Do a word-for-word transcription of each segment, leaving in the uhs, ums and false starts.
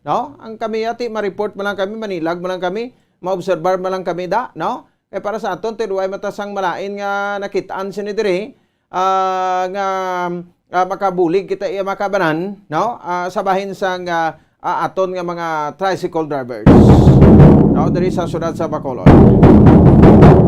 no? Ang kami ati, ma-report man lang kami, manilag man lang kami, maobserbar man lang kami da, no? Kay para sa aton, ti duay mata sang malain nga nakitaan sini diri, ah, nga, ah, makabulig kita iya makabanan, no? Ah, sa bahin sang, ah, ah, aton nga mga tricycle drivers, no? Diri sa siyudad sa Bacolod.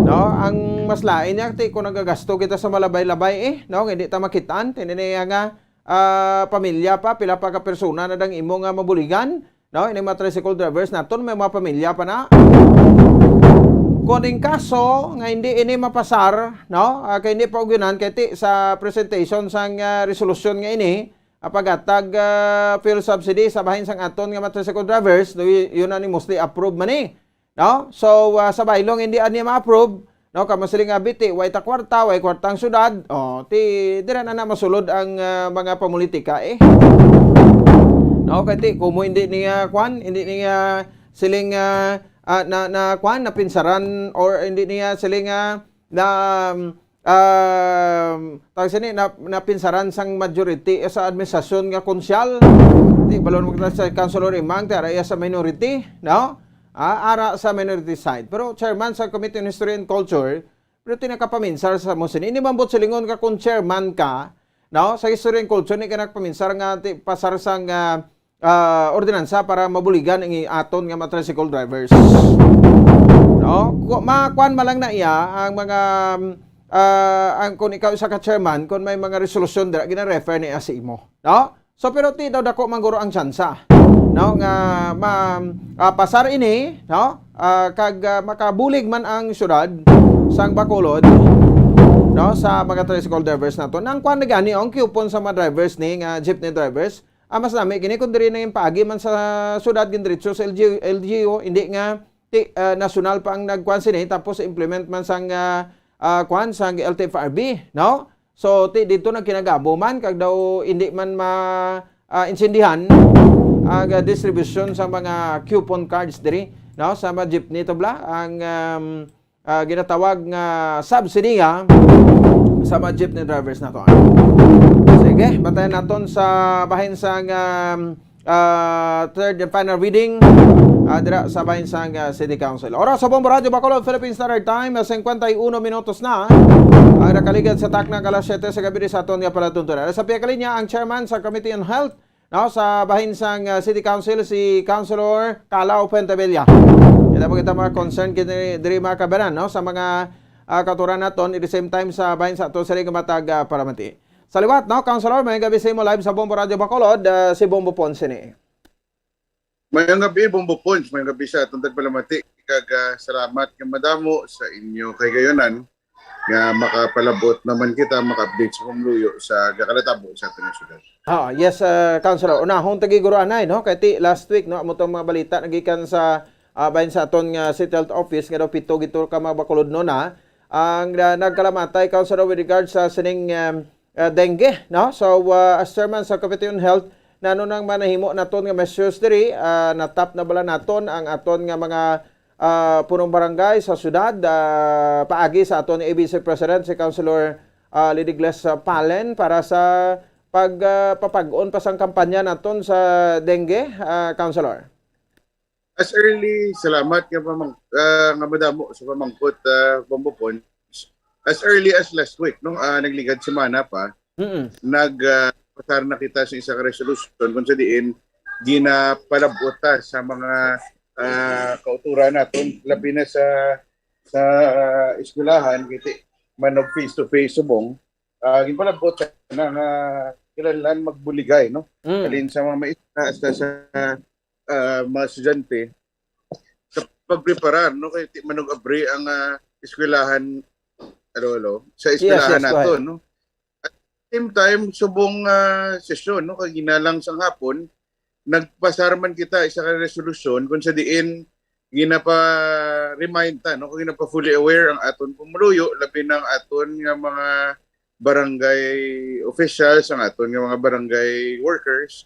No? Ang mas lain niya, ti, kung nagagasto kita sa malabay-labay, eh, no? Hindi ta makitaan, tininiya nga, ah, pamilya pa, pila pa ka persona na dang imo nga mabuligan, no? Ini mga tricycle drivers naton, may mga pamilya pa na. Kung in kaso nga hindi ini mapasar, no? Ah, kay hindi pa ugyunan, kay ti, sa presentation sang, ah, resolusyon nga ini, ah, paghatag, ah, fuel subsidy sa bahin sang aton nga mga tricycle drivers, do y-, yun na ni mostly approve man ni. No? So, ah, sa baylong hindi ani ma-approve, no? Kamo siling nga, "Biti, way ta kwarta, way kwarta ang syudad." Oh, ti, dira na na masulod ang, ah, mga pamulitika, eh. No? Kay ti, kumo hindi niya, kwan, hindi niya siling, ah, ah, na, na, kwan, napinsaran, or hindi niya siling, ah, na, um, tawag sini, na, napinsaran sang majority, eh, sa administrasyon nga konsyal. Ti, balon mo kita sa Councilor Imang, ti, ara iya sa minority, no? Ah, ara sa minority side. Pero chairman sa Committee on History and Culture, pero ti nakapaminsar sa mo sini. Ini man buot silingon ka kung chairman ka, no? Sa History and Culture, ni ka nakapaminsar nga ti, pasar sang, ah, ah, ordinansa para mabuligan ang aton nga mga tricycle drivers. No? Ku-, ma-, kuan man lang na iya ang mga, ah, ang, kung ikaw isa ka chairman, kung may mga resolusyon dira, gina-refer niya sa imo. No? So, pero ti daw dako man guro ang tsansa, no, nga ma-, ah, pasar ini, no? Ah, kag, ah, makabulig man ang syudad sang Bacolod, no, sa mga tricycle drivers nato. Nang kuan na gani ang coupon sa mga drivers ni nga jeepney drivers, ah, mas nami kini kung diri na yung paagi man sa syudad, gindiretso sa L G U, L G U, hindi nga ti, ah, nasyonal pa ang nagkuan sini, tapos implement man sang, ah, ah, kuan sang L T F R B, no? So, ti, dito nagkinagabo man, kag daw hindi man ma, ah, insindihan ang, ah, distribution sa mga coupon cards diri, no? Sa mga jeepney to bla, ang, um, ah, ginatawag nga subsidy nga sa mga jeepney drivers nato. Sige, batayan naton sa bahin sang, um, ah, third and final reading, ah, dira sa bahin sang, ah, City Council. Oras sa Bombo Radyo Bacolod, Philippine Standard Time, ah, cincuenta y uno minutos na ang nakaligad sa takna nga alas siyete sa gabi sa aton nga palatuntunan. Sa pihak linya ang chairman sa Committee on Health, no, sa bahin sang, ah, City Council, si Councilor Calao Fuentebella. Kita mo kita mga concern kini diri, mga kabanan, no, sa mga, ah, kautoran naton, at the same time sa bahin sa aton sa Liga Matag, ah, Paramati. Sa liwat, no, Councilor, may gabi sa imo live sa Bombo Radyo Bacolod, ah, si Bombo Ponce ni. Mayong gabi, Bombo Ponce. Mayong gabi sa atong tagpalamati. Kag, ah, salamat nga madamo sa inyo kaigayonan nga makapalabot naman kita, maka-update sa pumuluyo sa gakanatabo sa aton nga syudad. Ah, yes, ah, Councilor. Unahon ta gid guro anay, no? Kay ti last week, no, amo tong mga balita nagikan sa, ah, bahin sa aton nga City Health Office nga daw pito gito ka mga Bacolodnon na ang, ah, nagkalamatay, Councilor, with regard sa sining, um, ah, dengue, no? So, ah, as chairman sa Committee on Health, nano nang manahimo naton nga measures diri? Ah, natap na bala naton ang aton nga mga, ah, punong barangay sa syudad, ah, paagi sa aton A B C President, si Councilor, ah, Lidigles, ah, Palen para sa pag, ah, papag-on pa sang kampanya naton sa dengue, ah, Councilor? As early, salamat nga pamang-, ah, nga madamo sa pamangkot, ah, Bombo Ponce. As early as last week, no? Ah, nagligad semana pa, Mm. nag, ah, pasar na kita sa isa ka resolusyon kung sa diin ginapalabot ta sa mga, ah, kauturan naton, labi na sa, sa, ah, eskwelahan, kiti manog face to face subong, ah, ginpalabot na nga kinahanglan magbuligay, no? Mm. Halin sa mga maestra hasta sa, ah, mga estudyante sa pagpreparar, no? Kay ti manog abri ang, ah, eskwelahan, alo, alo, sa Yes, eskwelahan yes, go nato, ahead. no? At the same time, subong, ah, sesyon, no? Kay ginalang sang hapon, nagpasar man kita isa ka resolusyon kung sa diin ginapa-remind ta, no? Kung ginapa-fully aware ang aton pumuluyo, labi na ang aton nga mga barangay officials, ang aton nga mga barangay workers,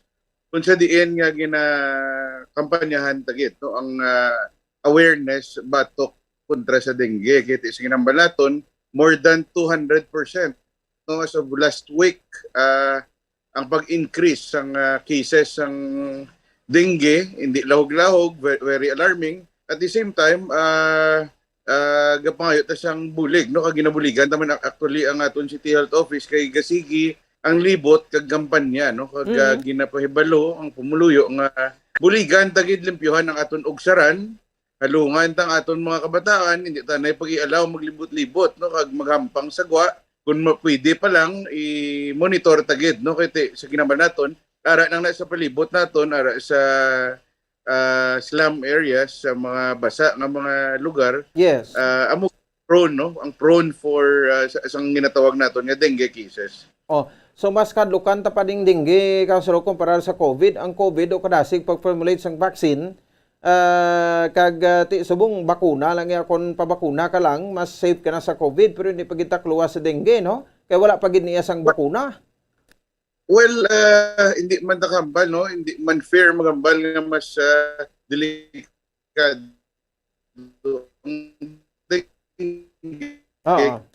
kung sa diin nga ginakampanyahan ta gid, no, ang, ah, awareness batok kontra sa dengue. Kay ti sa ginambal naton, more than two hundred percent, no, as of last week, ah, ang pag-increase sang, ah, cases sang dengue, hindi lahog-lahog, ve-, very alarming. At the same time, ah, ah, gapangayo ta sang bulig, no? Kag ginabuligan ta man ac-, actually ang aton City Health Office kay gasigi ang libot kag kampanya, no? Kag, ah, Mm. ginapahibalo ang pumuluyo nga buligan ta gid limpyuhan ang aton ugsaran, halungan ta ang aton mga kabataan, hindi ta na pag-ialaw maglibot-libot, no? Kag maghampang sa gwa, kung mapwede pa lang, i-monitor ta gid, no? Kay ti-, sa ginambal naton, ara nang na sa palibot naton, ara sa, ah, slum areas, sa mga basa nga mga lugar, Yes. ah, amo prone, no? Ang prone for, ah, sa, sang ginatawag naton nga dengue cases. Oh, so mas kadlukan ta pa ding dengue, Councilor, kumpara sa COVID. Ang COVID, o kadasig pag-formulate sang vaccine, ah, kag, ah, ti-, subong bakuna lang ya, kung pabakuna ka lang, mas safe ka na sa COVID, pero hindi pa gid ta kaluwas sa dengue, no? Kay wala pa gid niya sang bakuna. Well, ah, hindi man ta kahambal, no? Hindi man fair maghambal nga mas, ah, delikado ang dengue. Oo.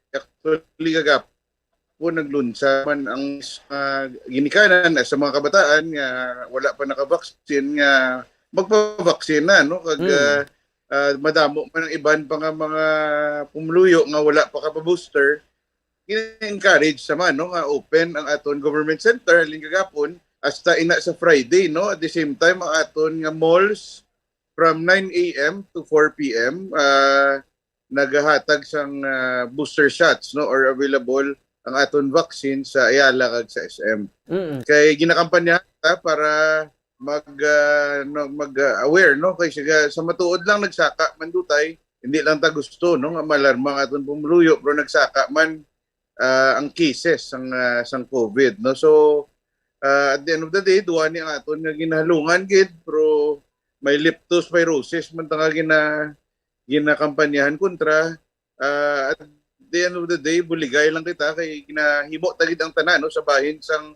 Actually, kagapon naglunsad man ang, ah, ginikanan sa mga kabataan nga wala pa nakabaksin nga magpabaksin na, no? Kag, Mm. ah, ah, madamo man ang iban pa nga mga pumuluyo nga wala pa ka-booster, gina-encourage naman, no, nga open ang aton government center halin kagapon hasta ina sa Friday, no? At the same time, ang aton nga malls from nine a m to four p m, ah, nagahatag sang, ah, booster shots, no, or available ang aton vaccine sa Ayala kag sa S M. Mm. Kay ginakampanyahan ta para mag, ah, no, mag, ah, aware, no? Kay siga, sa matuod lang, nagsaka man dutay, hindi lang ta gusto, no, nga maalarma ang aton pumuluyo, pero nagsaka man, ah, ang cases sang, ah, sang COVID, no? So, ah, at the end of the day, duwa ni ang aton nga ginahalungan gid, pero may leptospirosis man ta nga gina-, ginakampanyahan kontra. Ah, at the end of the day, buligay lang kita kay ginahimo ta gid ang tanan, no, sa bahin sang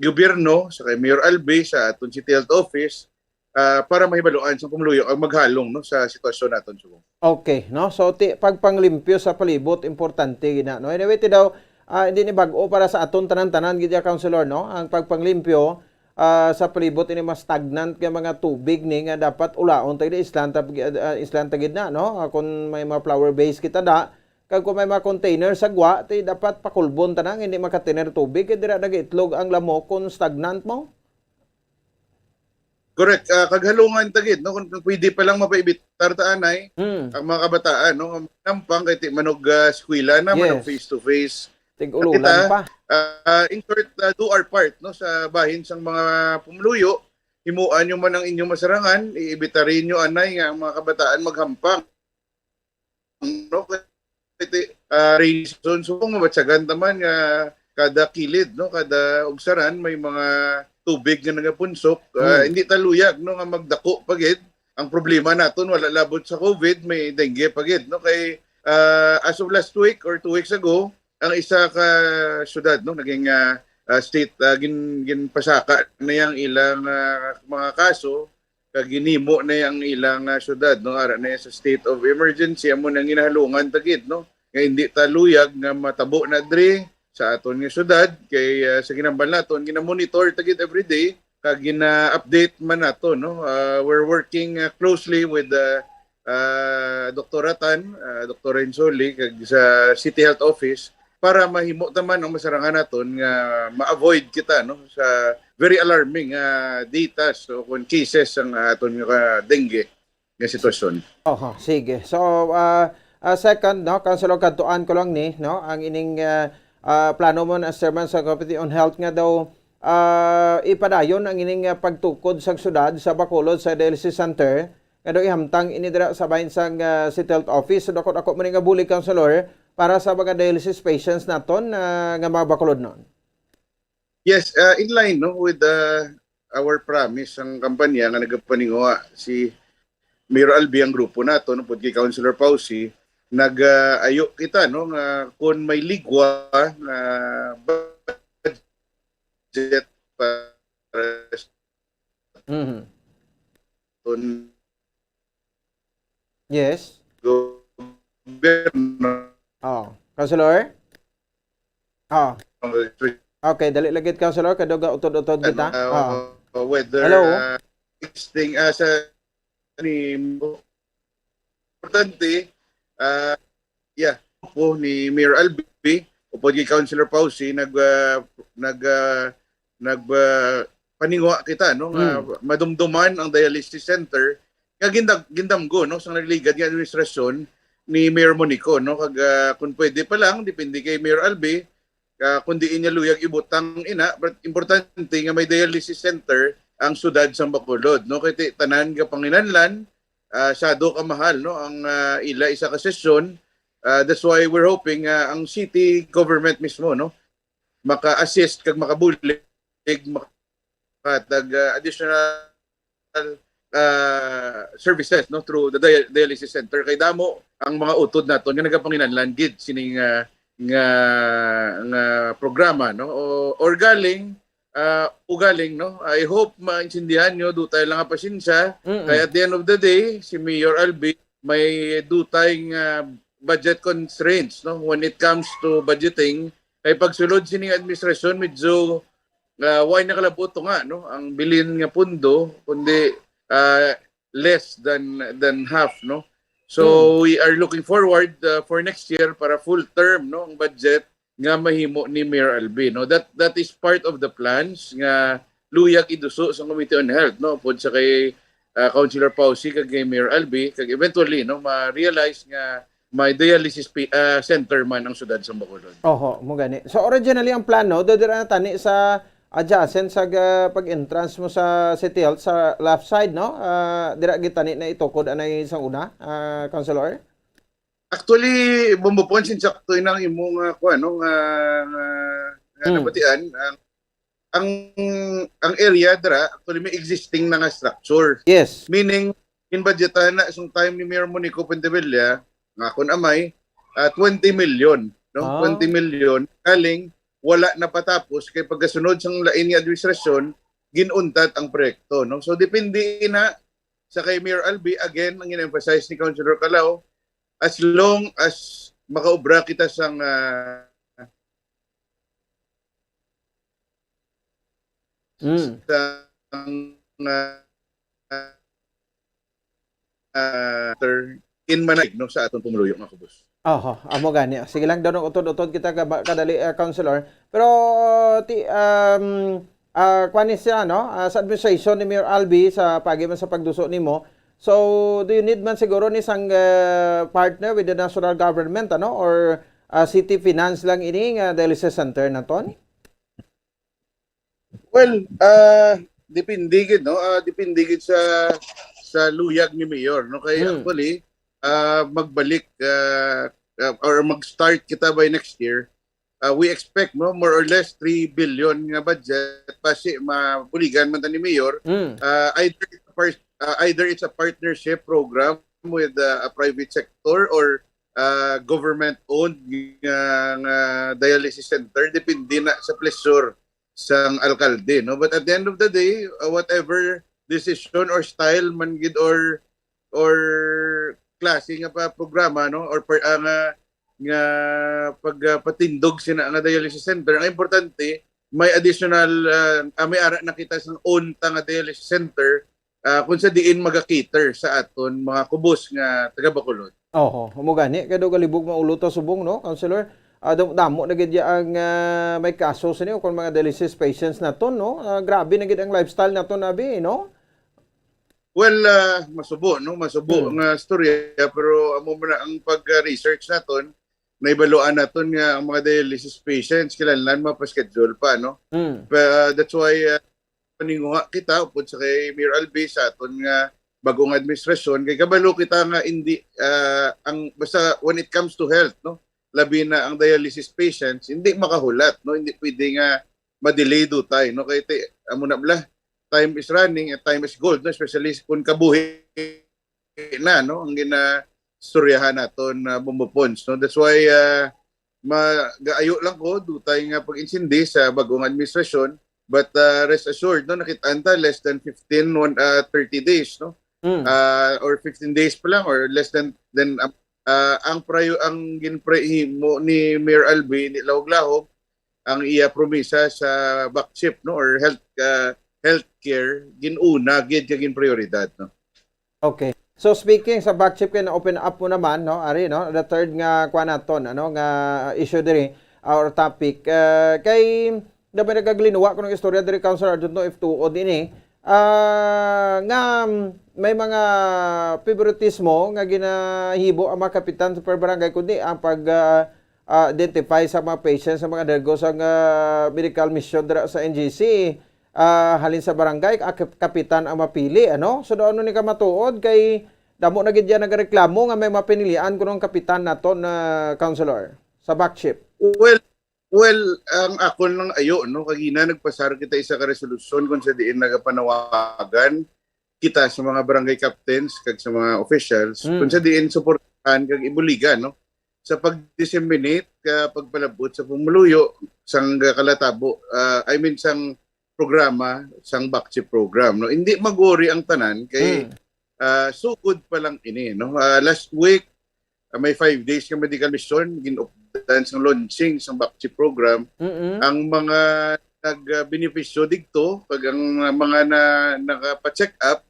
gobyerno, sa kay Mayor Albi, sa aton City Health Office, ah, para mahibaluan sang pumuluyo ang maghalong, no, sa sitwasyon naton subong. Okay, no? So, ti-, pagpanglimpyo sa palibot, importante gid na, no? Anyway, ti daw, ah, hindi ni bag-o para sa aton tanan-tanan gid ya, Councilor, no? Ang pagpanglimpyo, ah, sa palibot ini mas stagnant nga mga tubig ni nga dapat ulaon ta gid, islan ta, ah, islan ta gid na, no? Ah, kung may mga flower vase kita da, kag kung may mga container sa gwa, ti dapat pakulbon ta na nga hindi makatener tubig kay dira nagaitlog ang lamok kung stagnant mo. Correct. Ah, kag halungan ta gid, no? Kung, kung pwede pa lang mapaibitar ta anay, Mm. ang mga kabataan, no? Nampang kay ti manog, ah, eskwela na, manog Yes. face to face. Tig-ululan Kita, pa. ah, in short, ah, do our part, no, sa bahin sang mga pumuluyo. Himuan nyo man ang inyong masarangan, iibitarin nyo anay nga ang mga kabataan maghampang, no? Kay, ah, rainy season, so kung mabatyagan ta man nga kada kilid, no, kada ugsaran may mga tubig nga nagapunsok, ah, Hmm. hindi ta luyag, no, nga magdako pa gid. Ang problema naton wala labot sa COVID, may dengue pa gid, no? Kay, ah, as of last week or two weeks ago, ang isa ka syudad, no, naging, ah, ah, state, ah, gin-, ginpasaka na yang ilang, ah, mga kaso, kag ginhimo na yang ilang, ah, syudad, no, ara na sa state of emergency, amo nang ginahalungan ta gid, no, nga hindi ta luyag nga matabo na diri sa aton nga syudad, kay, ah, sa ginambal naton, gina-monitor ta gid everyday, kag gina-update man nato, no? Ah, we're working, ah, closely with, ah, ah, Doktora Tan, ah, Doktora Insoli, kag sa City Health Office para mahimo ta man ang masarangan naton nga ma-avoid kita, no, sa very alarming nga data, so, kung cases ang aton nga dengue nga sitwasyon. Oho, sige. So, ah, ah, second, no, Councilor, kadtuan ko lang ni, no, ang ining, ah, ah, plano mo na, Chairman sa Committee on Health, nga daw, ah, ipadayon ang ining, ah, pagtukod sa syudad sa Bacolod sa dialysis center, nga daw ihamtang ini dira sa bahin sang, ah, City Health Office. So, dako-dako man nga bulig, Councilor, para sa mga dialysis patients naton, ah, nga mga Bacolodnon. Yes, uh, in line, no, with the, our promise, ang kampanya nga nagapaninguha si Mayor Albi, ang grupo nato, no, pud kay Councilor Pausi, nag, uh, ayo kita, no, nga kung may ligwa nga budget para Mhm. Ton- Yes. Gobyerno. Oh, Councilor? Oh. Okay, dali lagi, Councilor, kay daw gautod-utod kita. Ano, Oh. whether Hello? uh, existing uh, sa ni importante uh, yeah po ni Mayor Albi upod kay Councilor Pausi nag uh, nag uh, nag uh, paningwa kita no nga Hmm. madumduman ang dialysis center nga gindag gindamgo no sa nagligad nga administrasyon ni Mayor Monico no kag uh, kung pwede pa lang depende kay Mayor Albi uh, kung diin niya luyag ibutang ina but importante nga may dialysis center ang sudad sang Bacolod no kay ti- tanan nga panginanlan uh, sado ka mahal no ang uh, ila isa ka sesyon uh, that's why we're hoping uh, ang city government mismo no maka-assist kag makabulig makatag uh, additional uh, services no through the dia- dialysis center kay damo ang mga utod naton nga nagapanginanlan gid sining uh, nga nga programa no o, or galing uh, ugaling no I hope maintindihan nyo dutay lang nga pasensya Mm-mm. kay at the end of the day si Mayor Albi may dutay nga budget constraints no when it comes to budgeting kay pagsulod sining administrasyon medyo uh, way nakalabot to nga no ang bilin nga pundo kundi uh, less than than half no so we are looking forward uh, for next year para full term no ang budget nga mahimo ni Mayor Albi no that that is part of the plans nga luyag iduso sa Committee on Health no pod sa kay uh, Councilor Pausi kag kay Mayor Albi kag eventually no ma-realize nga may dialysis pi- uh, center man ang sudad sa Bacolod. Oho, mo gani. So originally ang plano do dira na tani sa adjacent sa ga- pag-entrance mo sa City Health sa left side no. Ah, dira gid tani na itukod anay sa una, ah, Councilor. Actually, Bombo Pons, insakto yun ang imong uh, kuha, no, nga, nga, nga Hmm. nabatian. Ang, ang, ang area dira, actually, may existing na nga structure. Yes. Meaning, ginbudgetan na sung time ni Mayor Monico Pentevilla, nga kun amay, uh, twenty million. No? Ah. twenty million. Kaling, wala na patapos kay pagkasunod sang lain nga administrasyon, ginuntat ang proyekto. No? So, depende na sa kay Mayor Albi, again, ang in-emphasize ni Councilor Calao, as long as makaubra kita sang uh, Mm. sang uh, uh, ter- in manay no sa aton pumuluyo nga kubos. Oho, amo gani. Sige lang daw utod-utod kita ka kadali uh, Councilor. Pero ti um uh, kwani siya no uh, sa administration ni Mayor Albi sa pagi man sa pagduso nimo. So do you need man siguro ni sang uh, partner with the national government ano or uh, city finance lang ini nga dialysis center naton? Well, uh, depende gid no. Uh, depende gid sa sa luyag ni Mayor no kay hmm. actually uh, magbalik uh, uh, or mag-start kita by next year. Uh, we expect no more or less three billion nga budget basi mabuligan man ta ni Mayor. Mm. Uh, either it's a part, uh, either it's a partnership program with uh, a private sector or uh, government owned nga, nga dialysis center depende na sa pleasure sang alkalde no but at the end of the day uh, whatever decision or style man gid or or klase nga pa programa no or per, uh, nga nga pagpatindog sina nga dialysis center ang importante may additional uh, uh, may ara na kita sa unta nga dialysis center uh, kung sa diin maga-cater sa aton mga kubos nga taga Bacolod. Oho, mo gani kay do galibog maulo ta subong no, Councilor. Uh, damo na gid ang uh, may kaso sini o kung mga dialysis patients naton no. Uh, grabe na gid ang lifestyle naton abi no. Well, uh, masubo no, masubo hmm. nga storya pero amo man ang pag-research naton naibaluan naton nga ang mga dialysis patients kinahanglan mapa-schedule pa no. Hmm. But, uh, that's why uh, paninguha kita upod sa kay Mayor Albi sa aton nga bagong administrasyon kay kabalo kita nga hindi uh, ang basta when it comes to health no labi na ang dialysis patients hindi makahulat no hindi pwede nga ma-delay dutay no kay te, amo na bala time is running and time is gold no especially kung kabuhi na no ang gina istoryahan naton uh, Bombo Pons no that's why uh, magaayo lang ko dutay nga pag-insindi sa bagong administrasyon but uh, rest assured no nakit-an ta less than fifteen one, uh, thirty days no mm. uh, or fifteen days pa lang or less than than uh, ang prayo ang ginprehimo ni Mayor Albi ni lahog-lahog ang iya promisa sa BACCHIP no or health uh, healthcare gin-una gid kag gin-prioridad, no? Okay. So speaking sa BACCHIP, kay na-open up mo naman, no, ari, no, the third nga kuan naton, ano, nga issue diri, uh, or topic, uh, kay dapat nagaglinuwa ko ng istorya diri, Councilor Arjun, no, if tuod ini, uh, nga may mga favoritismo nga ginahibo ang mga kapitan sa per barangay, kundi ang pag, uh, uh, identify sa mga patients sa mga undergo sa, uh, medical mission dira sa N G C, uh, halin sa barangay, ah, kap- kapitan ang mapili, ano? So, doon ni kamatuod kay damo na gid yan nagareklamo nga may mapinilian kuno ang kapitan naton na councilor sa BACCHIP. Well, well, ang akon lang ayo, no, kagina nagpasar kita isa ka resolusyon kung sa diin nagapanawagan kita sa mga barangay captains kag sa mga officials, mm, kung sa diin suportahan kag ibuligan, no, sa pag-disseminate ka pagpalabot sa pumuluyo sang kalatabo, ah, I mean sang programa, sang BACCHIP program, no. Hindi maguri ang tanan kay, mm, ah, sugod pa lang ini, no. Ah, last week, ah, may five days nga medical mission, ginupdan sang launching sang BACCHIP program. Mm-mm. Ang mga nagbenepisyo digto kag ang mga na, nakapa-check up,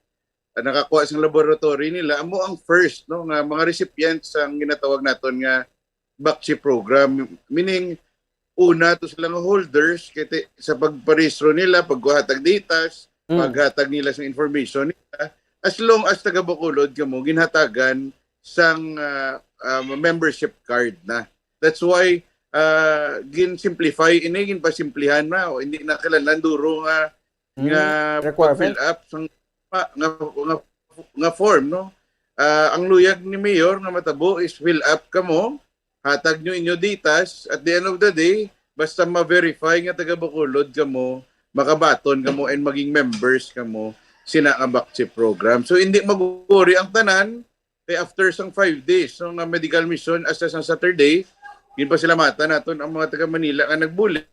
ah, nakakuha sang laboratory nila, amo ang first, no, nga mga recipients ang ginatawag naton nga BACCHIP program, meaning una to sila nga holders kay ti- sa pagparehistro nila, pagkuhatag datas, mm, paghatag nila sa information nila, as long as taga Bacolod kamo, ginhatagan sang, ah, ah, membership card na. That's why, ah, gin-simplify ini, ginpasimplihan na, o hindi na kailangan duro nga, mm, nga requirement, fill up sang pa- nga, nga, nga form, no? Ah, ang luyag ni Mayor nga matabo is fill up kamo, hatag nyo inyo datas, at the end of the day, basta ma-verify nga taga Bacolod kamo, makabaton kamo and maging members kamo sina nga BACCHIP program. So hindi maguri ang tanan kay after sang five days, no, nga medical mission, hasta sang Saturday, ginpasalamatan naton ang mga taga Manila nga nagbulig.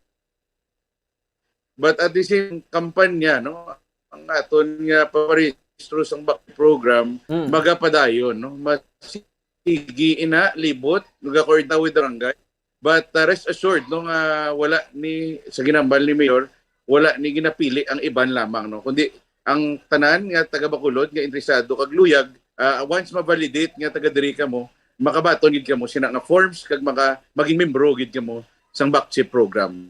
But at the same kampanya, no, ang aton nga paparehistro sang BACCHIP program, mm, magapadayon, no. Masigi ina, libot, magakoordinate with the barangay. But, uh, rest assured, no, nga wala ni, sa ginambal ni Mayor, wala ni ginapili ang iban lamang, no, kundi ang tanan nga taga Bacolod nga interesado kag luyag, ah, once ma-validate nga taga diri kamo, makabaton gid kamo sina nga forms kag maka maging membro gid kamo sang BACCHIP program.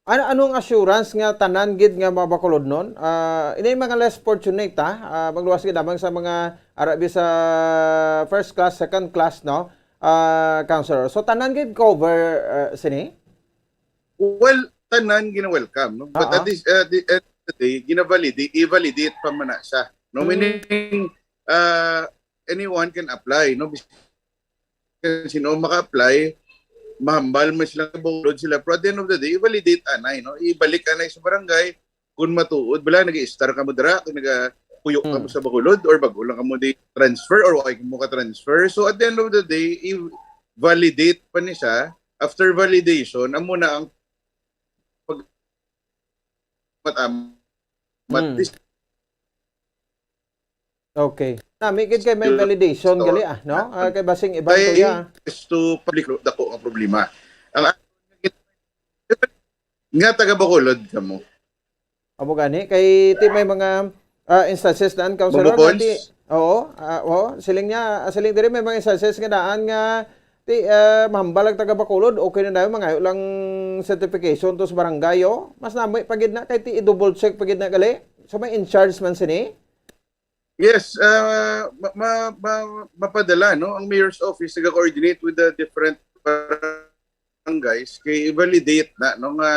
Ano, anong assurance nga tanan gid nga mga Bacolodnon? Ah, ini mga less fortunate, ha? Ah, magluwas gid lamang sa mga arabi sa first class, second class, no? Ah, counselor. So tanan gid cover, ah, sini? Well, tanan gina-welcome, no? But, ah, at this, uh, the, at the day, gina-validate, i-validate pa man na siya, no? Mm. Meaning, uh, anyone can apply, no? Bisan sino maka-apply, mahambal man sila, Bacolod sila. Pero at the end of the day, i-validate anay, no? Ibalik anay sa barangay kung matuod. Bala, nag-i-star kamo dira, kung nagapuyo kamo, hmm, sa Bacolod, or bago lang kamo di transfer, or okay kamo ka-transfer. So at the end of the day, i-validate pa ni siya. After validation, amo na ang pag-, matamat. Hmm. Okay. Nami gid kay may validation gali, ah, no? Ah, kay basing iban to ya. Is to public, dako nga problema. Ang nga taga Bacolod kamo. Amo gani kay ti may mga, ah, instances na ang councilor nga ti, oo, ah, oo, siling niya, ah, siling diri may mga instances nga daan nga ti, ah, mahambal ang taga Bacolod, okay na dayon mangayo lang certification to sa barangay, oh. Mas nami pa gid na kay ti i-double check pa gid na gali. So may in charge man sini. Yes, ah, ma-, ma-, ma-, mapadala, no? Ang mayor's office naga-coordinate with the different barangays kay i-validate na, no, nga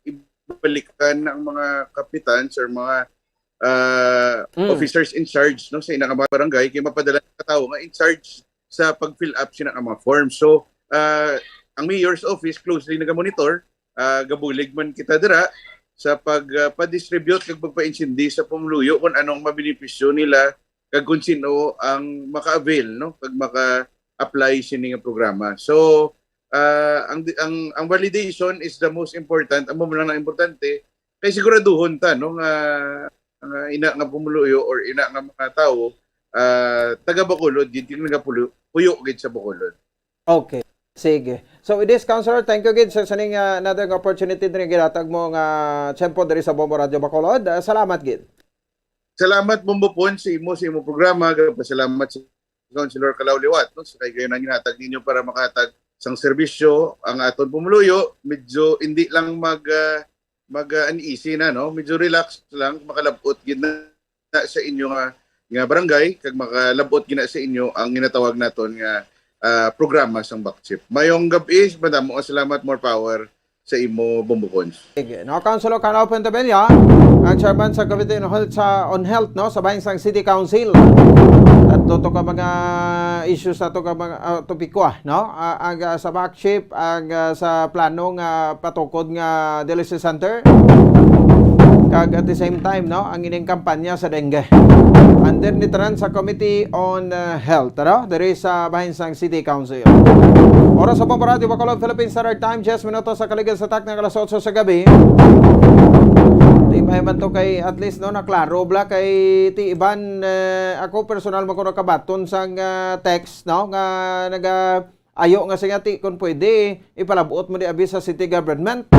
ibalikan ang mga kapitans or mga, ah, mm, officers in charge, no, sa ina nga mga barangay kay mapadala ang tawo nga in charge sa pag-fill up sina nga mga forms. So, ah, ang mayor's office closely naga-monitor, ah, gabulig man kita dira sa pag, ah, pa-distribute kag pagpaintindi sa pumuluyo kung anong mabenepisyo nila kag kung sino ang maka-avail, no, kag maka-apply sini nga programa. So, ah, ang, ang, ang validation is the most important. Amo lang ang importante kay siguraduhon ta, no, nga, nga ina nga pumuluyo or ina nga mga tawo, ah, taga Bacolod gid, kag nagapuyo, puyo gid sa Bacolod. Okay. Sige. So, with this, Councilor, thank you gid sa sining, ah, another nga opportunity nga ginhatag mo nga tiyempo diri sa Bombo Radyo Bacolod. Ah, salamat gid. Salamat, Bombo Pons, sa imo, sa imo programa. Pasalamat sa Councilor Calao liwat, no, sa kay kayo nang ginhatag ninyo para makahatag sang serbisyo ang aton pumuluyo. Medyo hindi lang mag, ah, mag, ah, uneasy na, no? Medyo relax lang, makalabot gid na, na sa inyo nga, nga barangay, kag makalabot gid na sa inyo ang ginatawag naton nga, ah, programa sang BACCHIP. Mayong gab-i, madamo nga salamat, more power sa imo, Bombo Pons. Sige, no, Councilor Calao Pontevilla, ang chairman sa Committee on Health sa, on Health, no, sa bahin sang City Council. Tatlo to ka mga issues, ato ka mga, ah, topiko, ah, no? Ah, ang, ah, sa BACCHIP, ang, ah, sa plano nga patukod nga dialysis center. Kag at the same time, no, ang ining kampanya sa dengue. Under ni tanan sa Committee on, ah, Health, no? Diri sa bahin sang City Council. Oras sa Bombo Radyo Bacolod, Philippine Standard Time, diyes minutos sa kaligid sa takna nga alas otso sa gabi. Di ba man to kay at least, no, naklaro bala kay ti iban, eh, ako personal man ko nakabaton sang, ah, text, no, nga naga ayo nga siya ti kung pwede ipalabot mo di abi sa city government.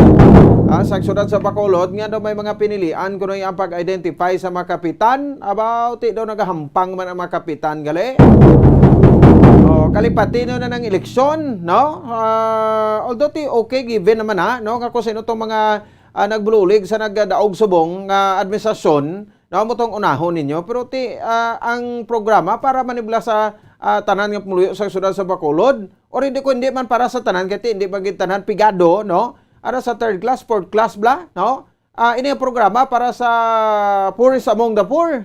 Ah, sa siyudad sa Bacolod nga daw may mga pinilian kuno ang pag-identify sa mga kapitan. Abaw, ti daw nagahampang man ang mga kapitan gali. Oh, kalipati na na ng eleksyon, no? Ah, although ti okay given naman na, no, nga kung sino tong mga, ah, nagbulig sa nagdaog subong nga administrasyon, no, mo tong unahon ninyo. Pero ti, ah, ang programa para manibla sa, ah, tanan nga pumuluyo sa siyudad sa Bacolod, or hindi, kung hindi man para sa tanan, kay ti hindi man gid tanan pigado, no? Ara sa third class, fourth class bala, no? Ah, ini ang programa para sa poorest among the poor.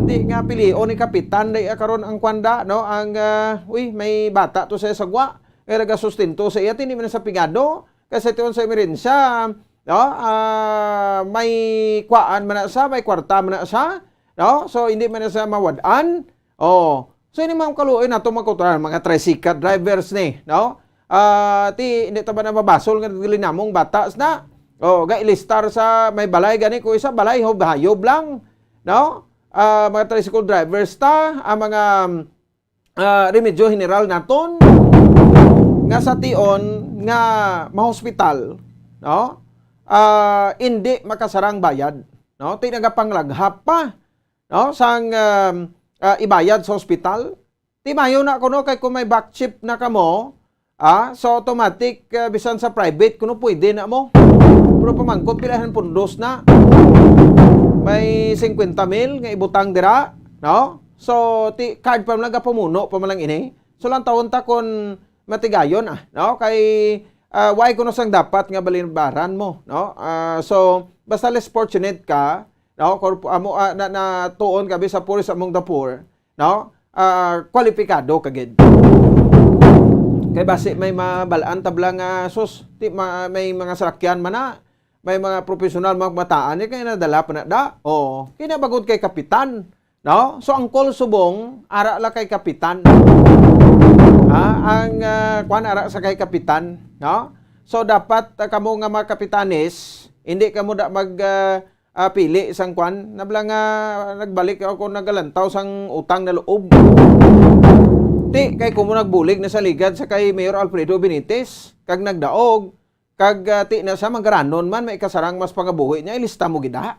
Hindi nga pilion ni kapitan day karon ang kwanda, no? Ang, ah, uy, may bata to sa sagwa, kay nagasustento sa iya, ti hindi man sa pigado, kasi tuon sa emerensya, no? Ah, may kuan man na siya, may kwarta man na siya, no? So, hindi man na siya mawad-an. Oh. So, ini mga kaluoy nato mga kautoran, mga tricycle drivers ni, no? Ah, ti, hindi ta ba na mabasol nga dili namong bata na? Oh, ga ilistar sa may balay gani ko isa, balay hob-hayob lang, no? Ah, mga tricycle drivers ta, ang mga, ah, remedyo general naton nga sa tion nga mahospital, no? Ah, hindi makasarang bayad, no? Ti nagapanglaghap pa, no? Sang, um, ah, ibayad sa hospital. Ti mayo na kuno kay kung may BACCHIP na kamo, ah, so automatic, ah, bisan sa private kuno pwede na mo. Pero pamangkot pila ang pundos na. May singkwenta mil nga ibutang dira, no? So, ti card pa man lang, gapamuno pa man lang ini. So, lantawon ta kung matigayon, ah, no? Kay, ah, why kuno sang dapat nga balibaran mo, no? Ah, so, basta less fortunate ka, no? Kung amo, ah, na, na tuon ka sa poorest among the poor, no? Ah, kwalipikado ka gid. Kay basi may mabal-an ta bala nga, sus, ti ma-, may mga salakyan man na, may mga professional, mga mataan, eh, kay nadala pa na da. Oh, kinabagot kay kapitan, no? So, ang call subong, ara la kay kapitan. Ha? Ang, ah, kwan, ara sa kay kapitan, no? So, dapat, ah, kamo nga mga kapitanes, hindi kamo da mag, ah, ah, pili sang kwan. Nabla nga nagbalik ako, nagalantaw sang utang na loob. Ti, kay kumo nagbulig na sa ligad sa kay Mayor Alfredo Benitez, kag nagdaog, kag, ah, ti na sa magaranon man, may kasarang mas pangabuhi niya, ilista mo gida.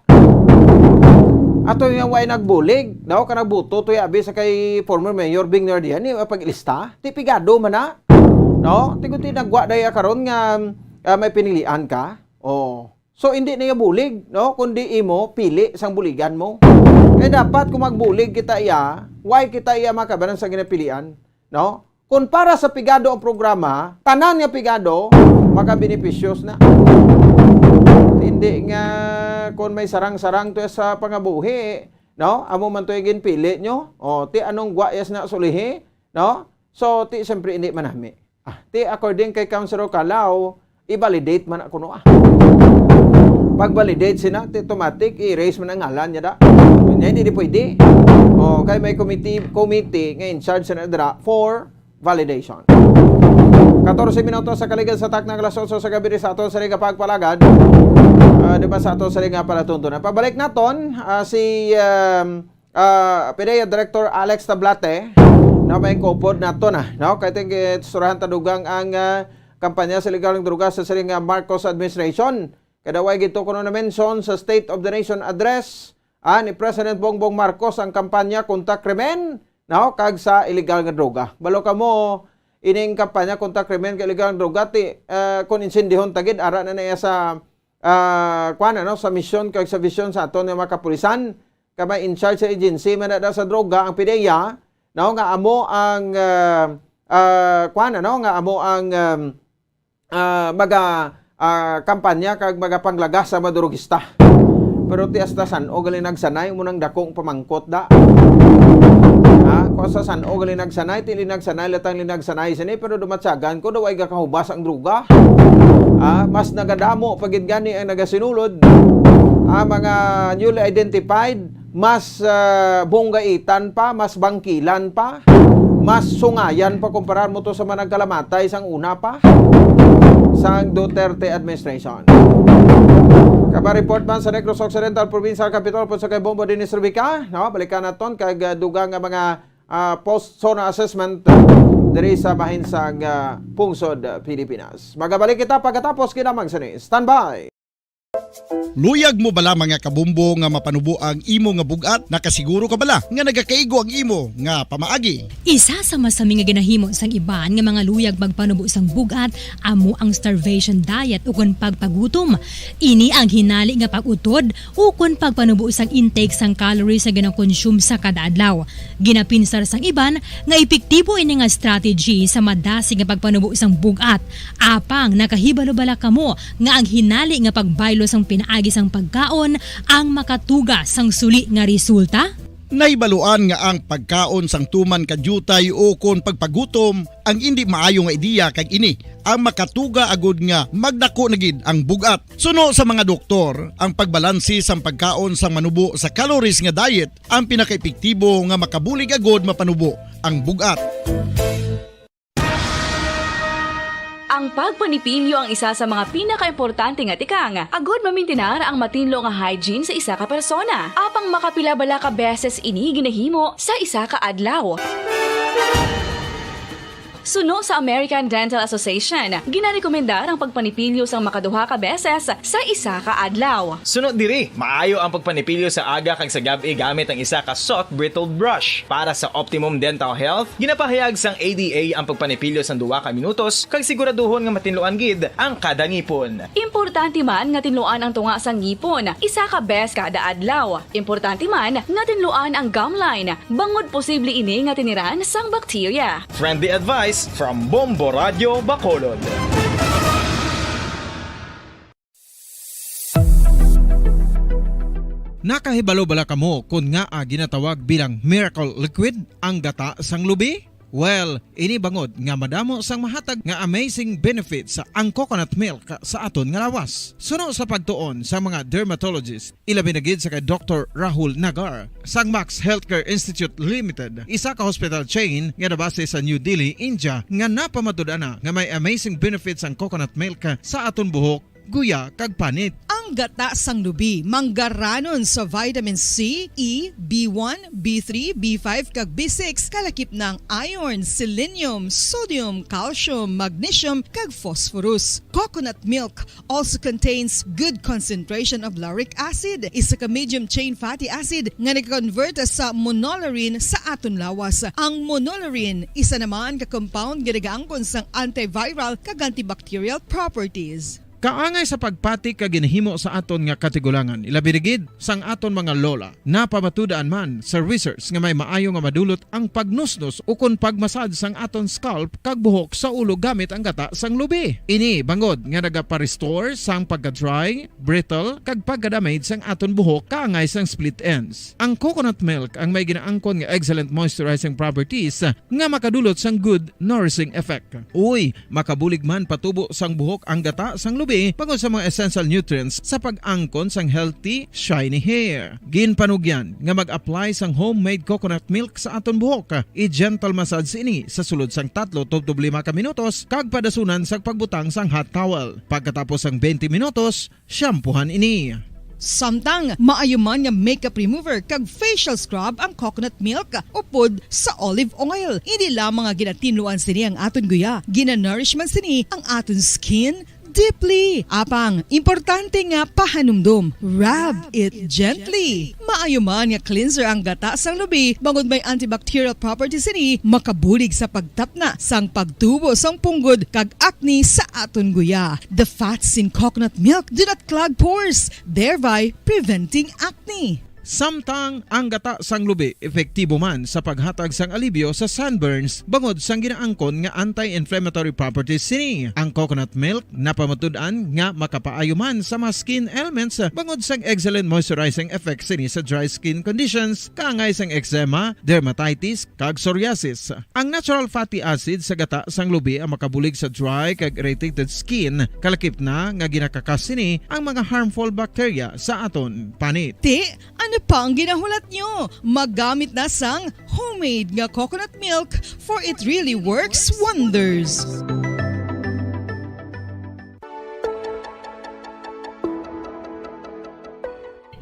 Ato yung way nagbulig, daw ka nagbuto to yabi sa kay former Mayor Bing Nardian, ni pag-ilista, ti pigado man na. No? Ti kun ti nagwa daya karon nga, ah, may pinilian ka. Oh. So, hindi na iya bulig, no? Kundi imo, pili sang buligan mo. Kaya dapat kung magbulig kita iya, why kita iya makabanan sa ginapilian, no? Kung para sa pigado ang programa, tanan nga pigado, makabenepisyos na. Hindi nga kung may sarang-sarang to sa pangabuhi, no? Amo man to yung ginpili nyo. O, ti anong gwa yas na sulihi, no? So, ti siyempre hindi manami. Ah, ti according kay Councilor Calao, i-validate man ako no, ah. Pag-validate sina, ti automatic, i-erase man ang ngalan niya da. Kanya, hindi, di pwede. O, kay may committee, committee nga in charge na dira for validation. Katorse minutos sa kaligid sa takna nga alas otso sa gabi sa aton sa Liga Pagpalagad. Ah, di ba sa aton sa Liga Palatuntunan? Pabalik naton, ah, si, um, ah, PDEA Director Alex Tablate, Na may kupod nato na, no? Kay ting istoryahan ta dugang ang, ah, kampanya sa illegal nga droga sa siling nga Marcos administration. Kada way gid to kuno na-mention sa State of the Nation Address, ah, ni President Bongbong Marcos ang kampanya kontra krimen, no? Kag sa illegal nga droga. Balo kamo ining kampanya kontra krimen kag illegal nga droga, ti, ah, kung insindihon ta gid, ara na na iya sa, ah, kuwan, ano, sa misyon kag sa vision sa aton nga mga kapulisan. Kay may in charge sa agency man na sa droga ang PDEA, no, nga amo ang, ah, ah, kuwan, ano, nga amo ang, um, ah, maga, ah, kampanya kag magapanglagas sa madurugista. Pero ti hasta san-o gali nagsanay mo nang dakong pamangkot da. Ha? Kung sa san-o gali nagsanay, ti linagsanay latang linagsanay sini, pero dumatsagan ko daw ay gakahubas ang droga. Ah, mas nagadamo pa gid gani ang nagasinulod. Ah, mga newly identified, mas, ah, bunggaitan pa, mas bangkilan pa, mas sungayan pa kumparar mo to sa mga nagkalamatay sang una pa sang Duterte administration. Kaba report man sa Negros Occidental Provincial Capitol, po sa kay Bombo Dennis Rubica, no? Balikan naton kag, ah, dugang nga mga, ah, post zona assessment, ah, diri sa bahin sang, ah, pungsod, ah, Pilipinas. Magabalik kita pagkatapos kinamang sini. Standby! Luyag mo bala, mga kabombo, nga mapanubo ang imo nga bug-at? Nakasiguro ka bala nga nagakaigo ang imo nga pamaagi? Isa sa masami nga ginahimo sang iban nga mga luyag magpanubo sang bug-at amo ang starvation diet ukon pagpagutom. Ini ang hinali nga pag-utod ukon pagpanubo sang intake sang calories nga ginakonsume sa kada adlaw. Ginapinsar sang iban nga epektibo ini nga strategy sa madasig nga pagpanubo sang bug-at. Apang nakahibalo bala kamo nga ang hinali nga pagbaylo sang pinaagi sang pagkaon ang makatuga sang suli nga resulta? Nahibaluan nga ang pagkaon sang tuman ka diutay ukon pagpagutom ang indi maayo nga ideya, kag ini ang makatuga agud nga magdako na gid ang bug-at. Suno sa mga doktor, ang pagbalansi sang pagkaon sang manubo sa calories nga diet ang pinakaepektibo nga makabulig agud mapanubo ang bug-at. Ang pagpanipilyo ang isa sa mga pinakaimportante nga tikang agud mamintinar ang matinlo nga hygiene sa isa ka persona. Apang makapila bala ka beses ini ginahimo sa isa ka adlaw? Suno sa American Dental Association, ginarekomendar ang pagpanipilyo sang makaduha ka beses sa isa ka adlaw. Suno diri, maayo ang pagpanipilyo sa aga kag sa gab-i gamit ang isa ka soft bristled brush. Para sa optimum dental health, ginapahayag sang A D A ang pagpanipilyo sang duha ka minutos kag siguraduhon nga matinluan gid ang kada ngipon. Importante man nga tinluan ang tunga sang ngipon isa ka beses kada adlaw. Importante man nga tinluan ang gum line, bangod posible ini nga tiniran sang bakterya. Friendly advice from Bombo Radyo Bacolod. Nakahibalo bala kamo kon ngaa ginatawag bilang miracle liquid ang gata sang lubi? Well, ini bangod nga madamo sang mahatag nga amazing benefits ang coconut milk sa aton nga lawas. Suno sa pagtuon sa mga dermatologist, ilabi na gid sa kay Doktor Rahul Nagar sang Max Healthcare Institute Limited, isa ka hospital chain nga nabase sa New Delhi, India, nga napamatud-an na nga may amazing benefits ang coconut milk sa aton buhok, guya, kag panit. Ang gata sang lubi manggaranon sa vitamin C, E, B one, B three, B five, kag B six, kalakip na ang iron, selenium, sodium, calcium, magnesium, kag phosphorus. Coconut milk also contains good concentration of lauric acid, isa ka medium chain fatty acid nga nag-convert sa monolaurin sa aton lawas. Ang monolaurin isa naman ka compound nga nagaangkon sang antiviral kag antibacterial properties. Kaangay sa pagpati ka ginahimo sa aton nga katigulangan, ilabi na gid sang aton mga lola. Napamatud-an man sa research nga may maayo nga madulot ang pagnusnos ukon pagmasad sang aton scalp kag buhok sa ulo gamit ang gata sang lubi. Ini bangod nga nagapa-restore sang pagka-dry, brittle, kag pagka-damage sang aton buhok kaangay sang split ends. Ang coconut milk ang may ginaangkon nga excellent moisturizing properties nga makadulot sang good nourishing effect. Uy, makabulig man patubo sang buhok ang gata sang lubi bangod sa mga essential nutrients sa pag-angkon sang healthy, shiny hair. Ginpanugyan nga mag-apply sang homemade coconut milk sa aton buhok. I-gentle massage ini sa sulod sang tatlo tubtob lima ka minutos kag padasunan sa pagbutang sang hot towel. Pagkatapos sang twenty minutos, shampoohan ini. Samtang maayo man nga makeup remover kag facial scrub ang coconut milk upod sa olive oil. Hindi lamang nga ginatinluan sini ang aton guya, ginanourish man sini ang aton skin deeply. Apang, importante nga pahanumdom, rub it gently. Maayo man nga cleanser ang gata sang lubi bangod may antibacterial properties sini, makabulig sa pagtapna sang pagtubo sang punggod kag acne sa aton guya. The fats in coconut milk do not clog pores, thereby preventing acne. Samtang ang gata sang lubi epektibo man sa paghatag sang alibyo sa sunburns bangod sang ginaangkon nga anti-inflammatory properties sini. Ang coconut milk napamatud-an nga makapaayo man sa mga skin ailments bangod sang excellent moisturizing effect sini sa dry skin conditions kaangay sang eczema, dermatitis, kag psoriasis. Ang natural fatty acid sa gata sang lubi ang makabulig sa dry kag irritated skin, kalakip na nga ginakakas sini ang mga harmful bacteria sa aton panit. Ti, ano pa ang ginahulat nyo? Magamit na sang homemade nga coconut milk, for it really works wonders.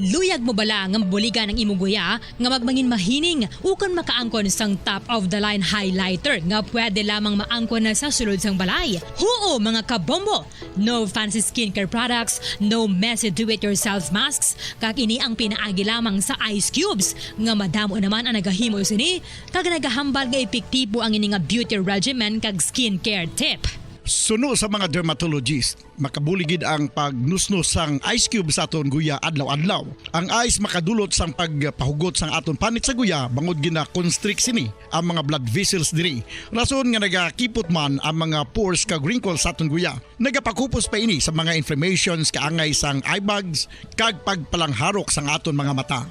Luyag mo bala nga mabuligan ang imong guya nga magmangin mahining ukon makaangkon sang top of the line highlighter nga pwede lamang maangkon na sa sulod sang balay? Huo, mga kabombo! No fancy skincare products, no messy do-it-yourself masks, kag ini ang pinaagi lamang sa ice cubes nga madamo naman ang nagahimo sini kag nagahambal nga epektibo ang ini nga beauty regimen kag skincare tip. Suno sa mga dermatologist, makabulig gid ang pagnusnos sang ice cube sa aton guya adlaw-adlaw. Ang ice makadulot sang pagpahugot sang aton panit sa guya bangod gina-constrict sini ang mga blood vessels diri. Rason nga nagakipot man ang mga pores kag wrinkles sa aton guya. Nagapakupos pa ini sa mga inflammations kaangay sang eye bags kag pagpalangharok sang aton mga mata.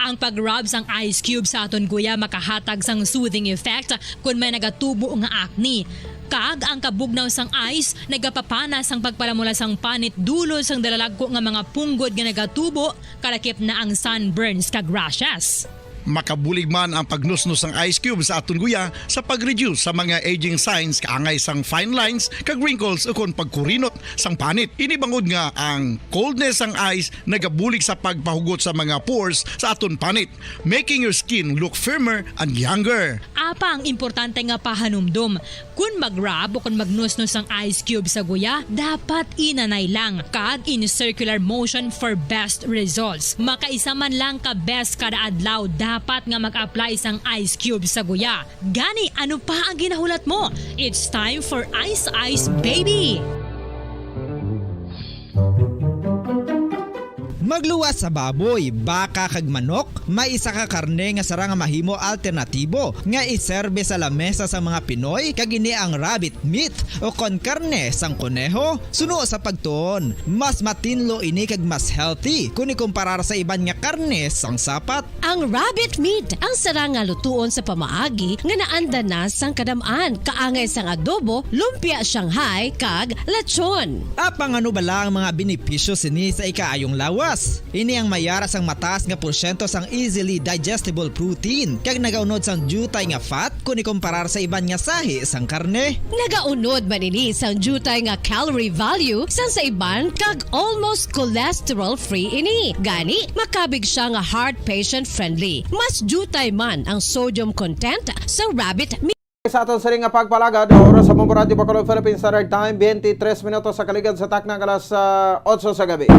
Ang pag-rub sang ice cube sa aton guya makahatag sang soothing effect kon may nagatubo nga acne. Kag ang kabugnaw sang ice nagapapana sang pagpalamula sang panit dulot sang dalalagko nga mga punggod nga nagatubo, kalakip na ang sunburns kag rashes. Makabulig man ang pagnusnos sang ice cube sa aton guya sa pag-reduce sa mga aging signs kaangay sang fine lines kag wrinkles ukon pagkurinot sang panit. Ini bangod nga ang coldness sang ice nagabulig sa pagpahugot sa mga pores sa aton panit, making your skin look firmer and younger. Apang importante nga pahanumdom, kon mag-rub o kon magnusnos ang ice cube sa guya, dapat inanay lang kag in circular motion for best results. Makaisa man lang ka beses kada adlaw dapat nga mag-apply sang ice cube sa guya. Gani, ano pa ang ginahulat mo? It's time for Ice Ice Baby! Magluwas sa baboy, baka kag manok, may isa ka karne nga sarang nga mahimo alternatibo nga iserbe sa lamesa sa mga Pinoy, kag ini ang rabbit meat o kon karne sang kuneho. Suno sa pagtuon, mas matinlo ini kag mas healthy kon ikumparar sa iban nga karne sang sapat. Ang rabbit meat ang sarang nga lutuon sa pamaagi nga naanda na sang kadam-an, kaangay sang adobo, lumpia Shanghai, kag lechon. Apang ano bala ang mga benepisyo sini sa ikaayong lawas? Ini ang may ara sang mataas nga porsyento sang easily digestible protein, kag nagaunod sang diutay nga fat kon ikumparar sa iban nga sahi sang karne. Nagaunod man ini sang diutay nga calorie value sang sa iban, kag almost cholesterol-free ini. Gani, makabig siya nga heart patient-friendly. Mas diutay man ang sodium content sang rabbit meat. Sa aton sini nga pagpalagad, oras sa Bombo Radyo Bacolod, Philippine Standard Time, twenty-three minutos sa kaligad sa takna nga alas, ah, otso sa gabi.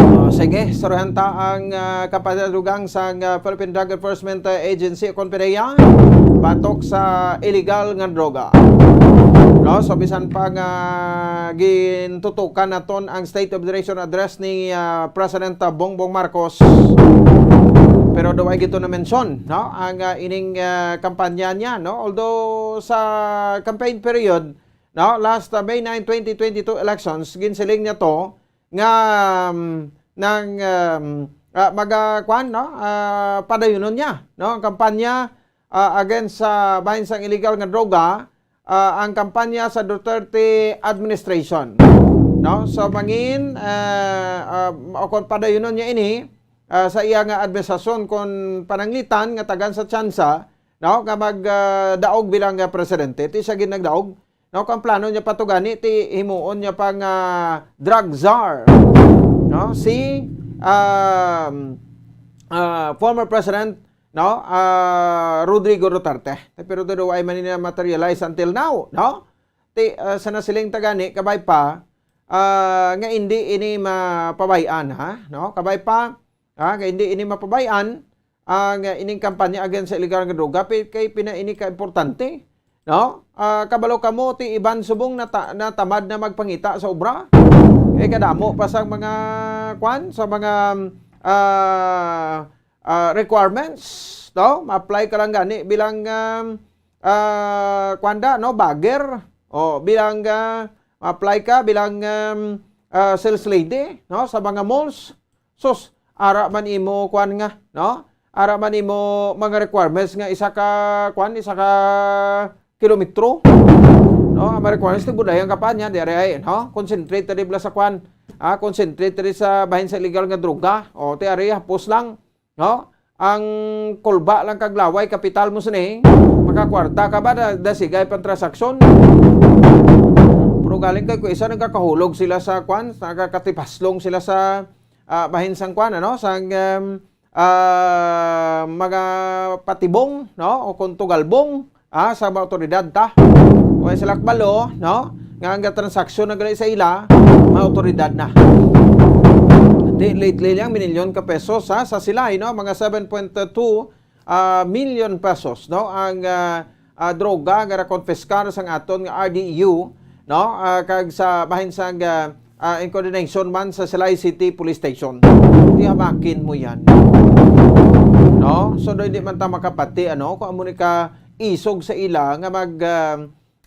Ah, sige, suruhan ta ang, ah, kapadugang sang, ah, Philippine Drug Enforcement, ah, Agency o kon PDEA batok sa illegal nga droga. No, so bisan pa nga gintutukan naton ang State of the Nation Address ni, ah, President, ah, Bongbong Marcos, pero daw ay gito na mention, no, ang, ah, ining, ah, kampanya niya, no? Although sa campaign period, no, last, ah, May nine, twenty twenty-two elections, ginsiling niya to nga, um, nang, um, ah, maga-, kwan, no? Ah, padayunon niya, no, ang kampanya, ah, against sa bahin sang illegal nga droga, ah, ang kampanya sa Duterte administration, no? So, mangin, ah, ah, o kon padayunon niya ini, ah, sa iya nga administrasyon kon pananglitan nga tagan sa tsansa, no, nga mag, ah, daog bilang, ah, presidente. Ti siya gid nagdaog, no, kung plano niya pa to gani, ti himuon niya pang, ah, drug czar. no, si, um, ah, former President, no, ah, Rodrigo Duterte. Pero daw wala man ini na-materialize until now, no? Ti, ah, sa nasiling ta gani, kabay pa, ah, nga hindi ini mapabay-an, ha? No? Kabay pa, ah, nga hindi ini mapabay-an, ang, ah, ining kampanya against sa illegal nga droga, pi-, kay pina ini ka importante, no? Ah, kabalo kamo, ti iban subong nata-, natamad na magpangita sa obra. Kay kadamo pa sang mga, kwan, sa mga, ah, ah, requirements, no? Ma-apply ka lang gani bilang, um, ah, kwan da, no? Bagger, o bilang, ah, ma-apply ka bilang, um, ah, sales lady, no? Sa mga malls. Sus, ara man imo, kwan nga, no? Ara man imo mga requirements nga isa ka, kwan, isa ka kilometro. No, ang mga requirements ti budayang kampanya, di ari ay, no? Concentrate ta di bala sa, kwan, ah, concentrate ta di sa bahin sa illegal nga droga. O, ti ari, hapos lang, no? Ang kulba lang kag laway, kapital mo sini, makakwarta ka ba da, da sigay pang transaksyon? Pero galing kay kung isa nagkakahulog sila sa, kwan, nagkakatipaslong sila sa, ah, bahin sang, kwan, ano, sang, um, ah, mga patibong, no, o kung tugalbong, ah, sa mga awtoridad ta. O sila kabalo, no, nga ang transaksyon na gali sa ila, mga awtoridad na. Di, lately lang, minilyon ka pesos, ha, sa Silay, no, mga seven point two, ah, million pesos, no, ang, ah, ah, droga nga nakonpiskar sang aton nga R D E U, no, ah, kag sa bahin sang, ah, ah, in coordination man sa Silay City Police Station. Di hamakin mo yan. No? So, do, hindi man ta makapati, ano, kung amo ni ka isog sa ila nga mag, ah,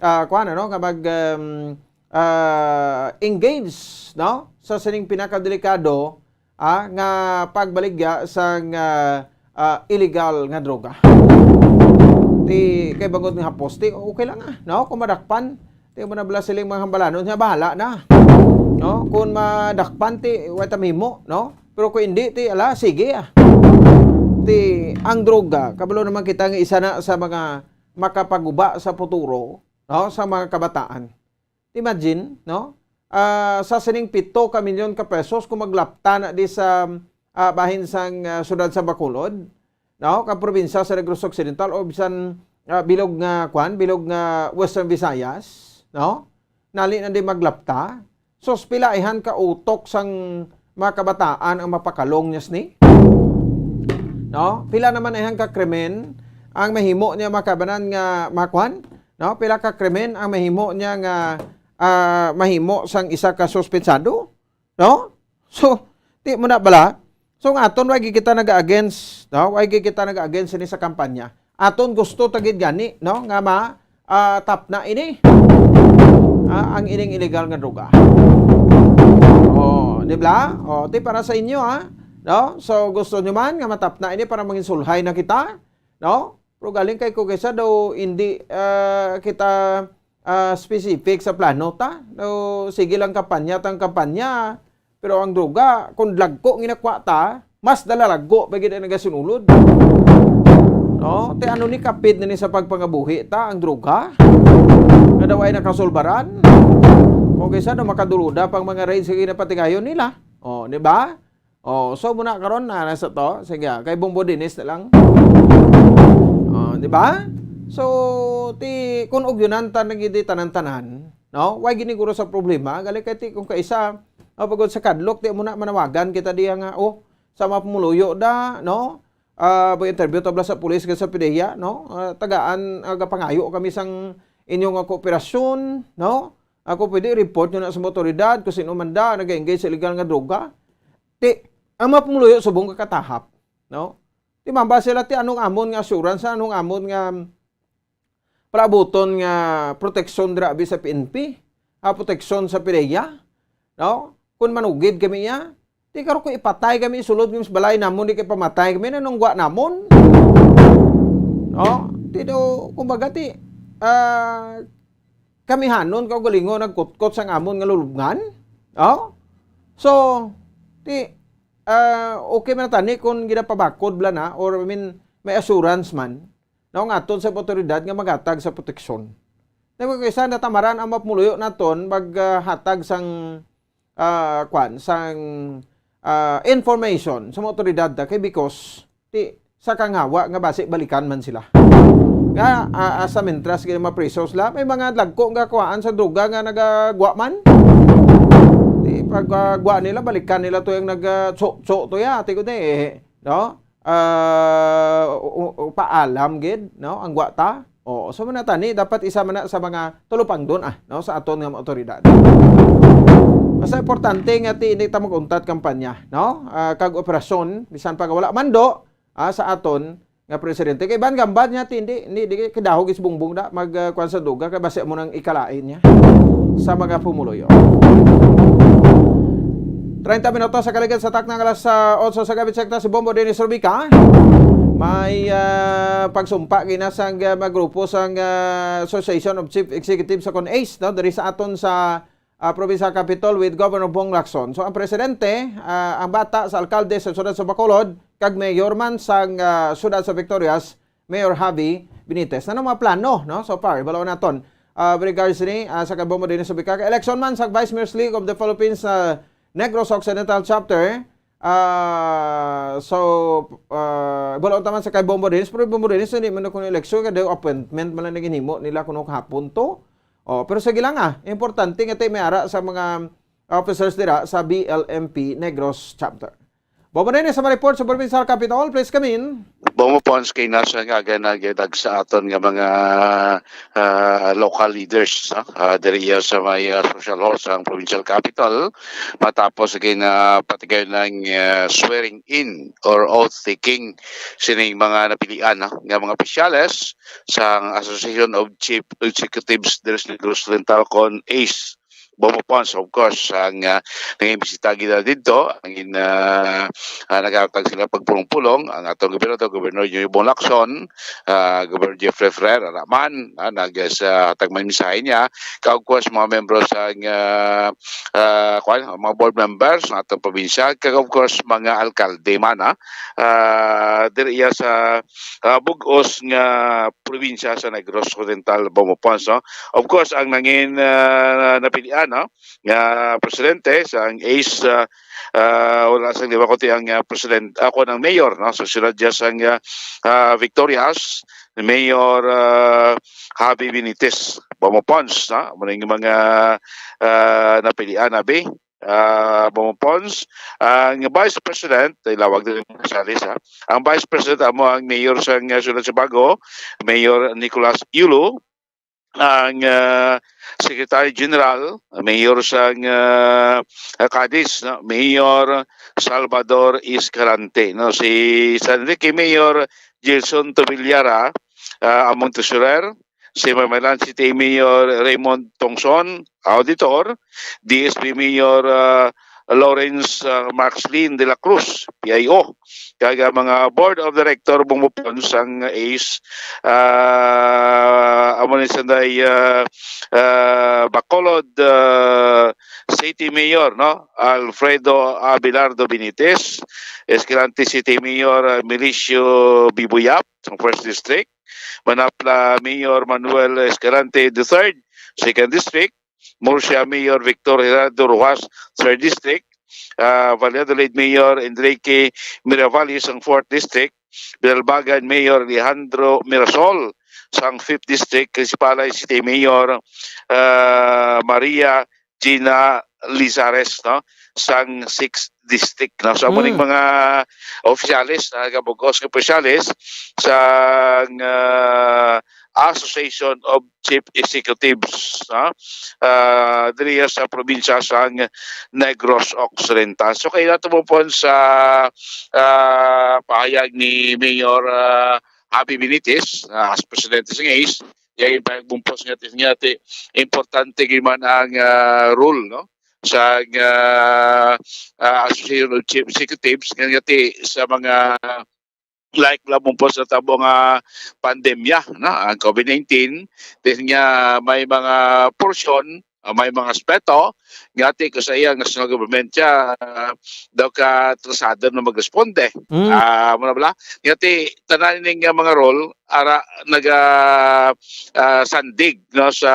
ah, kuwan, ano, nga mag, um, ah, engage, no? Sa sining pinakadelikado, ah, nga pagbaligya sang, ah, ah, illegal nga droga. Ti, kay bangod nga hapos, ti, okay lang, ah, no? Kung madakpan, ti, mo na bala siling mga hambalanon, nga bahala na. No? Kung madakpan, ti, wa ta mahimo, no? Pero kung hindi, ti, ala, sige, ah. Ti, ang droga, kabalo naman kita nga isa na sa mga makapaguba sa futuro, no? Sa mga kabataan. Imagine, no? Ah, sa sining pito ka milyon ka pesos, kung maglapta na di sa, ah, bahin sang, ah, siyudad sa Bacolod, no? Ka probinsya sa Negros Occidental o bisan, ah, bilog nga, kwan, bilog nga Western Visayas, no? Nali na di maglapta. Sus, pila ihan ka utok sang mga kabataan ang mapakalong niya sini? No? Pila naman ihan ka krimen ang mahimo niya makabanan nga makwan? No? Pila ka krimen ang mahimo niya nga, ah, mahimo sang isa ka suspensado? No? So, ti mo na bala? So, nga aton, wa gid kita naga-against, no? Wa gid kita naga-against ini sa kampanya. Aton gusto ta gid gani, no? Nga ma, ah, tapna ini, ah, ang ining illegal nga droga. Oh, di ba? Oh, ti para sa inyo, ha? No? So, gusto nyo man nga matapna ini para manginsulhay na kita, no? Pero galing kay ko kaysa daw hindi, ah, kita, ah, specific sa plano ta. Daw sige lang kampanya tang kampanya. Pero ang droga, kung dagko ginakwa ta, mas dalalagko pa gid ang nagasunulod. No? Ti ano ni kapid na ni sa pagpangabuhi ta ang droga? Nga daw ay nakasulbaran. Kung kaysa no, makaduruda pang mga raid sa ginapatigayon nila. Oh, di ba? Oh, so muna karon na nasa to. Sige, kay Bombo Dinis na lang. Oh, di ba? So, ti, kung ugyunan ta na gid tanan-tanan, no? Why giniguro sa problema? Gali kay ti, kung kaisa, oh, pagod sa kadlok, ti muna manawagan kita diya nga, oh, sa mga pumuluyo da, no? Ah, pag interview tabla sa pulis ka sa PDEA, no? Ah, tagaan, ah, gapangayo kami sang inyo nga kooperasyon, no? Ako pwede report nyo na sa mga otoridad kung sino man da nag-engage sa illegal nga droga. Ti, ang mga pumuluyo subong kakatahap, no? Ti mamba sila ti anong amon nga assurance, anong amon nga palaabuton nga proteksyon dira abi sa P N P, ah, proteksyon sa PDEA, no? Kung manugid kami iya, ti karo ko ipatay kami sulod kami sa balay namon, di kay pamatay kami, nanungwa namon. No? Ti do, kumbaga ti, ah, kami hanon kaugalingon nagkutkot sang amon nga lulubngan. Oh? So, ti, ah, okay man tani kung ginapabakod bala na, or I mean, may assurance man, no, nga aton sa otoridad nga maghatag sa proteksyon. Kay sa natamaran ang mapumuluyo naton maghatag sang, ah, kwan, sang ah, information sa mga otoridad ta kay because ti sa kanghawa nga basi balikan man sila. Nga, ah, asa mintras gid mapriso sila, may mga dagko nga kuhaan sa droga nga nagagwa man. Ti pag, ah, gwa nila, balikan nila to yung nag, ah, tso-, tso to ya, ti ko di, eh, no? Ah, u-, u-, paalam gid, no? Ang gwa ta. Oo, so man na tani, dapat isa man na sa mga tulupangdon, ah, no? Sa aton nga mga otoridad. Basta importante nga ti hindi ta mag-untat kampanya, no? Ah, kag operasyon, bisan pa wala mando, ah, sa aton nga presidente. Kay ban gambad niya, ti hindi, hindi, di kadahog is bungbong da, mag, ah, kwan sa duga, kay basi mo nang ikalain niya sa mga pumuluyo. Treinta minutos sa kaligid sa takna nga alas, ah, otso sa gabi, check ta si Bombo Dennis Rubica. May, ah, pagsumpa gina sang, ah, mga grupo sang, ah, Association of Chief Executives sa kon ace, no? Diri sa aton sa, ah, Provincial Capitol with Governor Bong Lacson. So, ang presidente, ah, ang bata sa alkalde sa siyudad sa Bacolod, kag mayor man sang, ah, siyudad sa Victorias, Mayor Javi Benitez. Ano mga plano, no? So far, ibalo naton. Ah, with regards ni, ah, sa kay Bombo Dennis Rubica, election man sa Vice Mayor's League of the Philippines, ah, Negros Occidental Chapter. Ah, so, ah, ibalo ta man sa kay Bombo Dennis, pero Bombo Dennis, hindi man ako election, kaya appointment man lang naginhimo nila kuno kahapon to. Oh, pero sige lang, ah, importante nga tayo may ara sa mga officers dira sa B L M P Negros Chapter. Bombo Dennis sa report sa Provincial Capitol, please come in. Bombo Pons, kay nasa nga aga nagdag sa aton nga mga, ah, local leaders, no? Ah, diri iya sa may, ah, social hall sa provincial capital, matapos ginapatigay ng, ah, swearing in or oath taking sining mga napilian, no, nga mga opisyales sa Association of Chief Executives diri sa Negros Oriental kon ace. Bombo Pons, of course, ang, ah, nangin bisita gid didto, ang in, ah, ah, naghatag sila pagpulong-pulong, ang atong gobernador, Governor Yoy Bong Lacson, ah, Governor Jeffrey Ferrer, ara man, ah, nag-, sa hatag man mensahe niya, kag of course, mga membro sa, ah, ah, kwan, mga board members sa atong probinsya, kag of course, mga alkalde man, ah, ah, diri iya sa, ah, bug-os nga probinsya sa Negros Oriental, Bombo Pons, no? Of course, ang nangin, ah, napilian, no, nga presidente sa ang ace, ah, ah, wala sang lima kundi ang, ah, president, ako ng mayor, no? So, sila dyan sang, ah, ah, Victorias, Mayor, ah, Javi Benitez, Bombo Pons, no? Muna yung mga, ah, napilian, abi. Ah, Bombo Pons, ang Vice President, ilawag din yung Gonzales, ha? Ang Vice President amo ang Mayor sa, ah, Siyudad Sebago, Mayor Nicolas Yulo, ang, ah, Secretary General, Mayor sang, ah, Cadiz, no? Mayor Salvador Escalante, no? Si San Enrique Mayor Gelson Tobillara, ah, among treasurer, si Mamaylan City Mayor Raymond Tongson, auditor, D S P Mayor, ah, Lawrence, ah, Maxlin de la Cruz, P I O. Kag ang mga board of director, Bombo Pons, sang ace, ah, amo ni sanday, ah, ah, Bacolod, ah, City Mayor, no? Alfredo Abelardo Benitez, Escalante City Mayor, ah, Milicio Bibuyap, sa first district, Manapla Mayor Manuel Escalante the third, second district, Murcia Mayor Victor Gerardo Rojas, third district, ah, Valladolid Mayor Enrique Miravalis, ang fourth district, Binalbagan Mayor Alejandro Mirasol, sang fifth district, Crisipalay City Mayor, ah, Maria Gina Lizares, no, sang sixth district, no. So, amo ning Mm. mga opisyales, nagabugos nga opisyales sang, ah, Association of Chief Executives, no, ah, diri sa probinsya sang Negros Occidental. So, kay nato mo po sa, ah, pahayag ni Mayor, ah, Javi Benitez, ah, as presidente sa ace, kaya ipagbungpos nga ti, nga ti, importante gid man ang, ah, role, no, sa, ah, ah, Association of Chief Executives, nga, nga ti, sa mga like lang mong po sa tabo nga pandemya, no, ang COVID nineteen, ti nga may mga portion, ah, may mga aspeto nga ti ko sa iya national government siya, ah, daw ka atrasado na magresponde. Mm. Ah, mo na bala? Nga ti tanan ning nga mga role ara naga, ah, sandig, no, sa,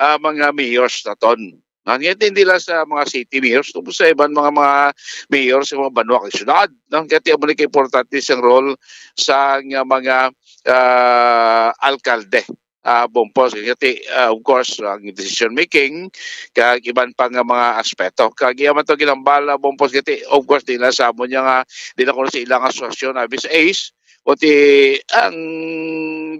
ah, mga mayors naton. No? Nga hindi lang sa mga city mayors, tapos sa iban mga, mga mayor sa mga banwa kag syudad, no? Kaya amo ni kaimportante sang role sa nga mga, ah, alkalde. Ah, Bumpos, kaya, ah, of course, ang decision making, kag iban pa nga mga aspeto. Kag iya man to ginambal, ah, Bumpos, kaya, of course, di na sa amon nga, di na kuno sa ilang asosasyon, abis ace, kundi ang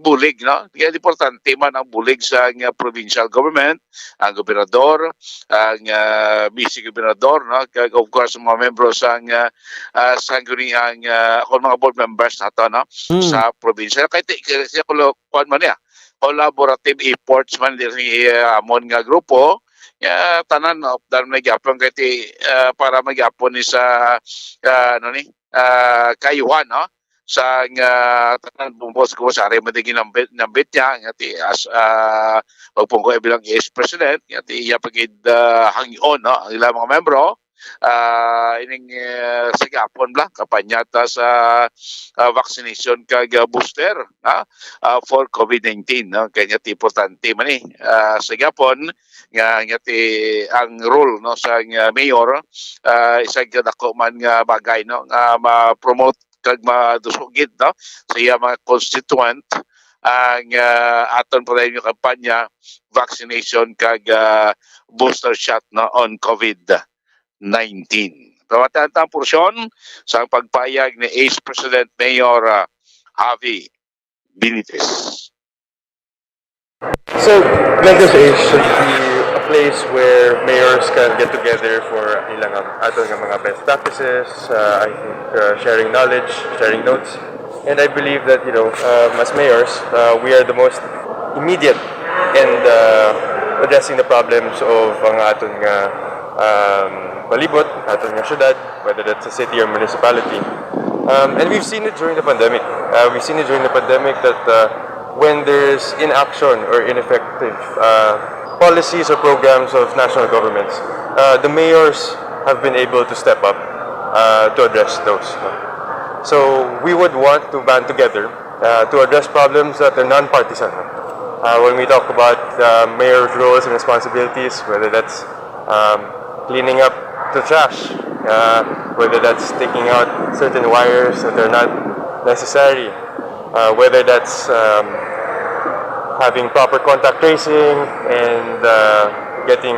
bulig, no? Kaya importante man ang bulig sa nga provincial government, ang gobernador, ang, ah, vice gobernador, no? Kag, of course, ang mga membro sa nga, ah, sangguniang, ah, kung mga board members nato, no? Hmm. Sa probinsya. Kay ti-, kay siya kulo-, kuwan man niya, collaborative efforts man din ni, ah, amon nga grupo, ya, tanan, no? Dan may gyapon kay ti-, ah, para may gyapon ni sa, ah, ano ni, ah, kaayuhan, no? Sa nga tanan, Bumpos, ko sa ari man din ginambit, nambit niya, nga ti as, ah, pagpungko bilang vice president, nga ti iya pagid, ah, hangyon, no? Ang ilang mga membro, ah, ining, eh, sa gihapon bala, kampanya ta sa, ah, vaccination kag, ah, booster, ha? Ah, for COVID nineteen, no? Kaya nga ti importante man ni, ah, sa gihapon, nga, nga ti ang role, no, sa nga mayor, ah, isa ka dako man nga bagay, no, nga ma-promote kag madusugid, no, sa iya mga constituent ang, ah, aton pa rin yung kampanya, vaccination kag, ah, booster shot, no, on COVID nineteen. Pamatian ta ang porsyon sa pagpayag ni Vice President Mayor, ah, Javi Benitez. So, Negros Ace should be a place where mayors can get together for ilang, um, ato nga mga best practices, uh, I think, uh, sharing knowledge, sharing notes. And I believe that, you know, um, as mayors, uh, we are the most immediate and, uh, addressing the problems of ang aton nga, um, palibot, aton nga syudad, whether that's a city or municipality. Um, and we've seen it during the pandemic. Uh, we've seen it during the pandemic that, uh, when there's inaction or ineffective, uh, policies or programs of national governments, uh, the mayors have been able to step up, uh, to address those. So we would want to band together, uh, to address problems that are non-partisan. Uh, when we talk about, uh, mayor's roles and responsibilities, whether that's, um, cleaning up the trash, uh, whether that's taking out certain wires that are not necessary, uh, whether that's, um, having proper contact tracing and, uh, getting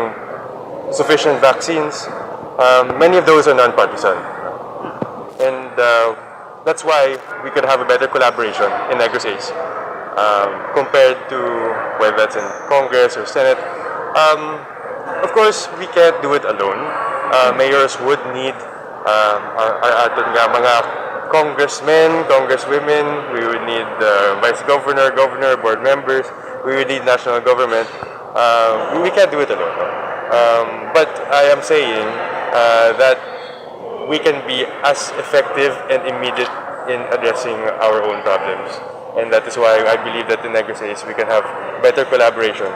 sufficient vaccines. Um, many of those are non-partisan. And, uh, that's why we could have a better collaboration in Negros Ace, um, compared to whether that's in Congress or Senate. Um, of course, we can't do it alone. Uh, mayors would need, um, our, our aton nga mga congressmen, congresswomen. We would need the vice governor, governor, board members. We would need national government. Uh, we can't do it alone. No? Um, but I am saying, uh, that we can be as effective and immediate in addressing our own problems. And that is why I believe that in Negros Ace, we can have better collaboration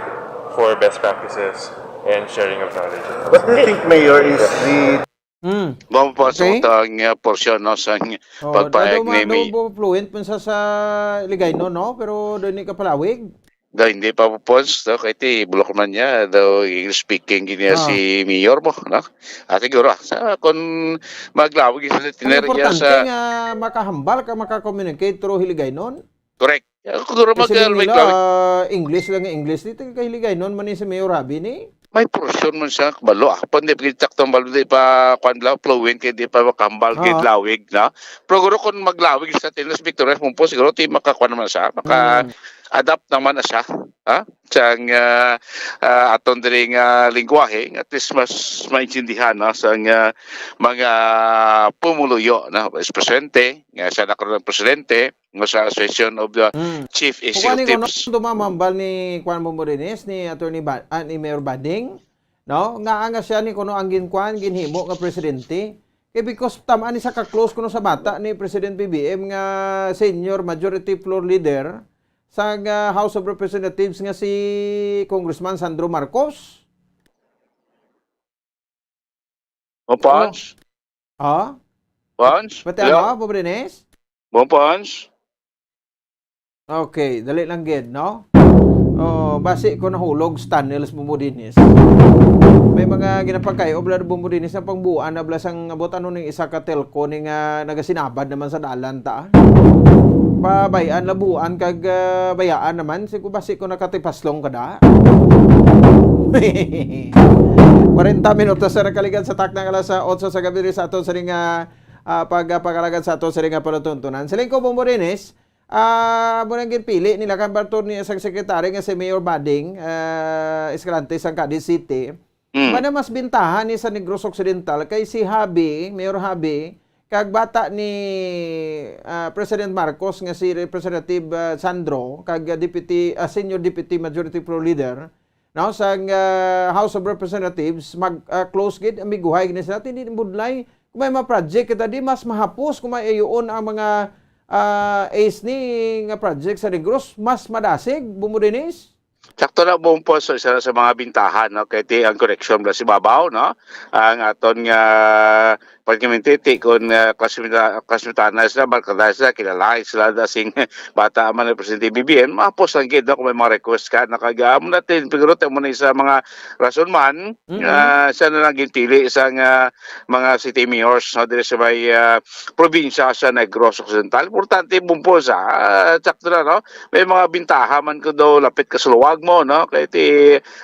for best practices and sharing of knowledge. What do you think, Mayor, is the Hmm. Mao pa sa Okay. utang nga porsyon, no, sa Oh, pagpayag daw ni ma- Mi. daw fluent man sa sa Ligaynon, no? Pero doon ni kapalawig. Daw hindi pa po pons, no? Kay ti bulok man niya, daw English speaking gini Ah. si Mayor mo, no? At siguro, sa kung maglawig sa Ang tinerya importante sa nga makahambal ka, maka-communicate through Hiligaynon. Correct. Ako siguro mag Kasi nila, maglawig. English lang ang English. Dito kay Hiligaynon, man ni si Mayor Rabi ni. May portion man siya, kabalo. Ah, pa hindi pa sakto, kabalo, di pa, kwan lang, fluent, kay di pa makahambal, Ah. gid lawig, no? Pero siguro kung maglawig sa Tinos Victorious mo po, siguro ti makakuha naman siya, maka Mm. adapt naman na siya, ha? Sang, ah, ah, aton diri nga lingwahe, at least mas maintindihan, no? Sang, ah, mga pumuluyo, no? Vice Presidente, nga siya na karon ang presidente, nga sa Association of the Mm. Chief Kung ano ko, no, Executives. tumamambal ni Kwan Bomborines, ni Attorney ba, ah, ni Mayor Bading, no? Nga nga siya ni kuno ang ginkwan, ginhimo nga presidente. Kay because tamaan ni sa ka-close kuno sa bata ni President B B M nga senior majority floor leader sa nga House of Representatives nga si Congressman Sandro Marcos. Mo, Pons? Ha? Pons? Pati Hello? Ano, Bomborines? Mo, Pons? Okay, dali lang gid, no? Oh, basi ko nahulog sa tunnels, Bombo Dennis. May mga ginapangkay-o bala, Bombo Dennis, ang pangbuan na bala sang abot ano ning isa ka telco ni nga nagasinabad naman sa dalan ta. Pabay-an, labuan kag, ah, bayaan naman. Sigo basi ko nakatipaslong ka da. Kwarenta minutos sa nakaligad sa takna nga alas otso sa gabi diri sa aton sa ring, ah, ah, pag, ah, pag-alagad sa aton sa ring, ah, palatuntunan. Siling ko, Bombo Dennis, ah, mo nang ginpili nila kan Bartolomeo sa sekretary nga si Mayor Bading, ah, Escalante sang Cadiz City. Mm. Ba na mas bintahan ni sa Negros Occidental kay si Javi, Mayor Javi, kag bata ni, ah, President Marcos nga si Representative, ah, Sandro, kag, ah, Deputy, ah, Senior Deputy Majority Floor Leader, no, sang, ah, House of Representatives, mag, ah, close gid, amiguhay gid ni sila. Hindi budlay. Kung may mga project kita di, mas mahapos kung may ayuon ang mga, ah, ace ni nga project sa Negros, mas madasig, Bombo Dennis. Sakto na, Bombo Pons, so isa na sa mga bintahan, no? Kay ti ang koneksyon bala sa ibabaw, no? Ang aton nga pagkamintiti kung, ah, classmate-, classmate-anan sila, barkada sila, kilala sila, dasing bata man ang presidente B B M, mahapos lang gid, no? Kung may mga request ka, no? Kag, ah, amo na tin, pero amo na isa mga rason man, Mm-mm. ah, siya na lang ginpili sa nga mga city mayors, no? Diri sa may, ah, probinsya sa Negros Occidental. Importante, Bombo Pons, ah, sakto na, no? May mga bintaha man ko daw lapit ka sa luwag mo, no? Kay ti,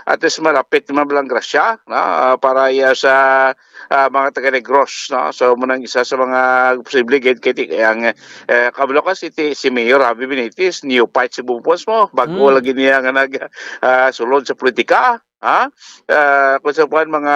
at least malapit naman lang grasya, no? Ah, para iya sa, ah, mga taga Negros, no? So, mo nang isa sa mga posible gid kay ti, ang, eh, kabalo ka si, ti, si Mayor Javi Benitez, neophyte si Bombo Pons mo, bago Mm. lagi niya nga nag, ah, sulod sa politika, ha? Ah, kung sa kuwan, mga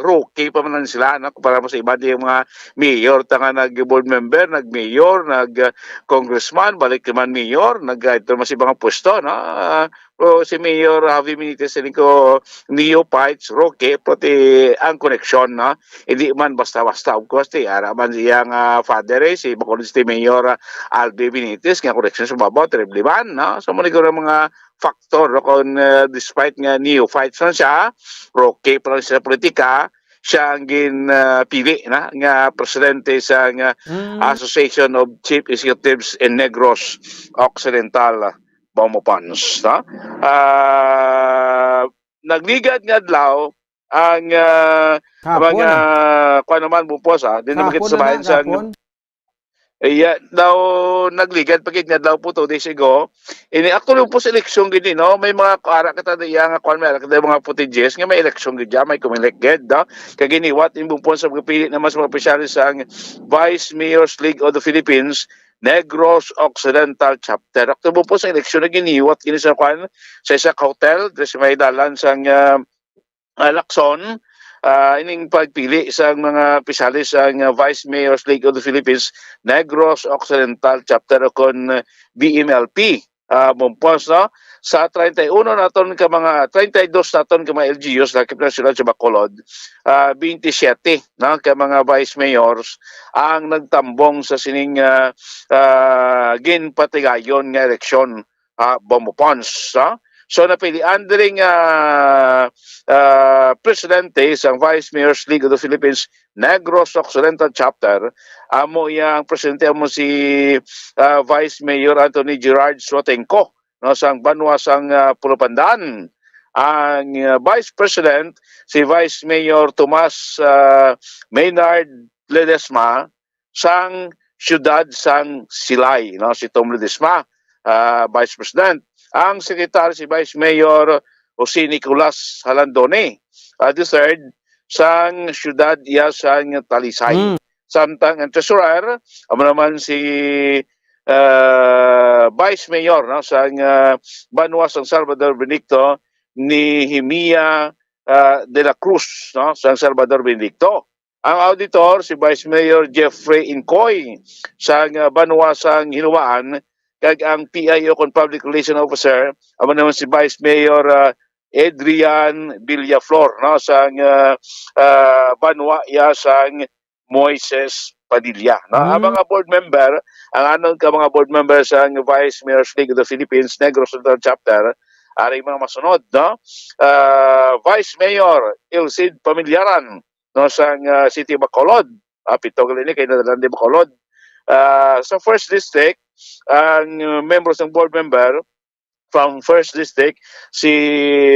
rookie pa man lang sila, no? Kumpara mo sa iba, di yung mga mayor, ta nga nag-board member, nag-mayor, nag-, ah, congressman, balik naman mayor, nag-, ah, ito naman sa ibang pwesto, no? Ah, pero si Mayor Javi Benitez, siling ko, neophytes, rookie, pati ang koneksyon, no? Hindi man basta-basta, of course, ti, ara man iyang, ah, father, eh, si Bacolod City Mayor, ah, Albi Benitez, nga koneksyon sa babaw, terrible man, no? So, muna ko mga factor, no? Kung, ah, despite nga neophytes lang siya, rookie pa lang siya sa politika, siya ang gin, ah, pili na nga presidente sa nga Mm. Association of Chief Executives in Negros Occidental, Bombo Pons, no? Ah, nagligad nga adlaw ang, ah, Hapon, mga, ah. kuwan naman, Bombo Pons, ah. Di naman Hapon kita na sabayan na, sa hapon. Iya, daw nagligad pa gid nga daw po two days ago. Ini, actually, po sa eleksyon gid ni, no? May mga ara kita diya nga kuwan, may ara kita mga footages nga may eleksyon gid diya, may Comelec gid, no? Kay giniwat in Bombo Pons sa pagpili naman sa mga opisyales sang Vice Mayor's League of the Philippines, Negros Occidental Chapter. Actually, po sa eleksyon na giniwat gini sa kuwan, sa isa ka hotel, diri sa may dalan sang, ah, ah, Lacson, ah, ining pagpili sa mga opisyales sang, ah, Vice Mayor's League of the Philippines, Negros Occidental Chapter o kon, ah, V M L P, ah, Bombo Pons, no? Sa treinta y uno naton ka mga, treinta y dos naton ka mga L G Us, lakip na sila sa Bacolod, ah, twenty-seven, no, ka mga vice mayors ang nagtambong sa sining, ah, ah, ginpatigayon nga eleksyon, ah, Bombo Pons, no? So, napilian diri nga, ah, presidente sang Vice Mayor's League of the Philippines Negros Occidental Chapter, amo yang presidente amo si, ah, Vice Mayor Anthony Gerard Suatenco, no, sang banwa sang, ah, Pulo Pandan. Ang, ah, Vice President si Vice Mayor Tomas, ah, Maynard Ledesma, sang siyudad sang Silay, no, si Tom Ledesma, ah, Vice President. Ang Secretary si Vice Mayor Jose Nicolas Jalandoni, ah, the third, sang siyudad iya sang Talisay. Mm. Samtang ang Treasurer, amo naman si, ah, Vice Mayor, no, sang, ah, banwa sang Salvador Benedicto, ni Himia, ah, de la Cruz, no, sang Salvador Benedicto. Ang auditor, si Vice Mayor Jeffrey Incoy, sang, ah, banwa sang Hinoa-an, kag ang P I O kon Public Relation Officer, amo naman si Vice Mayor, ah, Adrian Villaflor, no, sang, ah, ah, banwa iya sang Moises Padilla, no? Ang Mm. mga board member, ang anon ka mga board member sang Vice Mayor's League of the Philippines Negros Central Chapter, ari mga masunod, no? Ah, Vice Mayor Ilcid Pamilyaran, no, sang, ah, City of Bacolod. Ah, pito gali ni kay nadala ni Bacolod. Ah, sa first district, ang, uh, membro sang board member, From first district, si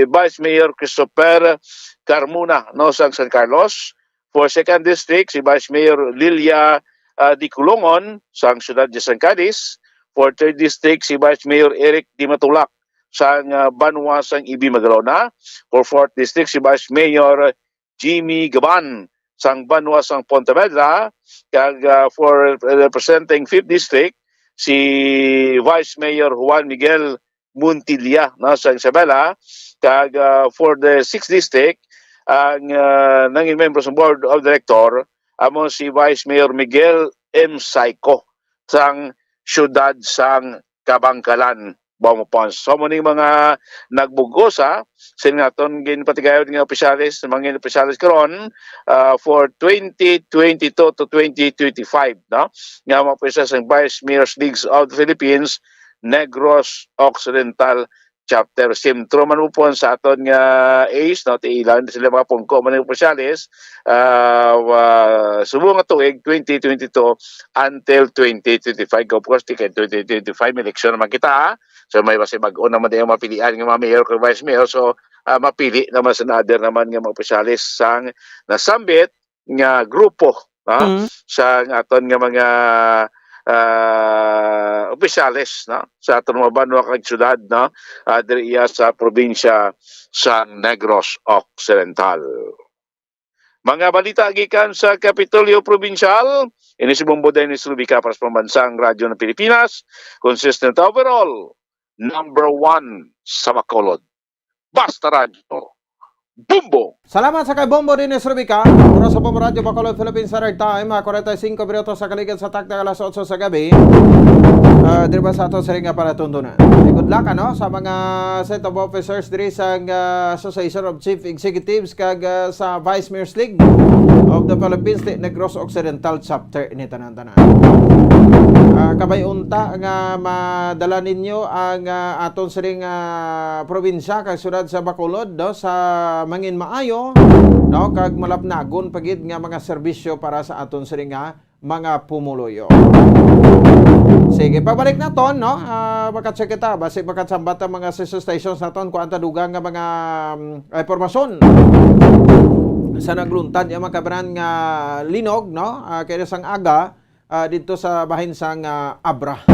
Vice Mayor Christopher Carmona, no, sang San Carlos. For second district, si Vice Mayor Lilia, ah, Diculongon sang siyudad de San Cadiz. For third district, si Vice Mayor Eric Dimatulak sang, ah, banwa sang Ibi Magalona. For fourth district, si Vice Mayor Jimmy Gaban sang banwa sang Pontevedra, kag, ah, for representing fifth district, si Vice Mayor Juan Miguel Montilla, no, sa Isabela, kag, ah, for the sixth district, ang, ah, nangin membro sa board of director amo si Vice Mayor Miguel M. Saico sang siyudad sang Kabangkalan, Bombao Ponce. So, amo ning mga nagbug-os, ha, sa naton ginpatigayon nga opisyales, mga opisyales karon, ah, for twenty twenty-two to twenty twenty-five, no? Nga mga opisyales sang Vice Mayor's League of the Philippines, Negros Occidental Chapter. Sentro man upon sa aton nga ace, no? Tiilan sila mga pungko man nga opisyales, ah, wa-, subong nga tuig twenty twenty-two until twenty twenty-five. Of course, ti kay twenty twenty-five, may eleksyon naman kita, ha? So, may basi bag-o naman din yung mapilian nga mga mayor kag vice mayor. So, ah, mapili naman sa nader naman nga mga opisyales sang nasambit nga grupo, no? Mm. Sa aton nga mga, ah, opisyales, no? Sa aton mga banwa kag syudad, no? Ah, diri iya sa probinsya sa Negros Occidental. Mga balita gikan sa Kapitolyo Probinsyal, ini si Bombo Dennis Rubica para sa Pambansang Radyo ng Pilipinas, consistent overall, number one sa Bacolod. Basta Radyo, Bombo! Salamat sa kay Bombo Dennis Rubica. Oras sa Bombo Radyo Bacolod, Philippine Standard Time, ah, forty-five minutos sa kaligid sa taktak alas otso sa gabi. Ah, diri ba sa ato sa ring nga palatuntunan? Good luck, ano, sa mga set of officers diri sa, ah, Association of Chief Executives kag, ah, sa Vice Mayor's League of the Philippines, the Negros Occidental Chapter, ini tanan-tanan. Ah, kabay unta nga madala ninyo ang, ah, aton siring, ah, probinsya kag syudad sa Bacolod, no, sa mangin maayo, no, kag malapnagon pa gid nga mga serbisyo para sa aton siring nga mga pumuluyo. Sige, pabalik naton, no? Ah, maka-check kita, basi makasambat ang mga sister stations naton, kuan ta dugang nga mga, mm, impormasyon sa nagluntad nga mga kabaran nga linog, no? Ah, kaya sang aga, ah, dito sa bahin sang, ah, Abra.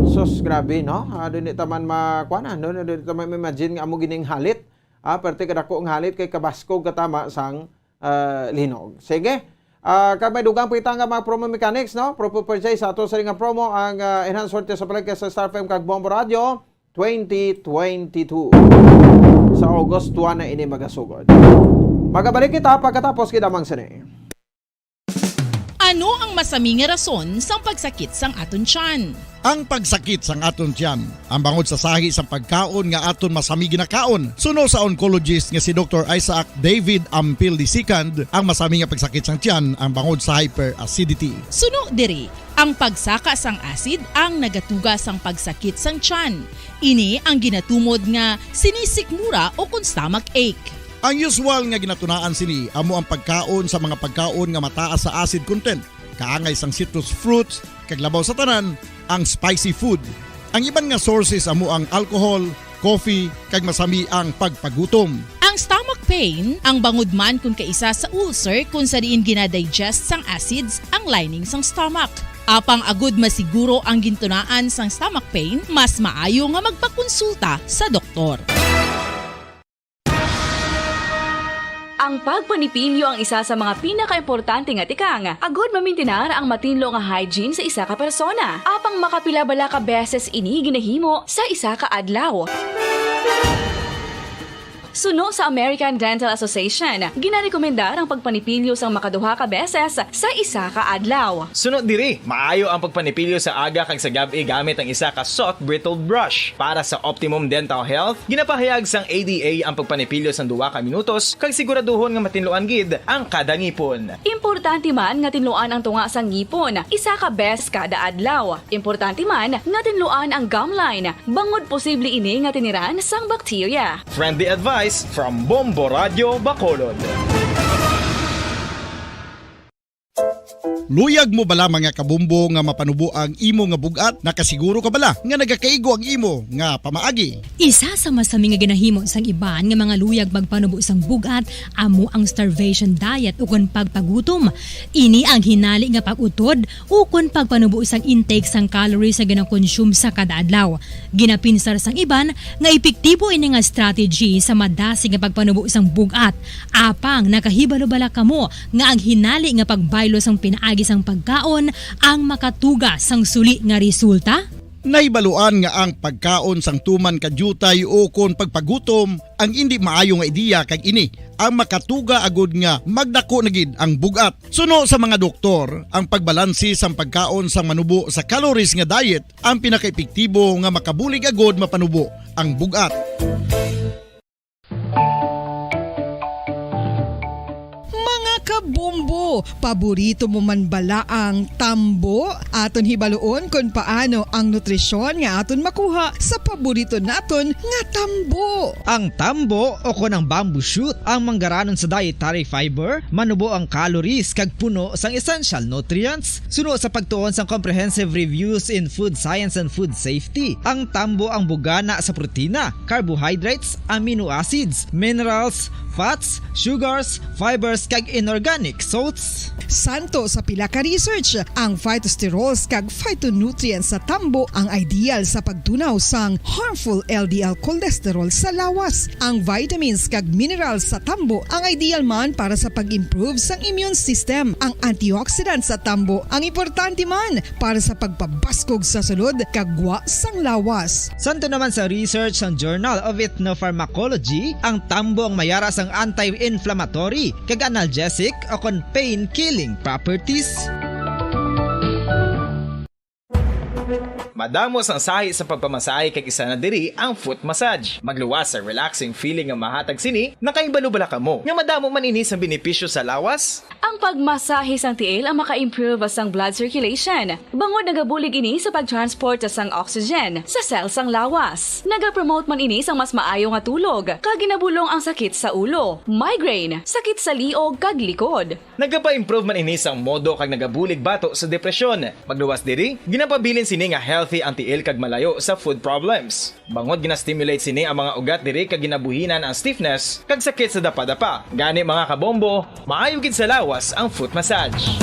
Sus, grabe, no? Ah, dili ta man ma-, kuan na, no? Dili ta man ma-imagine nga amo gining halit. Ah, parte kadako ang halit kay kabaskog katama sang, ah, linog. Sige. Ah, kag may dugang pa kita nga mga promo mechanics, no? Promo purchase sa ato sa ring nga promo ang, ah, enhanced swerte sa palengke sa Star F M kag Bombo Radio twenty twenty-two. Sa August one na ini magasugod. Magabalik kita pagkatapos gid lamang sini. Ano ang masami nga rason sang pagsakit sang aton tiyan? Ang pagsakit sang aton tiyan, ang bangod sa sahi sang pagkaon nga aton masami ginakaon, suno sa oncologist nga si Doktor Isaac David Ampil the second, ang masami nga pagsakit sang tiyan, ang bangod sa hyperacidity. Suno diri, ang pagsaka sang acid ang nagatuga sang pagsakit sang tiyan. Ini ang ginatumod nga sinisikmura o kon stomach ache. Ang usual nga ginatunaan sini amo ang pagkaon sa mga pagkaon nga mataas sa acid content, kaangay sang citrus fruits, kag labaw sa tanan, ang spicy food. Ang iban nga sources amo ang alcohol, coffee, kag masami ang pagpagutom. Ang stomach pain, ang bangod man kon kaisa sa ulcer kon sa diin ginadigest sang acids ang lining sang stomach. Apang agud masiguro ang gintunaan sang stomach pain, mas maayo nga magpakonsulta sa doktor. Ang pagpanipilyo ang isa sa mga pinakaimportante nga tikang agud mamintinar ang matinlo nga hygiene sa isa ka persona. Apang makapila bala ka beses ini ginahimo sa isa ka adlaw? Suno sa American Dental Association, ginarekomendar ang pagpanipilyo sang makaduha ka beses sa isa ka adlaw. Suno diri, maayo ang pagpanipilyo sa aga kag sa gab-i gamit ang isa ka soft bristled brush. Para sa optimum dental health, ginapahayag sang A D A ang pagpanipilyo sang duha ka minutos kag siguraduhon nga matinluan gid ang kada ngipon. Importante man nga tinluan ang tunga sang ngipon isa ka beses kada adlaw. Importante man nga tinluan ang gum line, bangod posible ini nga tiniran sang bakterya. Friendly advice from Bombo Radio Bacolod. Luyag mo bala, mga kabombo, nga mapanubo ang imo nga bug-at? Nakasiguro ka bala nga nagakaigo ang imo nga pamaagi? Isa sa masami nga ginahimo sang iban nga mga luyag magpanubo sang bug-at amo ang starvation diet ukon pagpagutom. Ini ang hinali nga pag-utod ukon pagpanubo sang intake sang calories nga ginakonsume sa kada adlaw. Ginapinsar sang iban nga epektibo ini nga strategy sa madasig nga pagpanubo sang bug-at. Apang nakahibalo bala kamo nga ang hinali nga pagbaylo sang pinaagi sang pagkaon ang makatuga sang suli nga resulta? Nahibaluan nga ang pagkaon sang tuman ka diutay ukon pagpagutom ang indi maayo nga ideya, kag ini ang makatuga agud nga magdako na gid ang bug-at. Suno sa mga doktor, ang pagbalanse sang pagkaon sang manubo sa calories nga diet ang pinakaepektibo nga makabulig agud mapanubo ang bug-at. Mga kabombo, paborito mo man bala ang tambo? Aton hibaluon kon paano ang nutrisyon nga aton makuha sa paborito naton nga tambo. Ang tambo o kon ang bamboo shoot ang manggaranon sa dietary fiber, manubo ang calories kag puno sang essential nutrients. Suno sa pagtuon sang Comprehensive Reviews in Food Science and Food Safety, ang tambo ang bugana sa protina, carbohydrates, amino acids, minerals, fats, sugars, fibers, kag inorganic salts. Santo sa pila ka research, ang phytosterols kag phytonutrients sa tambo ang ideal sa pagtunaw sang harmful L D L cholesterol sa lawas. Ang vitamins kag minerals sa tambo ang ideal man para sa pag-improve sang immune system. Ang antioxidants sa tambo ang importante man para sa pagpabaskog sa sulod kag gwa sang lawas. Santo naman sa research sang Journal of Ethnopharmacology, ang tambo ang mayara sang anti-inflammatory kag analgesic o kon pain-killing properties. Madamo sang sahi sa pagpamasahe, kag isa na diri ang foot massage. Magluwas sa relaxing feeling nga mahatag sini. Nakahibalo bala kamo nga madamo man ini sang benepisyo sa lawas? Ang pagmasahe sang tiil ang maka-improve sang blood circulation, bangod nagabulig ini sa pag-transport sang oxygen sa cell sang lawas. Nagapromote man ini sang mas maayo nga tulog, kag ginabulong ang sakit sa ulo, migraine, sakit sa liog, kag likod. Nagapa-improve man ini sang mood kag nagabulig bato sa depresyon. Magluwas diri, ginapabilin sini nga healthy ang tiil kag malayo sa foot problems. Bangod gina-stimulate sini ang mga ugat diri kag ginabuhinan ang stiffness kag sakit sa dapadapa. Gani, mga kabombo, maayo gid sa lawas ang foot massage.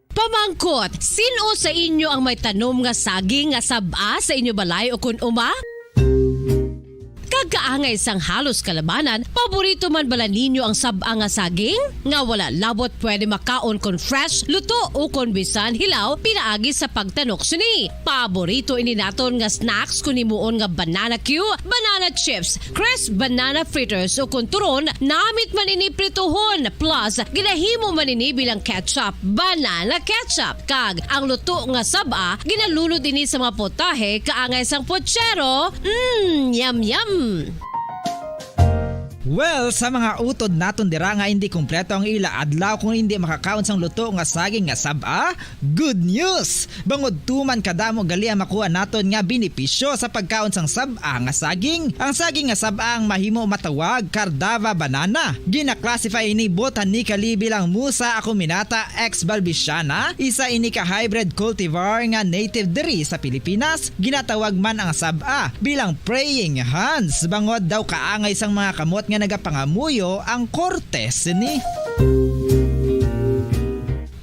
Pamangkot, sin-o sa inyo ang may tanom nga saging nga sab-a sa inyo balay ukon uma? Kag kaangay sang halos kalabanan, paborito man bala ninyo ang sab-a nga saging? Nga wala labot pwede makaon kon fresh, luto, ukon bisan hilaw pinaagi sa pagtanok sini. Paborito ini naton nga snacks kon himuon nga banana cue, banana chips, crisp banana fritters, ukon turon, namit man ini prituhon, plus ginahimo man ini bilang ketchup, banana ketchup. Kag ang luto nga sab-a, ginalunod ini sa mga putahe kaangay sang puchero. Mm, yum, yum! Well, sa mga utod naton dira nga indi kompleto ang ila adlaw kon indi makakaon sang luto nga saging nga sab-a, good news! Bangod tuman kadamo gali ang makuha naton nga benepisyo sa pagkaon sang sab-a nga saging. Ang saging nga sab-a ang mahimo matawag Cardava banana. Gina-classify ini botanically bilang Musa acuminata ex balbisiana. Isa ini ka hybrid cultivar nga native diri sa Pilipinas. Ginatawag man ang sab-a bilang praying hands, bangod daw kaangay sang mga kamot nga nagapangamuyo ang korte sini.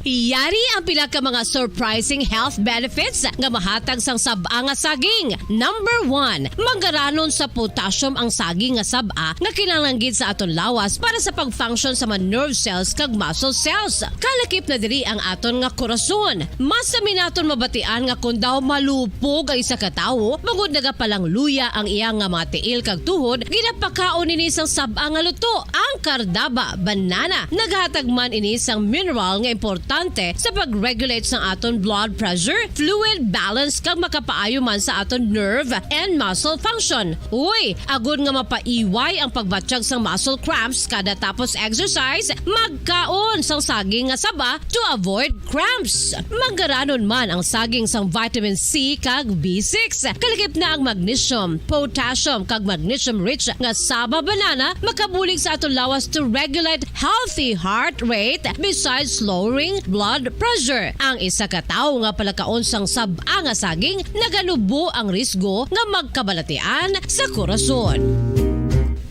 Yari ang pila ka mga surprising health benefits nga mahatag sang sab-a nga saging. Number one, manggaranon sa potassium ang saging nga sab-a nga kinahanglan gid sa aton lawas para sa pag-function sa mga nerve cells kag muscle cells. Kalakip na diri ang aton nga korason. Mas sami naton mabatian nga kon daw malupog ang isa ka tawo, bangod nagapalangluya ang iya nga mga tiil kag tuhod, ginapakaon nini sang sab-a nga luto, ang Cardava banana. Naghatag man ini sang mineral nga importante parte sa pag-regulate sang aton blood pressure, fluid balance, kag makapaayo man sa aton nerve and muscle function. Uy, agod nga mapaiway ang pagbatyag sang muscle cramps kada tapos exercise, magkaon sang saging nga saba to avoid cramps. Manggaranon man ang saging sang vitamin C kag B six. Kalakip na ang magnesium, potassium, kag magnesium-rich nga saba banana makabulig sa aton lawas to regulate healthy heart rate besides lowering blood pressure. Ang isa ka tawo nga palakaon sang sab-a nga saging naganubo ang risgo nga magkabalatian sa korason.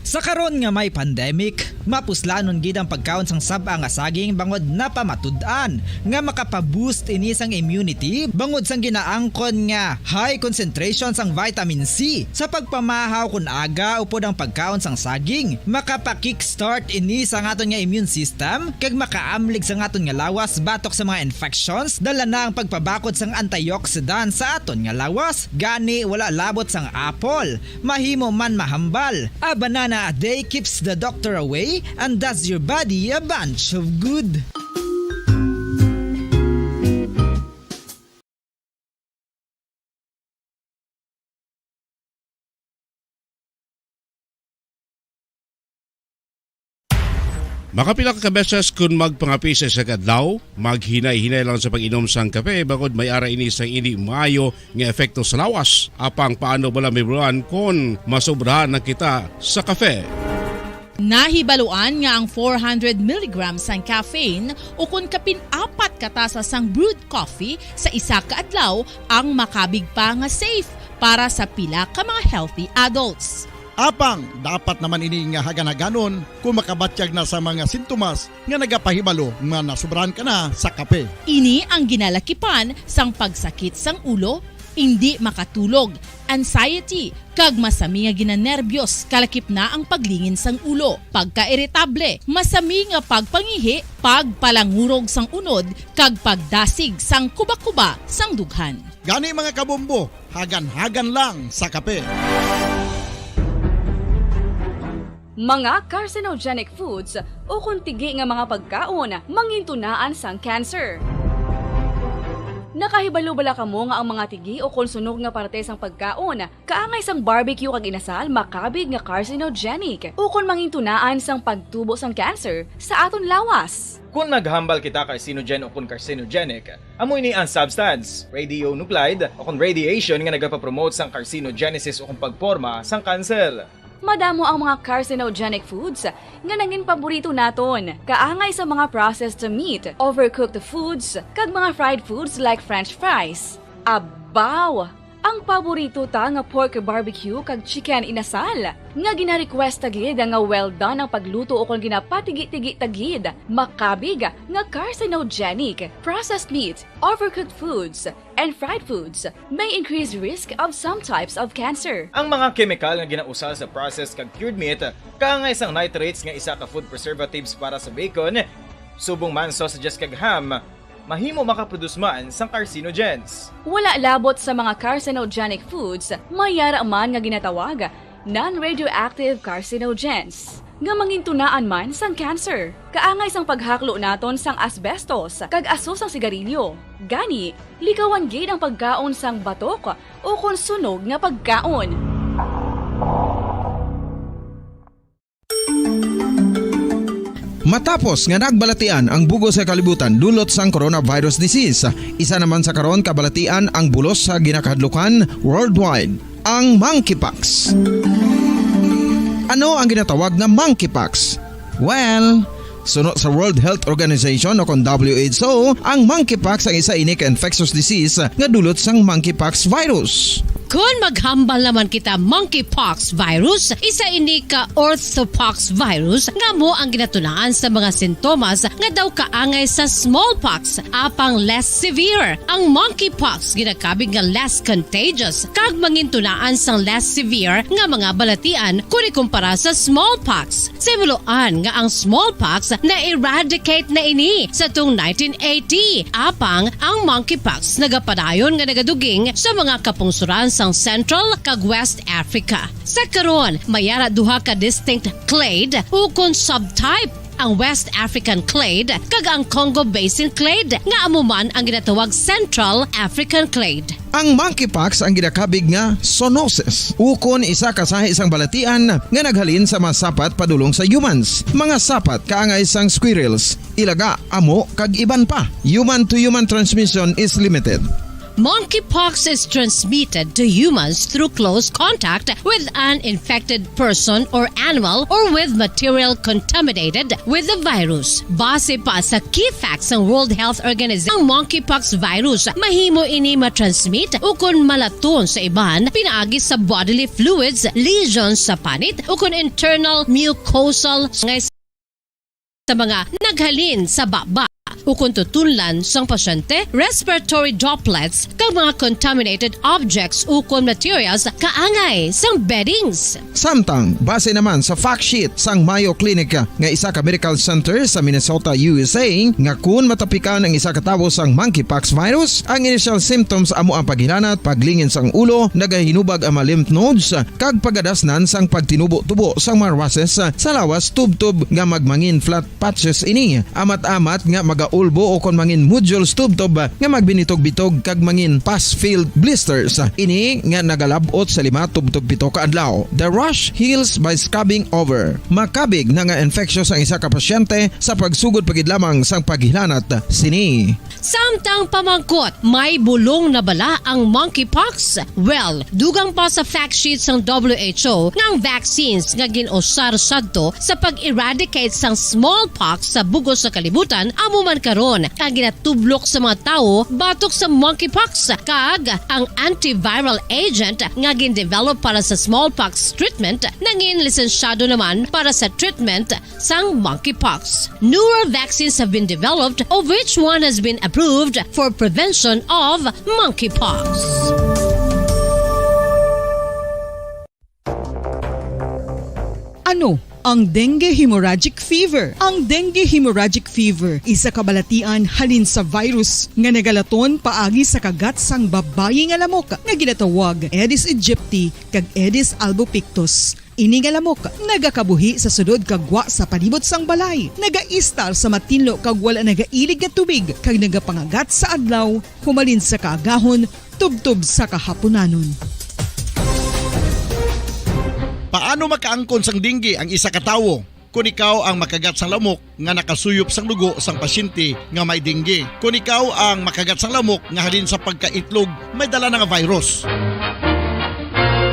Sa karon nga may pandemic, mapuslanon gid ang pagkaon sang sab-a nga saging bangod napamatud-an nga makapa-boost ini sang immunity bangod sang ginaangkon nga high concentration sang vitamin C. Sa pagpamahaw kon aga upod ang pagkaon sang saging, makapa-kickstart ini sa aton nga immune system kag makaamlig sa aton nga lawas batok sa mga infections, dala na ang pagpabakod sang antioxidant sa aton nga lawas. Gani, wala labot sang apple, mahimo man mahambal. A banana a day keeps the doctor away and does your body a bunch of good. Makapila ka beses kon magpangape sa isa ka adlaw, maghinay-hinay lang sa pag-inom sang kape, bangod may ara ini sang indi maayo nga epekto sa lawas. Apang paano bala mahibaluan kon masobrahan na kita sa kape? Nahibaluan nga ang four hundred milligrams sang caffeine ukon kapin apat ka tasa sang brewed coffee sa isa ka adlaw ang makabig pa nga safe para sa pila ka mga healthy adults. Apang dapat naman ini nga hagan-haganon kung makabatyag na sa mga sintomas nga nagapahibalo nga nasobrahan ka na sa kape. Ini ang ginalakipan sang pagsakit sang ulo, indi makatulog, anxiety, kag masami nga ginanerbyos, kalakip na ang paglingin sang ulo, pagkairitable, masami nga pagpangihi, pagpalangurog sang unod, kag pagdasig sang kubakuba sang dughan. Gani, mga kabombo, hagan-hagan lang sa kape. Mga carcinogenic foods ukon tigi nga mga pagkaon mangintunaan sang cancer. Nakahibalo bala kamo nga ang mga tigi ukon sunog nga parte sang pagkaon, kaangay sang barbecue kag inasal, makabig nga carcinogenic ukon mangintunaan sang pagtubo sang cancer sa aton lawas? Kon maghambal kita carcinogen ukon carcinogenic, amo ini ang substance, radionuclide, ukon radiation nga nagapapromote sang carcinogenesis ukon pagporma sang kanser. Madamo ang mga carcinogenic foods nga nangin paborito naton, kaangay sa mga processed meat, overcooked foods, kag mga fried foods like French fries. Abaw! Ang paborito ta nga pork barbecue kag chicken inasal, nga gina-request ta gid nga well done ang pagluto ukon ginapatigi-tigi ta gid, makabig nga carcinogenic. Processed meat, overcooked foods, and fried foods may increase risk of some types of cancer. Ang mga kemikal nga ginausar sa processed kag cured meat, kaangay sang nitrates nga isa ka food preservatives para sa bacon, subong man sausages kag ham, mahimo makaproduce man sang carcinogens. Wala labot sa mga carcinogenic foods, may yara man nga ginatawag non-radioactive carcinogens, nga mangintunaan man sang cancer. Kaangay sang paghaklo naton sang asbestos kag aso sang sigarilyo. Gani, likawan gid ang pagkaon sang batok ukon sunog nga pagkaon. Matapos nga nagbalatian ang bug-os nga kalibutan dulot sang coronavirus disease, isa naman sa karon kabalatian ang bulos sa ginakahadlukan worldwide, ang monkeypox. Ano ang ginatawag nga monkeypox? Well, suno sa World Health Organization o kon W H O, ang monkeypox ang isa ini ka infectious disease nga dulot sang monkeypox virus. Kon maghambal naman kita monkeypox virus, isa ini ka orthopox virus nga amo ang ginatunaan sa mga sintomas nga daw kaangay sa smallpox, apang less severe. Ang monkeypox ginakabig nga less contagious kag mangintunaan sang less severe nga mga balatian kon ikumpara sa smallpox. Sa hibaluan nga ang smallpox na-eradicate na ini sa tung nineteen eighty, apang ang monkeypox nagapadayon nga nagaduging sa mga kapungsoran sang Central kag West Africa. Sa karon, may ara duha ka distinct clade ukon subtype ang West African clade, kag ang Congo Basin clade, nga amo man ang ginatawag Central African clade. Ang monkeypox ang ginakabig nga zoonosis, ukon isa ka sahi sang balatian nga naghalin sa mga sapat padulong sa humans, mga sapat kaangay sang squirrels, ilaga, amo, kag iban pa. Human to human transmission is limited. Monkeypox is transmitted to humans through close contact with an infected person or animal or with material contaminated with the virus. Base pa sa key facts sang World Health Organization, ang monkeypox virus mahimo ini matransmit ukon malaton sa iban pinaagi sa bodily fluids, lesions sa panit, ukon internal mucosal nga sa mga naghalin sa baba ukon tutunlan sang pasyente, respiratory droplets, kag mga contaminated objects ukon materials kaangay sang beddings. Samtang, base naman sa fact sheet sang Mayo Clinic nga isa ka medical center sa Minnesota, U S A, nga kun matapikan ang isa ka tawo sang monkeypox virus, ang initial symptoms amo ang paghilanat, paglingin sang ulo, nagahinubag ang mga lymph nodes, kag pagadasnan sang pagtinubo-tubo sang mga rushes sa lawas tubtob nga magmangin flat patches ini, amat-amat nga magaulbo ukon mangin nodules tubtob nga magbinitog-bitog kag mangin pus-filled blisters. Ini nga nagalab-ot sa lima tubtob pito ka adlaw. The rash heals by scabbing over. Makabig na nga infectious ang isa ka pasyente sa pagsugod pa gid lamang sang paghilanat sini. Samtang pamangkot, may bulong na bala ang monkeypox? Well, dugang pa sa fact sheet sang W H O nga ang vaccines nga gin-usar sadto sa pag-eradicate sang smallpox sa bug-os sa kalibutan amo man karon ang ginatublok sa mga tawo batok sa monkeypox, kag ang antiviral agent nga gin-develop para sa smallpox treatment nangin lisensyado naman para sa treatment sang monkeypox. Newer vaccines have been developed, of which one has been approved for prevention of monkeypox. Ano ang dengue hemorrhagic fever? Ang dengue hemorrhagic fever isa ka balatian halin sa virus nga nagalaton paagi sa kagat sang babayi nga lamok nga ginatawag Aedes aegypti kag Aedes albopictus. Ini nga lamok nagakabuhi sa sulod kag gwa sa palibot sang balay, nagaistar sa matinlo kag wala nagailig nga tubig, kag nagapangagat sa adlaw humalin sa kaagahon tubtob sa kahapunanon. Paano makaangkon sang dengue ang isa ka tawo? Kon ikaw ang makagat sang lamok nga nakasuyop sang dugo sang pasyente nga may dengue, kon ikaw ang makagat sang lamok nga halin sa pagkaitlog may dala na nga virus.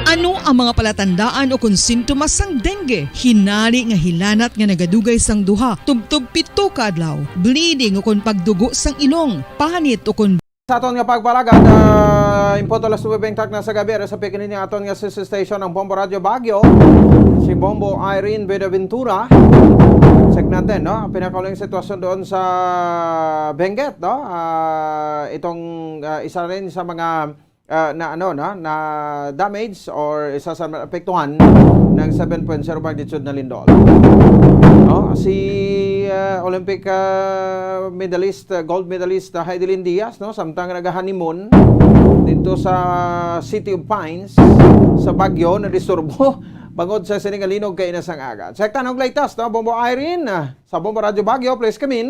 Ano ang mga palatandaan o kon sintomas sang dengue? Hinari nga hilanat nga nagadugay sang duha tubtob pito ka adlaw, bleeding o kon pagdugo sang ilong, panit o kon Sa aton nga pagpalagad, ah, input alas nuebe ang takna sa gabi, ari sa pikinini aton nga sis station, ang Bombo Radyo Baguio, si Bombo Irene Buenaventura. Check natin, no? Ang pinakauling sitwasyon doon sa Benguet, no? Ah, itong, ah, isa rin sa mga, ah, na, ano, no? Na damage or isa sa apektuhan ng seven point zero magnitude na lindol. No? Si, ah, Olympic, ah, medalist, ah, gold medalist, ah, Heidelin Diaz, no? Samtang naga-honeymoon dito sa City of Pines, sa Baguio, nadisturbo bangod sa sini nga linog kay inas ang aga. Check ta og latest, no? Bombo Irene, ah, sa Bombo Radyo Baguio, please come in.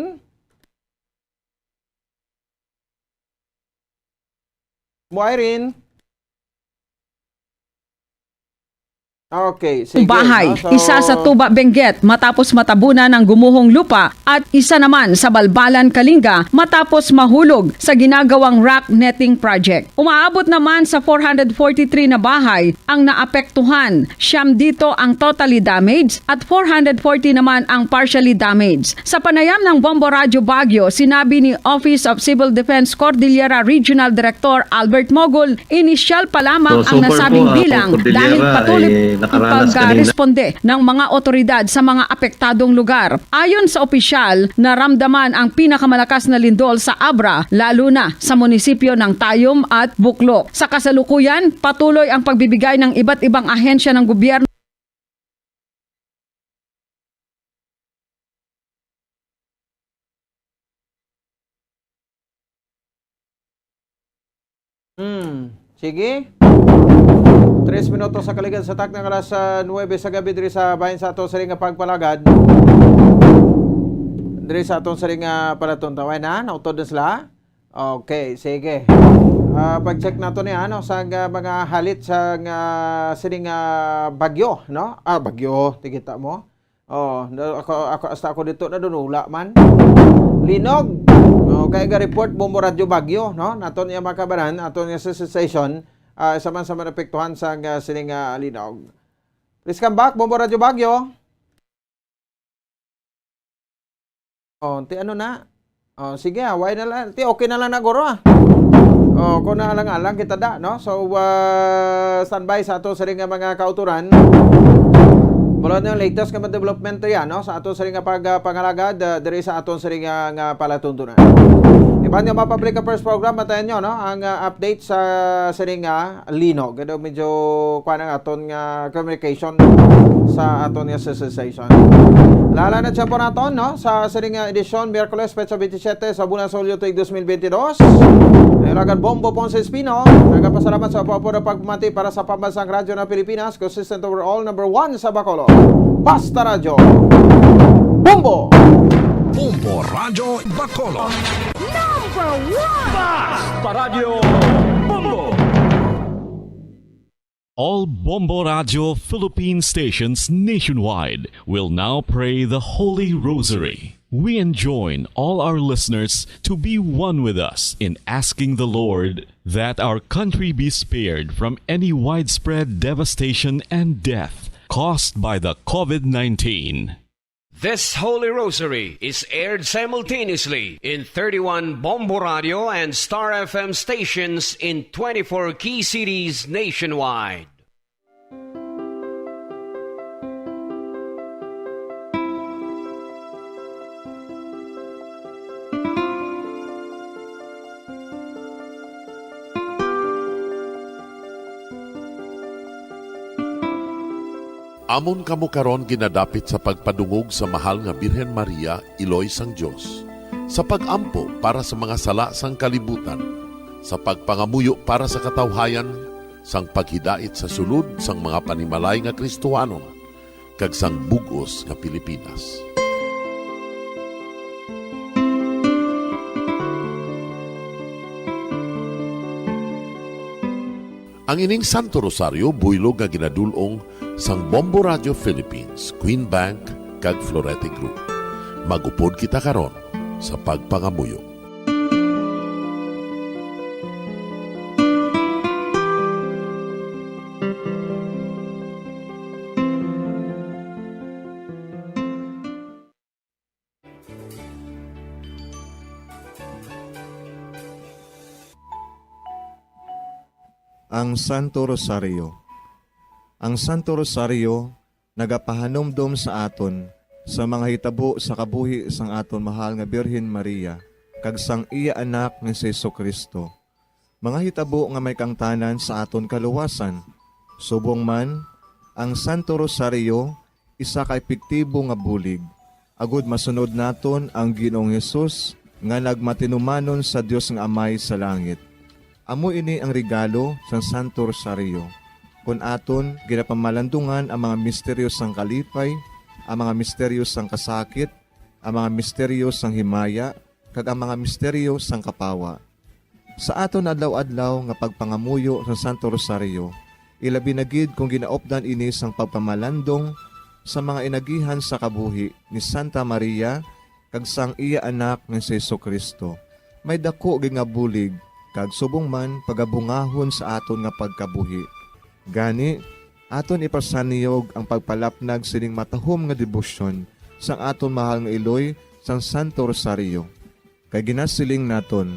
Mo Irene. Okay, sige, bahay, no? So, isa sa Tuba, Benguet, matapos matabunan ng gumuhong lupa, at isa naman sa Balbalan, Kalinga, matapos mahulog sa ginagawang rock netting project. Umaabot naman sa four hundred forty-three na bahay ang naapektuhan. Siyam dito ang totally damaged at four hundred forty naman ang partially damaged. Sa panayam ng Bombo Radyo Baguio, sinabi ni Office of Civil Defense Cordillera Regional Director Albert Mogul, inisyal pa lamang ang nasabing bilang dahil patuloy ang pagresponde ng mga otoridad sa mga apektadong lugar. Ayon sa opisyal, naramdaman ang pinakamalakas na lindol sa Abra, lalo na sa munisipyo ng Tayum at Buklok. Sa kasalukuyan, patuloy ang pagbibigay ng iba't ibang ahensya ng gobyerno. Hmm. Sige. Tres minutos sa kaligad sa takna nga alas, ah, nuebe sa gabi diri sa bahin sa ato sa nga pagpalagad. Diri sa aton siring nga palatuntaw. Ay na, nautod na sila. Okay, sige. Ah, pag-check nato ni, ano, sa, ah, mga halit sa, ah, siring nga bagyo, no? Ah, bagyo, tikita mo. Oh, na-, ako, ako, hasta ako dito na dunula man. Linog. Okay, ga-report Bombo Radyo Bagyo, no? Naton iya mga kabaran, aton nga sa sensation, ah, isa man sa manapektuhan sa, ah, siring nga linog. Please come back, Bombo Radyo Bagyo. Oh, ti ano na? Oh, sige, ah, why na lang? Ti okay na lang na, guro, ah. Oh, kung naalang-alang kita da, no? So, ah, standby sa ato siring nga mga kauturan. Mula na yung latest nga mga development yan, no? Sa ato siring nga pag, ah, pangalagad, ah, diri sa aton siring nga, nga palatuntunan. Iban nga mga public affairs program, matayan nyo, no? Ang, ah, update sa siring nga linog. Kaya medyo kuwan ang aton nga communication sa aton nga sensation. Lala na siya po naton, no? Sa siring nga edisyon, Miyerkules, petsa twenty-seven sa bulan sa Hulyo, tuig dos mil bentidós. Ilagan Bombo Ponce Espino, nagapasalamat sa apo-apo na pagmati para sa Pambansang Radyo ng Pilipinas, consistent overall, number one sa Bacolod. Basta Radyo. Bombo! Bombo Radyo Bacolod. Number one! Basta Radyo Bombo! All Bombo Radyo Philippine stations nationwide will now pray the Holy Rosary. We enjoin all our listeners to be one with us in asking the Lord that our country be spared from any widespread devastation and death caused by the COVID nineteen. This Holy Rosary is aired simultaneously in thirty-one Bombo Radio and Star F M stations in twenty-four key cities nationwide. Amon kamo karon ginadapit sa pagpadungog sa Mahal nga Birhen Maria, Iloy sang Dios, sa pag-ampo para sa mga sala sang kalibutan, sa pagpangamuyo para sa katawhayan, sang paghidait sa sulod sang mga panimalay nga Kristohanon, kag sang bug-os nga Pilipinas. Ang ining Santo Rosario buylog nga ginadul-ong sang Bombo Radio Philippines, Queen Bank, kag Florete Group. Mag-upod kita karon sa pagpangamuyo. Ang Santo Rosario. Ang Santo Rosario nagapahanumdom sa aton sa mga hitabo sa kabuhi sang aton mahal nga Birhen Maria kag sang iya Anak nga si Jesu-Cristo. Mga hitabo nga may kaangtanan sa aton kaluwasan. Subong man, ang Santo Rosario isa ka epektibo nga bulig, agud masunod naton ang Ginoong Hesus nga nagmatinumanon sa Dios nga Amay sa langit. Amo ini ang regalo sang Santo Rosario, kon aton ginapamalandungan ang mga misteryo sang kalipay, ang mga misteryo sang kasakit, ang mga misteryo sang himaya, kag ang mga misteryo sang kapawa. Sa aton adlaw-adlaw nga pagpangamuyo sa Santo Rosario, ilabi na gid kon ginaupdan ini sang pagpamalandong sa mga inagihan sa kabuhi ni Santa Maria kag sang iya Anak nga si Jesu-Cristo, may daku gid nga bulig kag subong man pagabungahon sa aton nga pagkabuhi. Gani, aton ipasaniyog ang pagpalapnag sining matahom nga debosyon sang aton mahal nga iloy sang Santo Rosario. Kay ginasiling naton,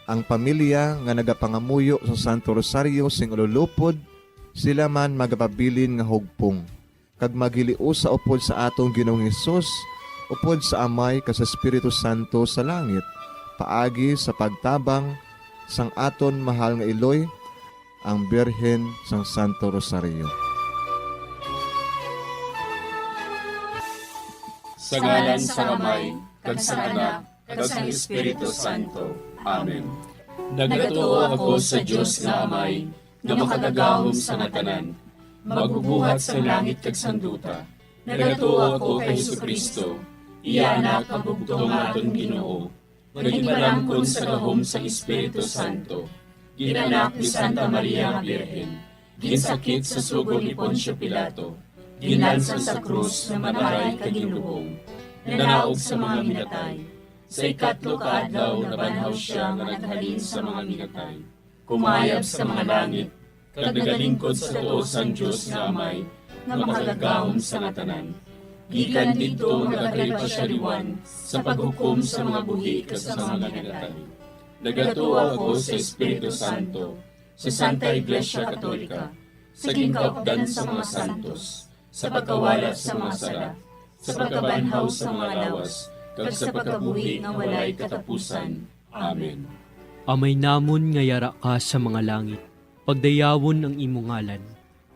ang pamilya nga nagapangamuyo sa Santo Rosario sing ululupod, sila man magapabilin nga hugpong, kag maghiliusa upod sa aton Ginoong Hesus, upod sa Amay kag sa Espiritu Santo sa langit, paagi sa pagtabang sang aton mahal nga iloy, ang Birhen sang Santo Rosario. Sa ngalan sang Amay, kag sang Anak, kag sang Espiritu Santo. Amen. Nagatuo ako sa Dios nga Amay, nga makagagahom sa nga tanan, magbubuhat sa langit kag sang duta. Nagatuo ako kay Jesu-Cristo, Iya Anak nga bugtong nga aton Ginoo, nga ginpalangkon sa gahom sang Espiritu Santo, ginanak ni Santa Maria nga Birhen, ginsakit sa sugo ni Poncio Pilato, ginlansang sa krus, namatay kag ginlubong, nanaog sa mga minatay. Sa ikatlo ka adlaw nabanhaw sia nga naghalin sa mga minatay, kumayab sa mga langit, kag nagalingkod sa tuo sang Dios nga Amay, nga makagagahom sa nga tanan. Gikan didto nagakari pa sia liwat sa paghukom sa mga buhi kag sa mga minatay. Nagatuo ako sa Espiritu Santo, sa Santa Iglesia Katolika, sa ginkaupdan sa mga santos, sa pagkawala sa mga sala, sa pagkabanhaw sa mga lawas, kag sa pagkabuhi nga walay katapusan. Amen. Amay namon nga yara ka sa mga langit, pagdayawon ang imo ngalan,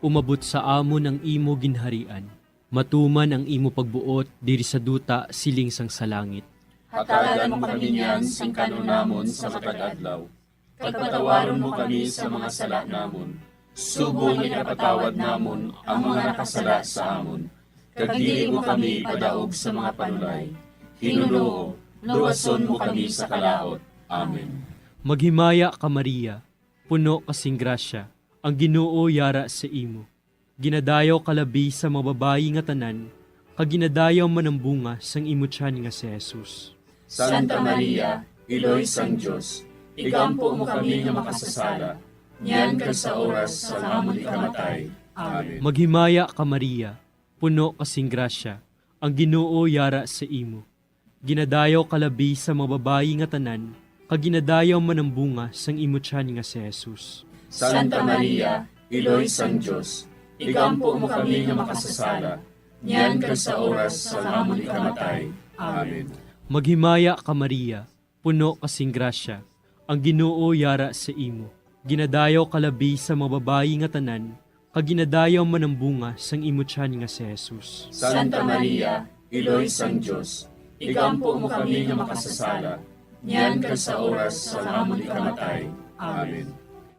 umabot sa amon ang imo ginharian, matuman ang imo pagbuot diri sa duta siling sang sa langit. Hatagan mo kami niyan sing kan-on namon sa matag adlaw, kag patawaron mo kami sa mga sala namon, subong nga ginapatawad namon ang mga nakasala sa amon, kag dili mo kami ipadaog sa mga panulay. Ginoo, luwason mo kami sa kalaut. Amen. Maghimaya ka, Maria, puno ka sing grasya, ang Ginoo yara sa imo. Ginadayaw ka labi sa mga babayi nga tanan, kag ginadayaw man ang bunga sang imo tiyan nga si Jesus. Santa Maria, Iloy sang Dios, igampo mo kami nga makasasala, niyan kag sa oras sang amon ikamatay. Amen. Maghimaya ka, Maria, puno ka sing grasya, ang Ginoo yara sa imo. Ginadayaw ka labi sa mga babayi nga tanan, kag ginadayaw man ang bunga sang imo tiyan nga si Jesus. Santa Maria, Iloy sang Dios, igampo mo kami nga makasasala, niyan kag sa oras sang amon ikamatay. Amen. Maghimaya ka, Maria, puno ka sing grasya, ang Ginoo yara sa imo. Ginadayaw ka labi sa mga babayi nga tanan, kag ginadayaw man ang bunga sang imo tiyan nga si Jesus. Santa Maria, Iloy sang Dios, igampo mo kami nga makasasala, niyan kag sa oras sang amon ikamatay. Amen.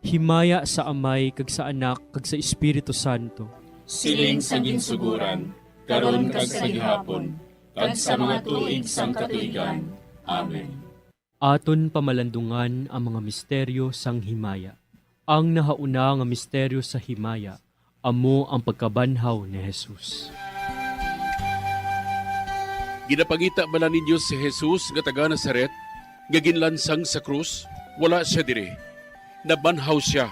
Himaya sa Amay, kag sa Anak, kag sa Espiritu Santo. Siling sa ginsuguran, karon kag sa gihapon, kag sa mga tuig sang katuigan. Amen. Aton pamalandungan ang mga misteryo sang himaya. Ang nahauna nga misteryo sa himaya amo ang pagkabanhaw ni Jesus. Ginapangita bala ninyo si Jesus nga taga Nazaret, nga ginlansang sa krus? Wala sia diri. Nabanhaw sia.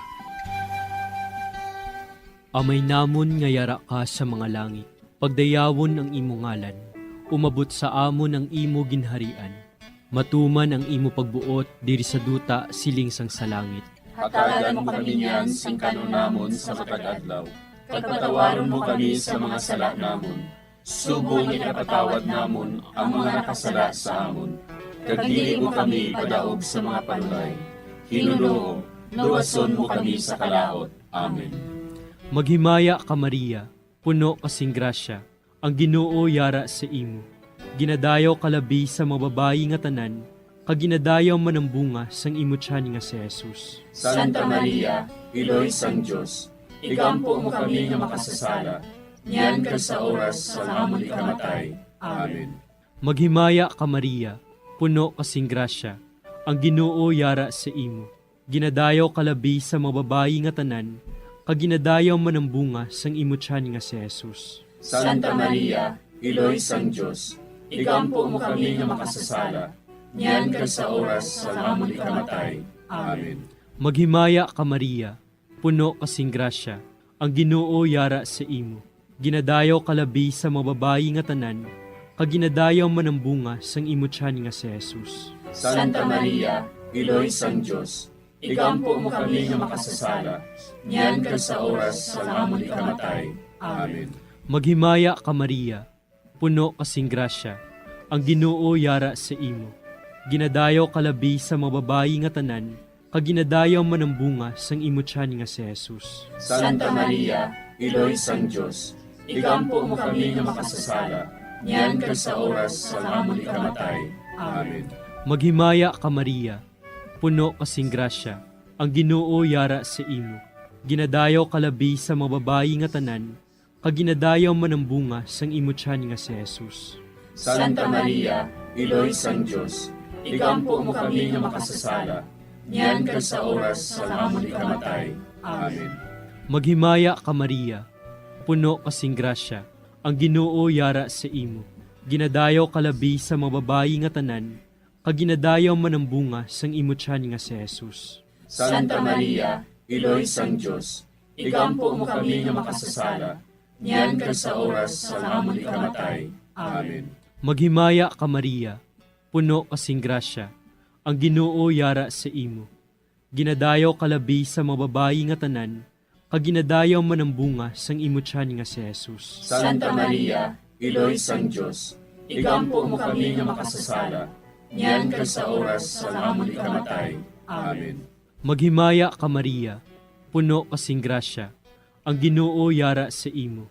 Amay namon nga yara ka sa mga langit, pagdayawon ang imo ngalan. Umabot sa amon ang imo ginharian. Matuman ang imo pagbuot diri sa duta siling sang sa langit. Hatagan mo kami niyan sing kan-on namon sa matag adlaw, kag patawaron mo kami sa mga sala namon, subong nga ginapatawad namon ang mga nakasala sa amon, kag dili mo kami ipadaog sa mga panulay. Ginoo, luwason mo kami sa kalaut. Amen. Maghimaya ka, Maria, puno ka sing grasya, ang Ginoo yara sa imo. Ginadayaw ka labi sa mga babayi nga tanan, kag ginadayaw man ang bunga sang imo tiyan nga si Jesus. Santa Maria, Iloy sang Dios, igampo mo kami nga makasasala, niyan kag sa oras sang amon ikamatay. Amen. Maghimaya ka, Maria, puno ka sing grasya, ang Ginoo yara sa imo. Ginadayaw ka labi sa mga babayi nga tanan, kag ginadayaw man ang bunga sang imo tiyan nga si Jesus. Santa Maria, Iloy sang Dios, igampo mo kami nga makasasala, niyan kag sa oras sang amon ikamatay. Amen. Maghimaya ka, Maria, puno ka sing grasya, ang Ginoo yara sa imo. Ginadayaw ka labi sa mga babayi nga tanan, kag ginadayaw man ang bunga sang imo tiyan nga si Jesus. Santa Maria, Iloy sang Dios, igampo mo kami nga makasasala, niyan kag sa oras sang amon ikamatay. Amen. Maghimaya ka, Maria, puno ka sing grasya, ang Ginoo yara sa imo. Ginadayaw ka labi sa mga babayi nga tanan, kag ginadayaw man ang bunga sang imo tiyan nga si Jesus. Santa Maria, Iloy sang Dios, igampo mo kami nga makasasala, niyan kag sa oras sang amon ikamatay. Amen. Maghimaya ka, Maria, puno ka sing grasya, ang Ginoo yara sa imo. Ginadayaw ka labi sa mga babayi nga tanan, kag ginadayaw man ang bunga sang imo tiyan nga si Jesus. Santa Maria, Iloy sang Dios, igampo mo kami nga makasasala, niyan kag sa oras sang amon ikamatay. Amen. Maghimaya ka, Maria, puno ka sing grasya, ang Ginoo yara sa imo. Ginadayaw ka labi sa mga babayi nga tanan, kag ginadayaw man ang bunga sang imo tiyan nga si Jesus. Santa Maria, Iloy sang Dios, igampo mo kami nga makasasala, niyan kag sa oras sang amon ikamatay. Amen. Maghimaya ka, Maria, puno ka sing grasya, ang Ginoo yara sa imo. Ginadayaw ka labi sa mga babayi nga tanan, kag ginadayaw man ang bunga sang imo tiyan nga si Jesus. Santa Maria, Iloy sang Dios, igampo mo kami nga makasasala, niyan kag sa oras sang amon ikamatay. Amen. Maghimaya ka, Maria, puno ka sing grasya, ang Ginoo yara sa imo.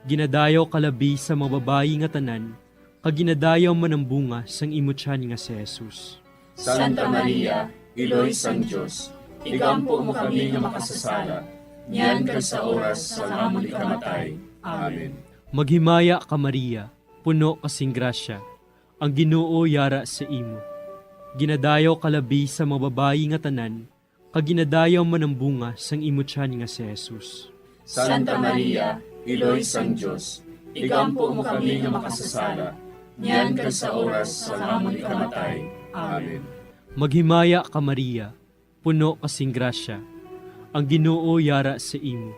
Ginadayaw ka labi sa mga babayi nga tanan, kag ginadayaw man ang bunga sang imo tiyan nga si Jesus. Santa Maria, Iloy sang Dios, igampo mo kami nga makasasala, niyan kag sa oras sang amon ikamatay. Amen. Maghimaya ka, Maria, puno ka sing grasya, ang Ginoo yara sa imo. Ginadayaw ka labi sa mga babayi nga tanan, kag ginadayaw man ang bunga sang imo tiyan nga si Jesus. Santa Maria, Iloy sang Dios, igampo mo kami nga makasasala, niyan kag sa oras sang amon ikamatay. Amen. Maghimaya ka, Maria, puno ka sing grasya, ang Ginoo yara sa imo.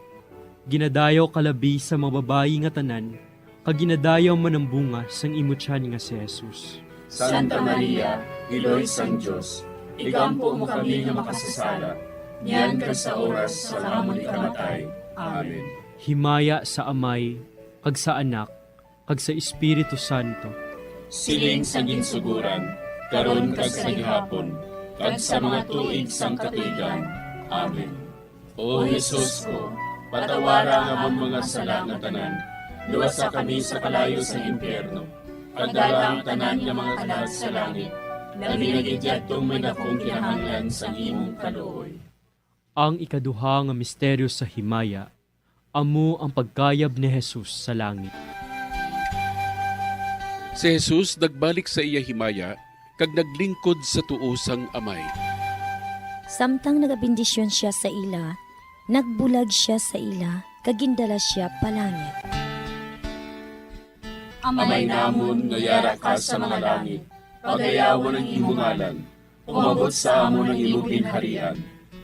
Ginadayaw ka labi sa mga babayi nga tanan, kag ginadayaw man ang bunga sang imo tiyan nga si Jesus. Santa Maria, Iloy sang Dios, igampo mo kami nga makasasala, niyan kag sa oras sang amon ikamatay. Amen. Himaya sa Amay, kag sa Anak, kag sa Espiritu Santo. Siling sa ginsuguran, karon kag sa gihapon, kag sa mga tuig sang katuigan. Amen. O Jesus ko, patawara ang amon mga sala nga tanan, luwasa kami sa kalayo sang impyerno, kag dala ang tanan nga mga kalag sa langit, labi na gid yadtong may dakong kinahanglan sang imong kaluoy. Ang ikaduha nga misteryo sa himaya, amo ang pagkayab ni Jesus sa langit. Si Jesus nagbalik sa iya himaya kag naglingkod sa tuo sang Amay. Samtang nagabendisyon sia sa ila, nagbulag sia sa ila kag gindala sia pa langit. Amay namon nga yara ka sa mga langit, pagayawon ang imo ngalan. Umabot sa amon ang imo ginharian.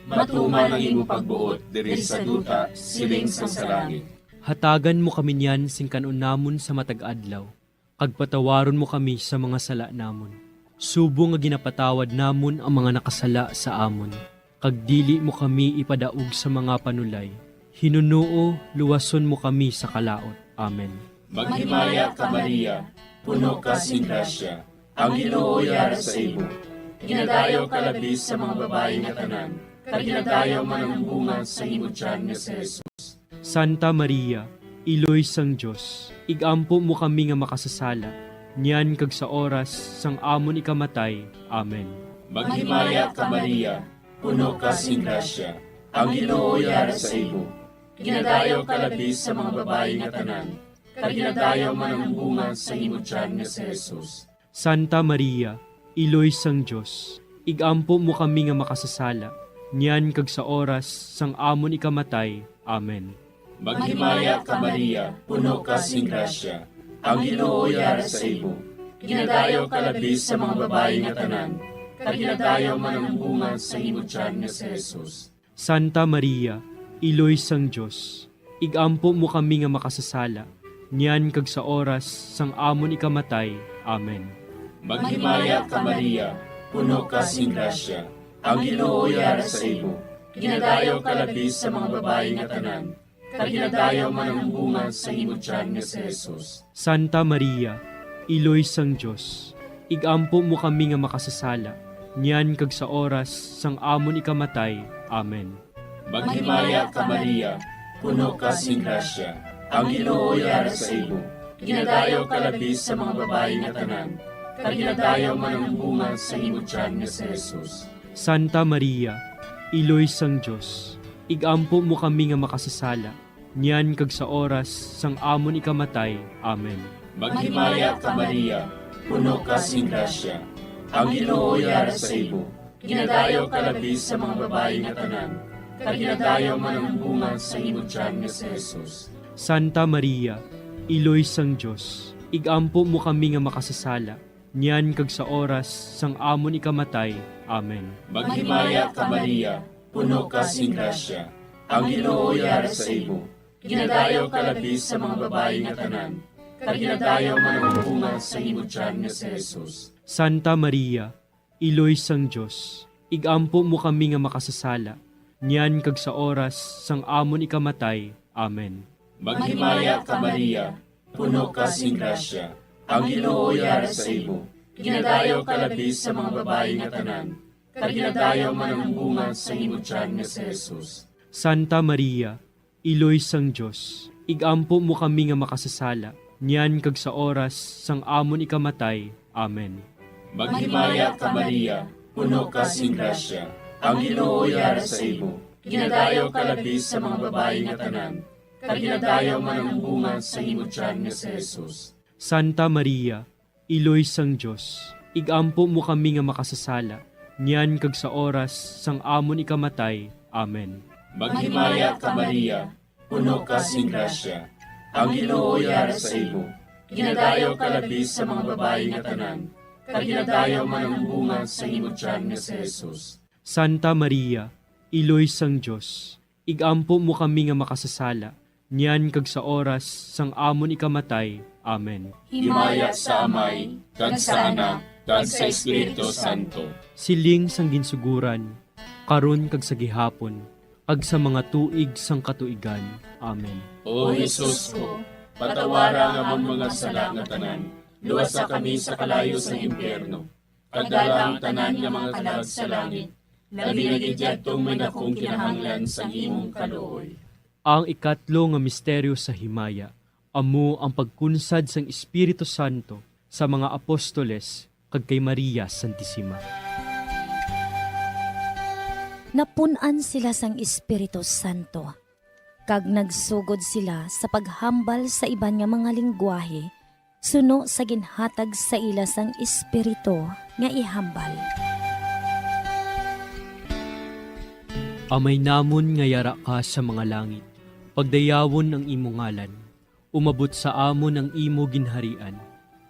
Matuman ang imo pagbuot diri sa duta, siling sang sa langit. Hatagan mo kami niyan sing kan-on namon sa matag adlaw, kag patawaron mo kami sa mga sala namon, subong nga ginapatawad namon ang mga nakasala sa amon, kag dili mo kami ipadaog sa mga panulay. Hinunoo, luwason mo kami sa kalaut. Amen. Maghimaya ka, Maria, puno ka sing grasya, ang Ginoo yara sa imo. Ginadayaw ka labi sa mga babayi nga tanan, kag ginadayaw man ang bunga sa imo tiyan nga si Jesus. Santa Maria, Iloy sang Dios, igampo mo kami nga makasasala, niyan kag sa oras sang amon ikamatay. Amen. Maghimaya ka, Maria, puno ka sing grasya, ang Ginoo yara sa imo. Ginadayaw ka labi sa mga babayi nga tanan, kag ginadayaw man ang bunga sa imo tiyan nga si Jesus. Santa Maria, Iloy sang Dios, igampo mo kami nga makasasala, niyan kag sa oras sang amon ikamatay. Amen. Maghimaya ka, Maria, puno ka sing grasya, ang Ginoo yara sa imo. Ginadayaw ka labi sa mga babayi nga tanan, kag ginadayaw man ang bunga sa imo tiyan nga si Jesus. Santa Maria, Iloy sang Dios, igampo mo kami nga makasasala, niyan kag sa oras sang amon ikamatay. Amen. Maghimaya ka, Maria, puno ka sing grasya, ang Ginoo yara sa imo. Ginadayaw ka labi sa mga babayi nga tanan, kag ginadayaw man ang bunga sa imo tiyan nga si Jesus. Santa Maria, Iloy sang Dios, igampo mo kami nga makasasala, niyan kag sa oras sang amon ikamatay. Amen. Maghimaya ka, Maria, puno ka sing grasya, ang Ginoo yara sa imo. Ginadayaw ka labi sa mga babayi nga tanan, kag ginadayaw man ang bunga sa imo tiyan nga si Jesus. Santa Maria, Iloy sang Dios, igampo mo kami nga makasasala, niyan kag sa oras sang amon ikamatay. Amen. Maghimaya ka, Maria, puno ka sing grasya. Ang Ginoo yara sa imo. Ginadayaw ka labi sa mga babayi nga tanan, kag ginadayaw man ang bunga sang imo tiyan nga si Jesus. Santa Maria, Iloy sang Dios, igampo mo kami nga makasasala, niyan kag sa oras sang amon ikamatay. Amen. Maghimaya ka, Maria, puno ka sing grasya. Ang Ginoo yara sa imo. Ginadayaw ka labi sa mga babayi nga tanan, kag ginadayaw man ang bunga sa imo tiyan nga si Jesus. Santa Maria, Iloy sang Dios, igampo mo kami nga makasasala, niyan kag sa oras sang amon ikamatay. Amen. Maghimaya ka, Maria, puno ka sing grasya. Ang Ginoo yara sa imo. Ginadayaw ka labi sa mga babayi nga tanan, kag ginadayaw man ang bunga sa imo tiyan nga si Jesus. Santa Maria, Iloy sang Dios, igampo mo kami nga makasasala, niyan kag sa oras sang amon ikamatay. Amen. Maghimaya ka, Maria, puno ka sing grasya. Ang Ginoo yara sa imo. Ginadayaw ka labi sa mga babayi nga tanan, kag ginadayaw man ang bunga sa imo tiyan nga si Jesus. Santa Maria, Iloy sang Dios, igampo mo kami nga makasasala, niyan kag sa oras sang amon ikamatay. Amen. Maghimaya ka, Maria, puno ka sing grasya. Ang Ginoo yara sa imo. Ginadayaw ka labi sa mga babayi nga tanan, kag ginadayaw man ang bunga sa imo tiyan nga si Jesus. Santa Maria, Iloy sang Dios, igampo mo kami nga makasasala, niyan kag sa oras sang amon ikamatay. Amen. Himaya sa Amay, kag sa Anak, kag sa Espiritu Santo. Siling sang ginsuguran, karon kag sa gihapon, kag sa mga tuig sang katuigan. Amen. O Jesus ko, patawara ang amon mga sala nga tanan, luwasa kami sa kalayo sang impyerno, kag dala ang tanan nga mga kalag sa langit, labi na gid yadtong may dakong kinahanglan sang imong kaluoy. Ang ikatlo nga misteryo sa himaya amo ang pagkunsad sang Espiritu Santo sa mga apostoles kag kay Maria Santisima. Napun-an sila sang Espiritu Santo, kag nagsugod sila sa paghambal sa iban nga mga linggwahe, suno sa ginhatag sa ila sang Espiritu nga ihambal. Amay namon nga yara ka sa mga langit, pagdayawon ang imo ngalan. Umabot sa amon ang imo ginharian.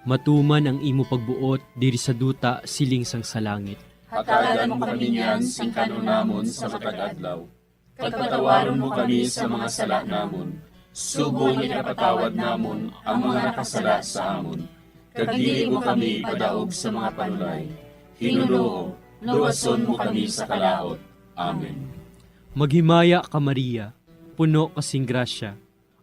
Matuman ang imo pagbuot diri sa duta siling sang sa langit. Hatagan mo kami niyan sing kan-on namon sa matag adlaw. Kag patawaron mo kami sa mga sala namon, subong nga ginapatawad namon ang mga nakasala sa amon. Kag dili mo kami ipadaog sa mga panulay. Ginoo, luwason mo kami sa kalaut. Amen. Maghimaya ka, Maria, puno ka sing grasya,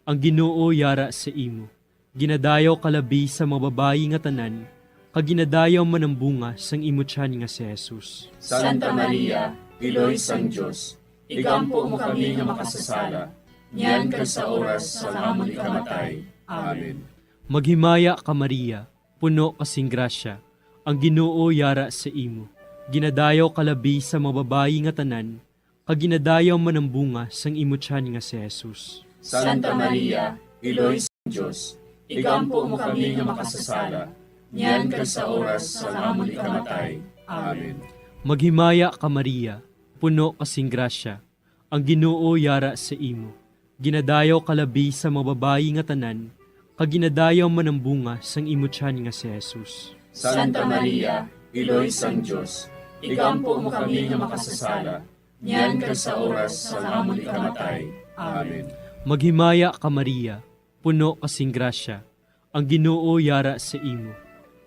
ang Ginoo yara sa imo. Ginadayaw ka labi sa mga babayi nga tanan, kag ginadayaw man ang bunga sang imo tiyan nga si Jesus. Santa Maria, Iloy sang Dios, igampo mo kami nga makasasala, niyan kag sa oras sang amon ikamatay. Amen. Maghimaya ka, Maria, puno ka sing grasya, ang Ginoo yara sa imo. Ginadayaw ka labi sa mga babayi nga tanan, kag ginadayaw man ang bunga sang imo tiyan nga si Jesus. Santa Maria, Iloy sang Dios, igampo mo kami nga makasasala, niyan kag sa oras sang amon ikamatay. Amen. Maghimaya ka, Maria, puno ka sing grasya, ang Ginoo yara sa imo. Ginadayaw ka labi sa mga babayi nga tanan, kag ginadayaw man ang bunga sang imo tiyan nga si Jesus. Santa Maria, Iloy sang Dios, igampo mo kami nga makasasala, niyan kag sa oras sang amon ikamatay. Amen. Maghimaya ka, Maria, puno ka sing grasya, ang Ginoo yara sa imo.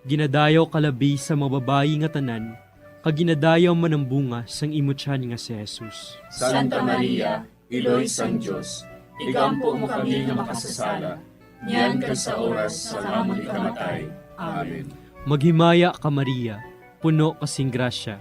Ginadayaw ka labi sa mga babayi nga tanan, kag ginadayaw man ang bunga sang imo tiyan nga si Jesus. Santa Maria, Iloy sang Dios, igampo mo kami nga makasasala, niyan kag sa oras sang amon ikamatay. Amen. Maghimaya ka, Maria, puno ka sing grasya,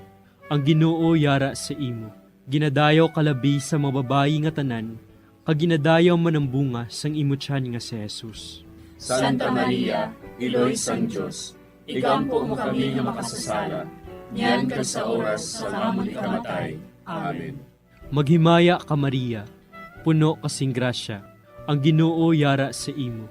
ang Ginoo yara sa imo. Ginadayaw ka labi sa mga babayi nga tanan, kag ginadayaw man ang bunga sang imo tiyan nga si Jesus. Santa Maria, Iloy sang Dios, igampo mo kami nga makasasala, niyan kag sa oras sang amon ikamatay. Amen. Maghimaya ka, Maria, puno ka sing grasya, ang Ginoo yara sa imo.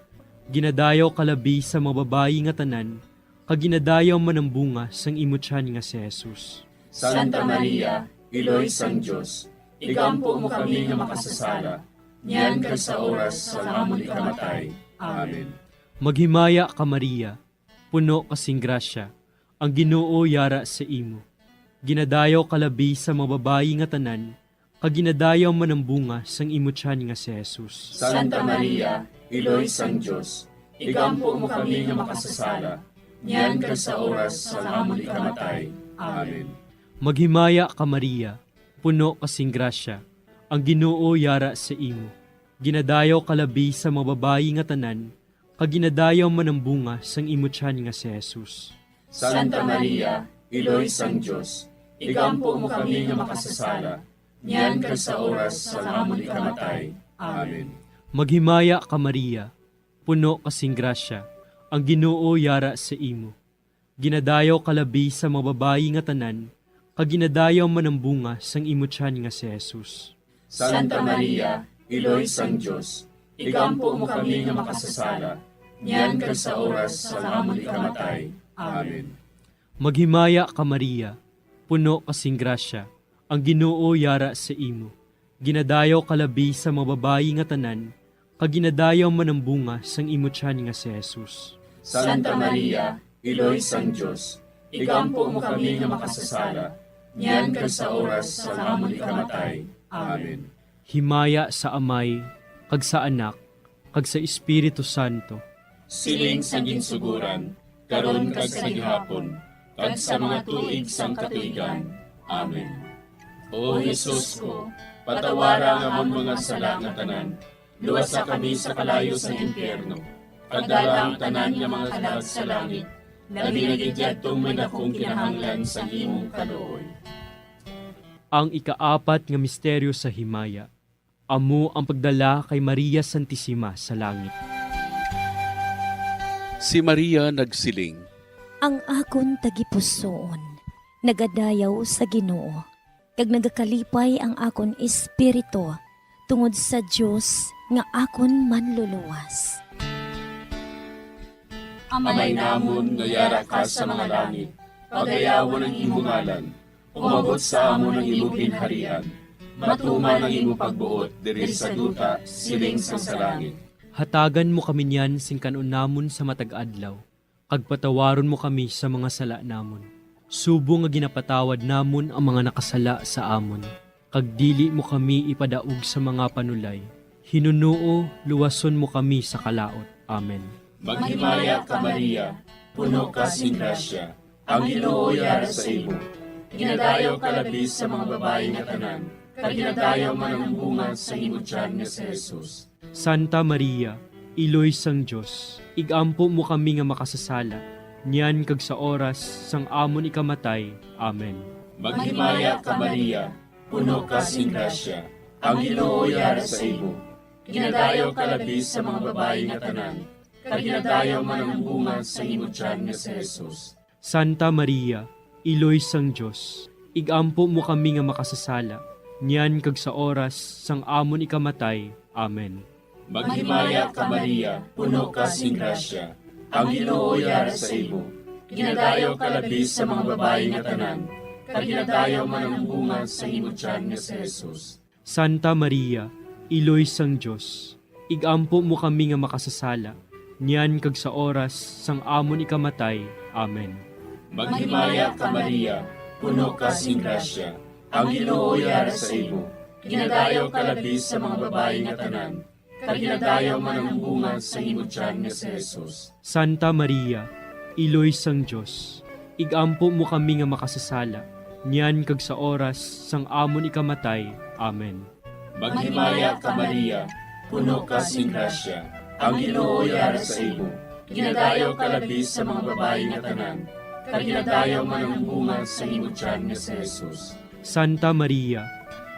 Ginadayaw ka labi sa mga babayi nga tanan, kag ginadayaw man ang bunga sang imo tiyan nga si Jesus. Santa Maria, Iloy sang Dios, igampo mo kami nga makasasala, niyan kag sa oras sang amon ikamatay. Amen. Maghimaya ka, Maria, puno ka sing grasya, ang Ginoo yara sa imo. Ginadayaw ka labi sa mga babayi nga tanan, kag ginadayaw man ang bunga sang imo tiyan nga si Jesus. Santa Maria, Iloy sang Dios, igampo mo kami nga makasasala, niyan kag sa oras sang amon ikamatay. Amen. Maghimaya ka, Maria, puno ka sing grasya, ang Ginoo yara sa imo. Ginadayaw ka labi sa mga babayi nga tanan, kag ginadayaw man ang bunga sang imo tiyan nga si Jesus. Santa Maria, Iloy sang Dios, igampo mo kami nga makasasala, niyan kag sa oras sang amon ikamatay. Amen. Maghimaya ka, Maria, puno ka sing grasya, ang Ginoo yara sa imo. Ginadayaw ka labi sa mga babayi nga tanan, kag ginadayaw man ang bunga sang imo tiyan nga si Jesus. Santa Maria, Iloy sang Dios, igampo mo kami nga makasasala, niyan kag sa oras sang amon ikamatay. Amen. Maghimaya ka, Maria, puno ka sing grasya, ang Ginoo yara sa imo. Ginadayaw ka labi sa mga babayi nga tanan, kag ginadayaw man ang bunga sang imo tiyan nga si Jesus. Santa Maria, Iloy sang Dios, igampo mo kami nga makasasala, niyan kag sa oras sang amon ikamatay. Amen. Himaya sa Amay, kag sa Anak, kag sa Espiritu Santo. Siling sa ginsuguran, karon kag sa gihapon, kag sa mga tuig sang katuigan. Amen. O Jesus ko, patawara ang amon mga sala nga tanan, luwasa kami sa kalayo sang impyerno, kag dala ang tanan nga mga kalag sa langit, labi na gid yadtong may dakong kinahanglan sang imong kaluoy. Ang ikaapat nga misteryo sa himaya, amo ang pagdala kay Maria Santisima sa langit. Si Maria nagsiling, "Ang akon tagipusoon nagadayaw sa Ginoo, kag nagakalipay ang akon espiritu tungod sa Dios nga akon Manluluwas." Amay namon nga yara ka sa mga langit, pagayawon ang imo ngalan. Umabot sa amon ang imo ginharian. Matuman ang imo pagbuot diri sa duta, siling sang sa langit. Hatagan mo kami niyan sing kan-on namon sa matag adlaw, kag patawaron mo kami sa mga sala namon, subong nga ginapatawad namon ang mga nakasala sa amon, kag dili mo kami ipadaog sa mga panulay. Hinunoo, luwason mo kami sa kalaut. Amen. Maghimaya ka, Maria, puno ka sing grasya, ang Ginoo yara sa imo. Ginadayaw ka labi sa mga babayi nga tanan, kag ginadayaw man ang bunga sa imo tiyan nga si Jesus. Santa Maria, Iloy sang Dios, igampo mo kami nga makasasala, niyan kag sa oras sang amon ikamatay. Amen. Maghimaya ka, Maria, puno ka sing grasya, ang Ginoo yara sa imo. Ginadayaw ka labi sa mga babayi nga tanan, kag ginadayaw man ang bunga sa imo tiyan nga si Jesus. Santa Maria, Iloy sang Dios, igampo mo kami nga makasasala, niyan kag sa oras sang amon ikamatay. Amen. Maghimaya ka, Maria, puno ka sing grasya, ang Ginoo yara sa imo. Ginadayaw ka labi sa mga babayi nga tanan, kag ginadayaw man ang bunga sa imo tiyan nga si Jesus. Santa Maria, Iloy sang Dios, igampo mo kami nga makasasala, niyan kag sa oras sang amon ikamatay. Amen. Maghimaya ka, Maria, puno ka sing grasya, ang Ginoo yara sa imo. Ginadayaw ka labi sa mga babayi nga tanan, kag ginadayaw man ang bunga sa imo tiyan nga si Jesus. Santa Maria, Iloy sang Dios, igampo mo kami nga makasasala, niyan kag sa oras sang amon ikamatay. Amen. Maghimaya ka, Maria, puno ka sing grasya, ang Ginoo yara sa imo. Ginadayaw ka labi sa mga babayi nga tanan, kag ginadayaw man ang bunga sa imo tiyan nga si Jesus. Santa Maria,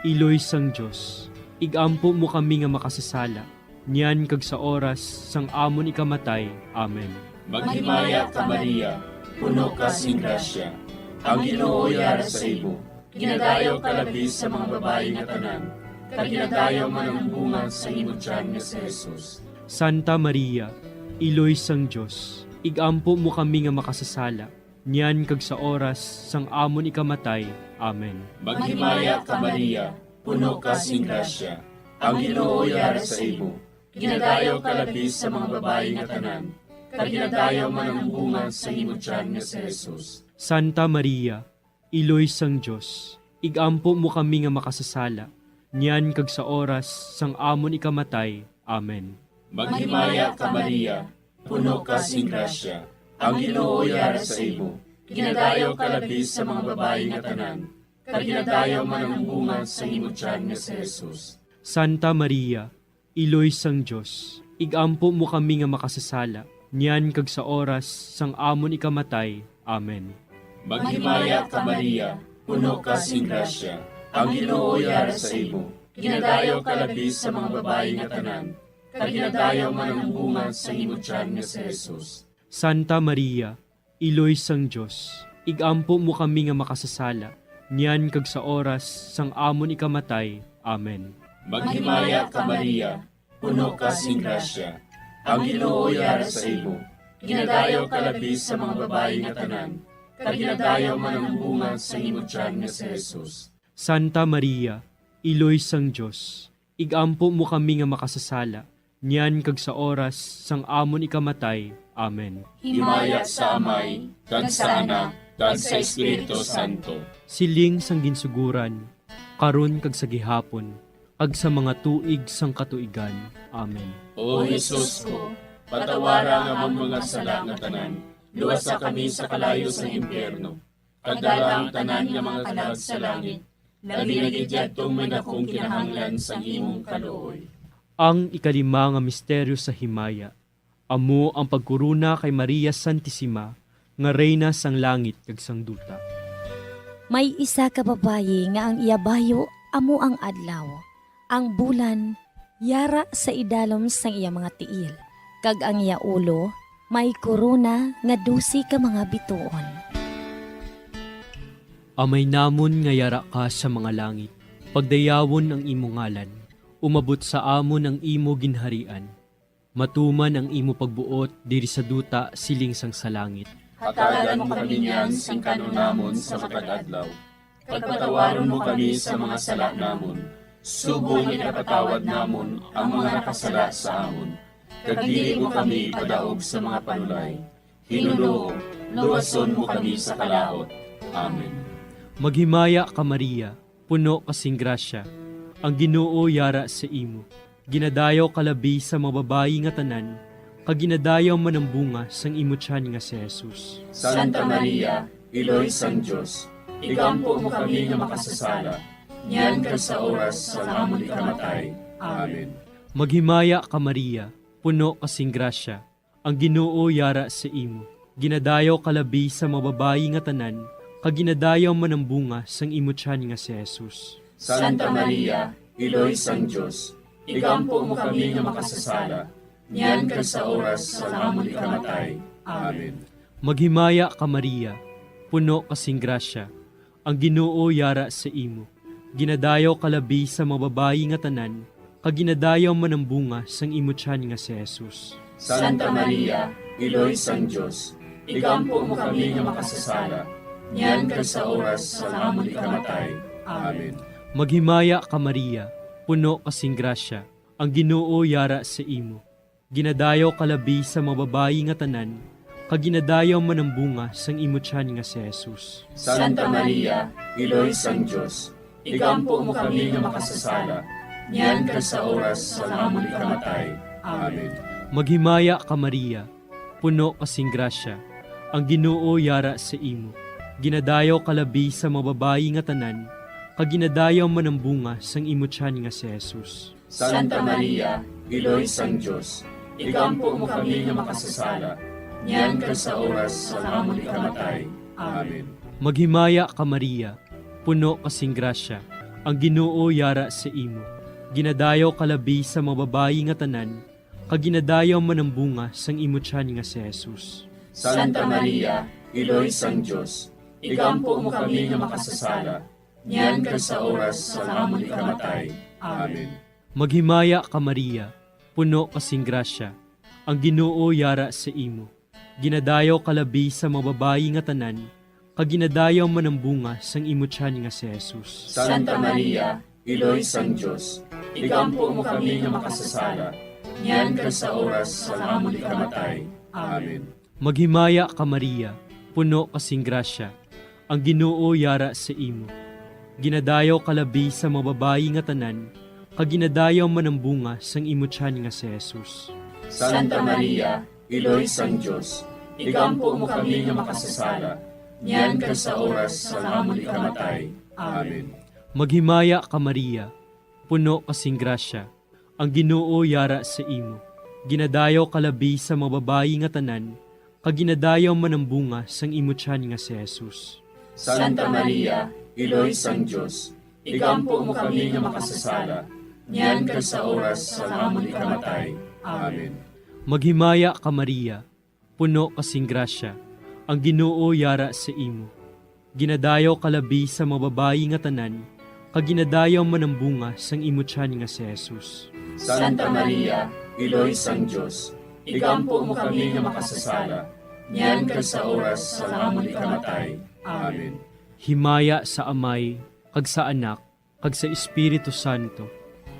Iloy sang Dios, igampo mo kami nga makasasala, niyan kag sa oras sang amon ikamatay. Amen. Maghimaya ka, Maria, puno ka sing grasya, ang Ginoo yara sa imo. Ginadayaw ka labi sa mga babayi nga tanan, kag ginadayaw man ang bunga sa imo tiyan nga si Jesus. Santa Maria, Iloy sang Dios, igampo mo kami nga makasasala, niyan kag sa oras sang amon ikamatay. Amen. Maghimaya ka, Maria, puno ka sing grasya, ang Ginoo yara sa imo. Ginadayaw ka labi sa mga babayi nga tanan, kag ginadayaw man ang bunga sang imo tiyan nga si Jesus. Santa Maria, Iloy sang Dios, igampo mo kami nga makasasala, niyan kag sa oras sang amon ikamatay. Amen. Maghimaya ka, Maria, puno ka sing grasya, ang Ginoo yara sa imo. Ginadayaw ka labi sa mga babayi nga tanan, kag ginadayaw man ang bunga sang imo tiyan nga si Jesus. Santa Maria, Iloy sang Dios, igampo mo kami nga makasasala, niyan kag sa oras sang amon ikamatay. Amen. Maghimaya ka, Maria, puno ka sing grasya, ang Ginoo yara sa imo. Ginadayaw ka labi sa mga babayi nga tanan, kag ginadayaw man ang bunga sang imo tiyan nga si Jesus. Santa Maria, Iloy sang Dios, igampo mo kami nga makasasala, niyan kag sa oras sang amon ikamatay. Amen. Maghimaya ka, Maria, puno ka sing grasya, ang Ginoo yara sa imo. Ginadayaw ka labi sa mga babayi nga tanan, kag ginadayaw man ang bunga sang imo tiyan nga si Jesus. Santa Maria, Iloy sang Dios, igampo mo kami nga makasasala, niyan kag sa oras sang amon ikamatay. Amen. Himaya sa Amay, kag sa Anak, kag sa Espiritu Santo. Siling sang ginsuguran, karon kag sa gihapon, kag sa mga tuig sang katuigan. Amen. O Jesus ko, patawara ang amon mga sala nga tanan, luwasa kami sa kalayo sang impyerno, kag dala ang tanan nga mga kalag sa langit, labi na gid yadtong may dakong kinahanglan sang imong kaluoy. Ang ikalima nga misteryo sa himaya, amo ang pagkorona kay Maria Santisima nga Reyna sang langit kag sang duta. May isa ka babayi nga ang iya bayo amo ang adlaw, ang bulan yara sa idalom sang iya mga tiil, kag ang iya ulo may korona nga dose ka mga bituon. Amay namon nga yara ka sa mga langit, pagdayawon ang imo ngalan, umabot sa amon ang imo ginharian, matuman ang imo pagbuot diri sa duta siling sang sa langit. Hatagan mo kami niyan sing kan-on namon sa matag adlaw, kag patawaron mo kami sa mga sala namon, subong nga ginapatawad namon ang mga nakasala sa amon, kag dili mo kami ipadaog sa mga panulay. Ginoo, luwason mo kami sa kalaut. Amen. Maghimaya ka, Maria, puno ka sing grasya, ang Ginoo yara sa imo. Ginadayaw ka labi sa mga babayi nga tanan, kag ginadayaw man ang bunga sang imo tiyan nga si Jesus. Santa Maria, Iloy sang Dios, igampo mo kami nga makasasala, niyan kag sa oras sang amon ikamatay. Amen. Maghimaya ka, Maria, puno ka sing grasya, ang Ginoo yara sa imo. Ginadayaw ka labi sa mga babayi nga tanan, kag ginadayaw man ang bunga sang imo tiyan nga si Jesus. Santa Maria, Iloy sang Dios, igampo mo kami nga makasasala, niyan kag sa oras sang amon ikamatay. Amen. Maghimaya ka, Maria, puno ka sing grasya, ang Ginoo yara sa imo. Ginadayaw ka labi sa mga babayi nga tanan, kag ginadayaw man ang bunga sang imo tiyan nga si Jesus. Santa Maria, Iloy sang Dios, igampo mo kami nga makasasala, niyan kag sa oras sang amon ikamatay. Amen. Maghimaya ka, Maria, puno ka sing grasya, ang Ginoo yara sa imo. Ginadayaw ka labi sa mga babayi nga tanan, kag ginadayaw man ang bunga sang imo tiyan nga si Jesus. Santa Maria, Iloy sang Dios, igampo mo kami nga makasasala, niyan kag sa oras sang amon ikamatay. Amen. Maghimaya ka, Maria, puno ka sing grasya, ang Ginoo yara sa imo. Ginadayaw ka labi sa mga babayi nga tanan, kag ginadayaw man ang bunga sang imo tiyan nga si Jesus. Santa Maria, Iloy sang Dios, igampo mo kami nga makasasala, niyan kag sa oras sang amon ikamatay. Amen. Maghimaya ka, Maria, puno ka sing grasya, ang Ginoo yara sa imo. Ginadayaw ka labi sa mga babayi nga tanan, kag ginadayaw man ang bunga sang imo tiyan nga si Jesus. Santa Maria, Iloy sang Dios, igampo mo kami nga makasasala, niyan kag sa oras sang amon ikamatay. Amen. Maghimaya ka, Maria, puno ka sing grasya, Ang Ginoo yara sa imo. Ginadayaw ka labi sa mga babayi nga tanan, kag ginadayaw man ang bunga sang imo tiyan nga si Jesus. Santa Maria, Iloy sang Dios, igampo mo kami nga makasasala, niyan kag sa oras sang amon ikamatay. Amen. Maghimaya ka, Maria, puno ka sing grasya, ang Ginoo yara sa imo. Ginadayaw ka labi sa mga babayi nga tanan, kag ginadayaw man ang bunga sang imo tiyan nga si Jesus. Santa Maria, Iloy sang Dios, igampo mo kami nga makasasala, niyan kag sa oras sang amon ikamatay. Amen. Maghimaya ka, Maria, puno ka sing grasya, ang Ginoo yara sa imo. Ginadayaw ka labi sa mga babayi nga tanan, kag ginadayaw man ang bunga sang imo tiyan nga si Jesus. Santa Maria, Iloy sang Dios, igampo mo kami nga makasasala, niyan kag sa oras sang amon ikamatay. Amen. Maghimaya ka, Maria, puno ka sing grasya, ang Ginoo yara sa imo. Ginadayaw ka labi sa mga babayi nga tanan, kag ginadayaw man ang bunga sang imo tiyan nga si Jesus. Santa Maria, Iloy sang Dios, igampo mo kami nga makasasala, niyan kag sa oras sang amon ikamatay. Amen. Himaya sa Amay, kag sa Anak, kag sa Espiritu Santo.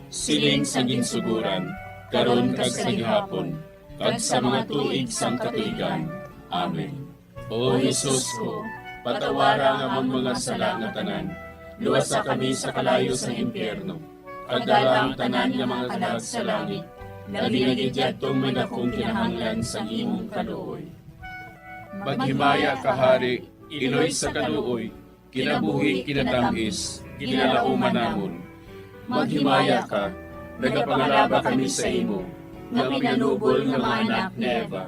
Siling sa ginsugoran, karon kag sa gihapon, kag sa mga tuig sang katuigan. Amen. O Jesus ko, patawara ang amon mga sala nga tanan, luwasa kami sa kalayo sang impyerno, kag dala ang tanan nga mga kalag sa langit, labi na gid yadtong may dakong kinahanglan sang imong kaluoy. Maghimaya ka, Hari, Iloy sa kaluoy, kinabuhi, kinatamis, ginalauman namon. Maghimaya ka, nagapangalaba kami sa imo, nga pinanubol nga mga anak ni Eva.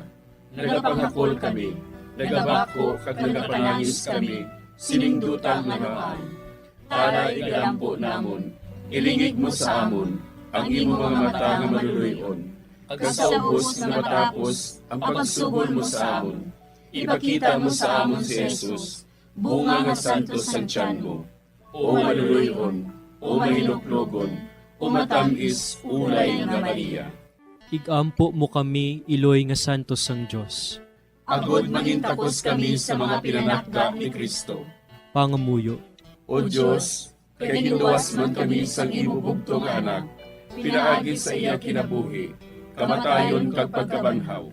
Nagapangakol kami, nagabakho kag nagapanangis kami, sining duta nga namaan. Tara, igalampo namon, ilingig mo sa amon ang imo mga mata nga maluloy-on, kag sa ubos nga matapos ang pagsugol mo sa amon, ipakita mo sa amon si Jesus, bunga nga santos sang tiyan mo. O maluloy-on, o mahinuklogon, o matamis ulay nga Maria. Igampo mo kami, iloy nga santos sang Dios. Agod mangintakos kami sa mga pinanakda ni Cristo. Pangamuyo. O Dios, kay ginluwas man kami sang imo bugtong nga Anak, pinaagi sa iya kinabuhi, kamatayon kag pagkabanhaw,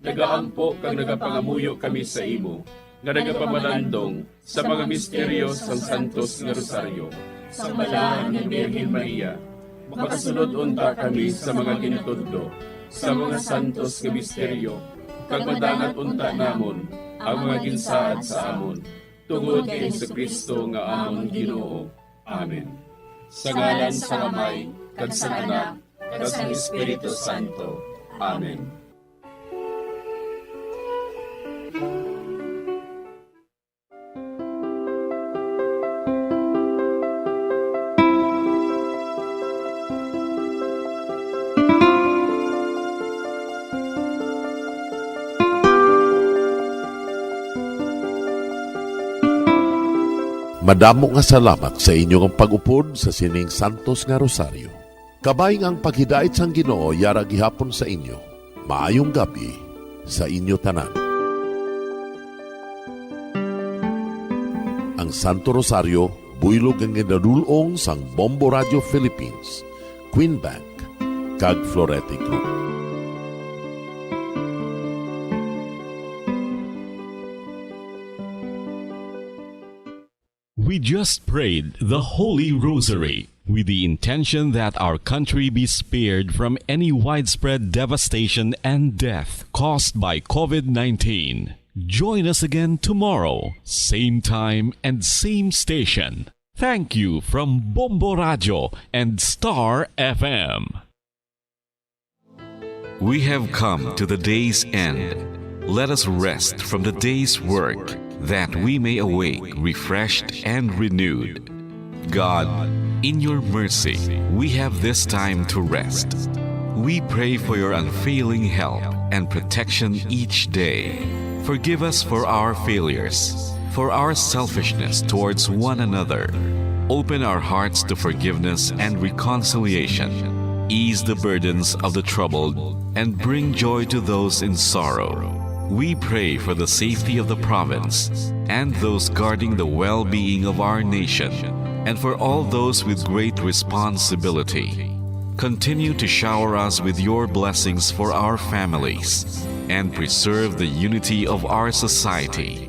nagaampo kag nagapangamuyo kami sa imo, nga nagapamalandong sa mga misteryo sang santos nga rosaryo. Sang Balaan nga Birhen Maria, makasulod unta kami sa mga ginatudlo sa mga santos nga misteryo, kag madangat unta namon ang mga ginsaad sa amon, tungod kay Jesu-Cristo nga amon Ginoo. Amen. Sa ngalan sang Amay, kag sang Anak, kag sang Espiritu Santo. Amen. Madamo nga salamat sa inyo nga pag-upod sa sining santos nga rosaryo. Kabay nga ang paghidait sang Ginoo yara gihapon sa inyo. Maayong gab-i sa inyo tanan. Ang Santo Rosario, buylog nga ginadul-ong sang Bombo Radio Philippines, Queen Bank, kag Florete Group. We just prayed the Holy Rosary with the intention that our country be spared from any widespread devastation and death caused by covid nineteen. Join us again tomorrow, same time and same station. Thank you from Bombo Radio and Star F M. We have come to the day's end. Let us rest from the day's work, that we may awake refreshed and renewed. God, in your mercy, we have this time to rest. We pray for your unfailing help and protection each day. Forgive us for our failures, for our selfishness towards one another. Open our hearts to forgiveness and reconciliation. ease the burdens of the troubled, and bring joy to those in sorrow. We pray for the safety of the province and those guarding the well-being of our nation, and for all those with great responsibility. Continue to shower us with your blessings for our families and preserve the unity of our society.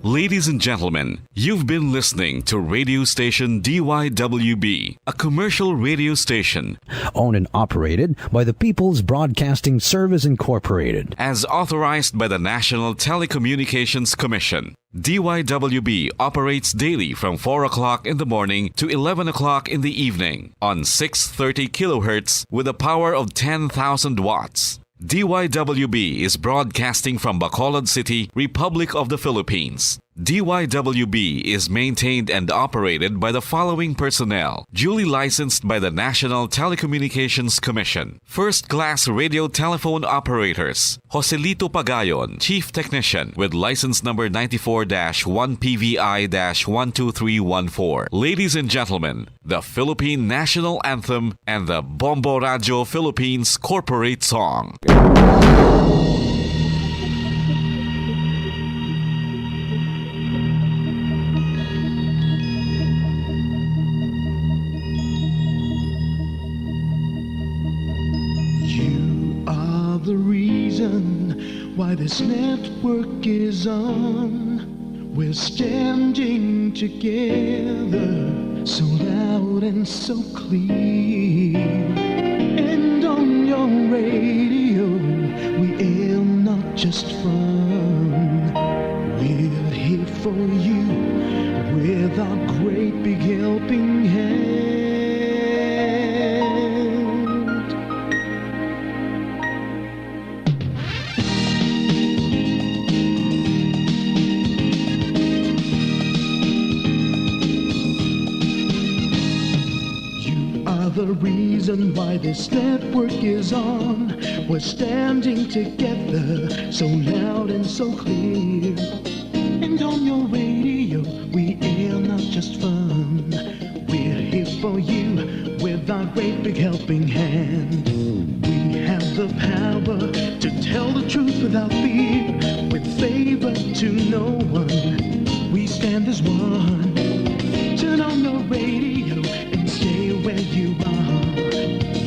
Ladies and gentlemen, you've been listening to radio station D Y W B, a commercial radio station owned and operated by the People's Broadcasting Service Incorporated. As authorized by the National Telecommunications Commission. D Y W B operates daily from four o'clock in the morning to eleven o'clock in the evening on six thirty kilohertz with a power of ten thousand watts. D Y W B is broadcasting from Bacolod City, Republic of the Philippines. D Y W B is maintained and operated by the following personnel, duly licensed by the National Telecommunications Commission. First class radio telephone operators, Joselito Pagayon, Chief Technician, with license number ninety-four dash one P V I dash one two three one four. Ladies and gentlemen, the Philippine National Anthem and the Bombo Radio Philippines Corporate Song. You are the reason why this network is on. We're standing together, so loud and so clear. And on your radio, we aim not just fun. We're here for you with our great big helping hand. You are the reason why this network is on. We're standing together, so loud and so clear. And on your radio, we air not just fun. We're here for you with our great big helping hand. We have the power to tell the truth without fear, with favor to no one. We stand as one. Turn on your radio and stay where you are.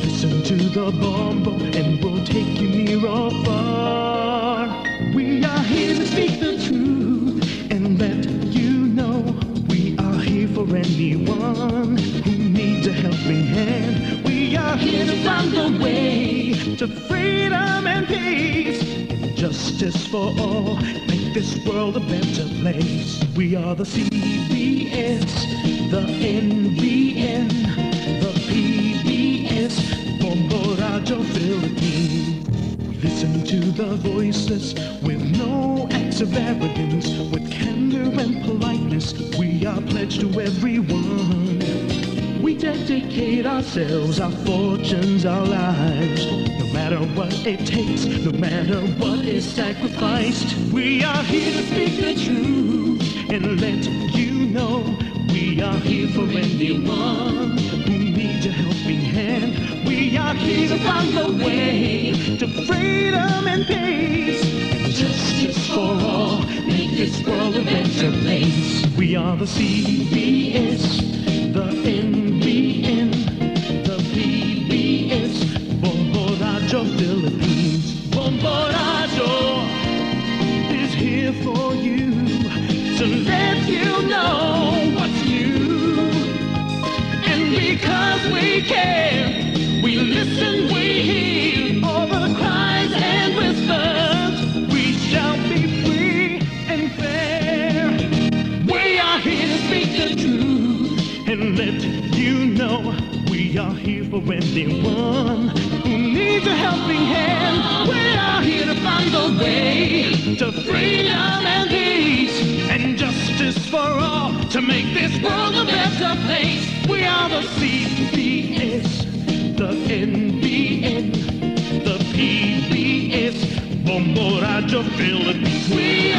Listen to the Bombo and we'll take you near or far. We are here to speak the truth and let you know we are here for anyone who needs a helping hand. We are here to find the way to freedom and peace and justice for all. Make this world a better place. We are the C B S, the N B N, the P B S, Bombo Radio Philippines. Listen to the voiceless with no acts of arrogance, with candor and politeness. We are pledged to everyone. We dedicate ourselves, our fortunes, our lives. No matter what it takes, no matter what is sacrificed, we are here to speak the truth and let you know we are here for anyone who needs a helping hand. We are here to find the way to freedom and peace and justice for all. Make this world a better place. We are the C B S, the N B N, the P B S, Bombo Radio Philippines. Bombo Radio is here for you to let you know what's new. And because we care, we listen, we hear all the cries and whispers. We shall be free and fair. We are here to speak the truth and let you know we are here for anyone who needs a helping hand. We are here to find the way to freedom and peace and justice for all to make this world a better place. We are the C B S, the N B N, the P B S, Bombo Radio Philippines. We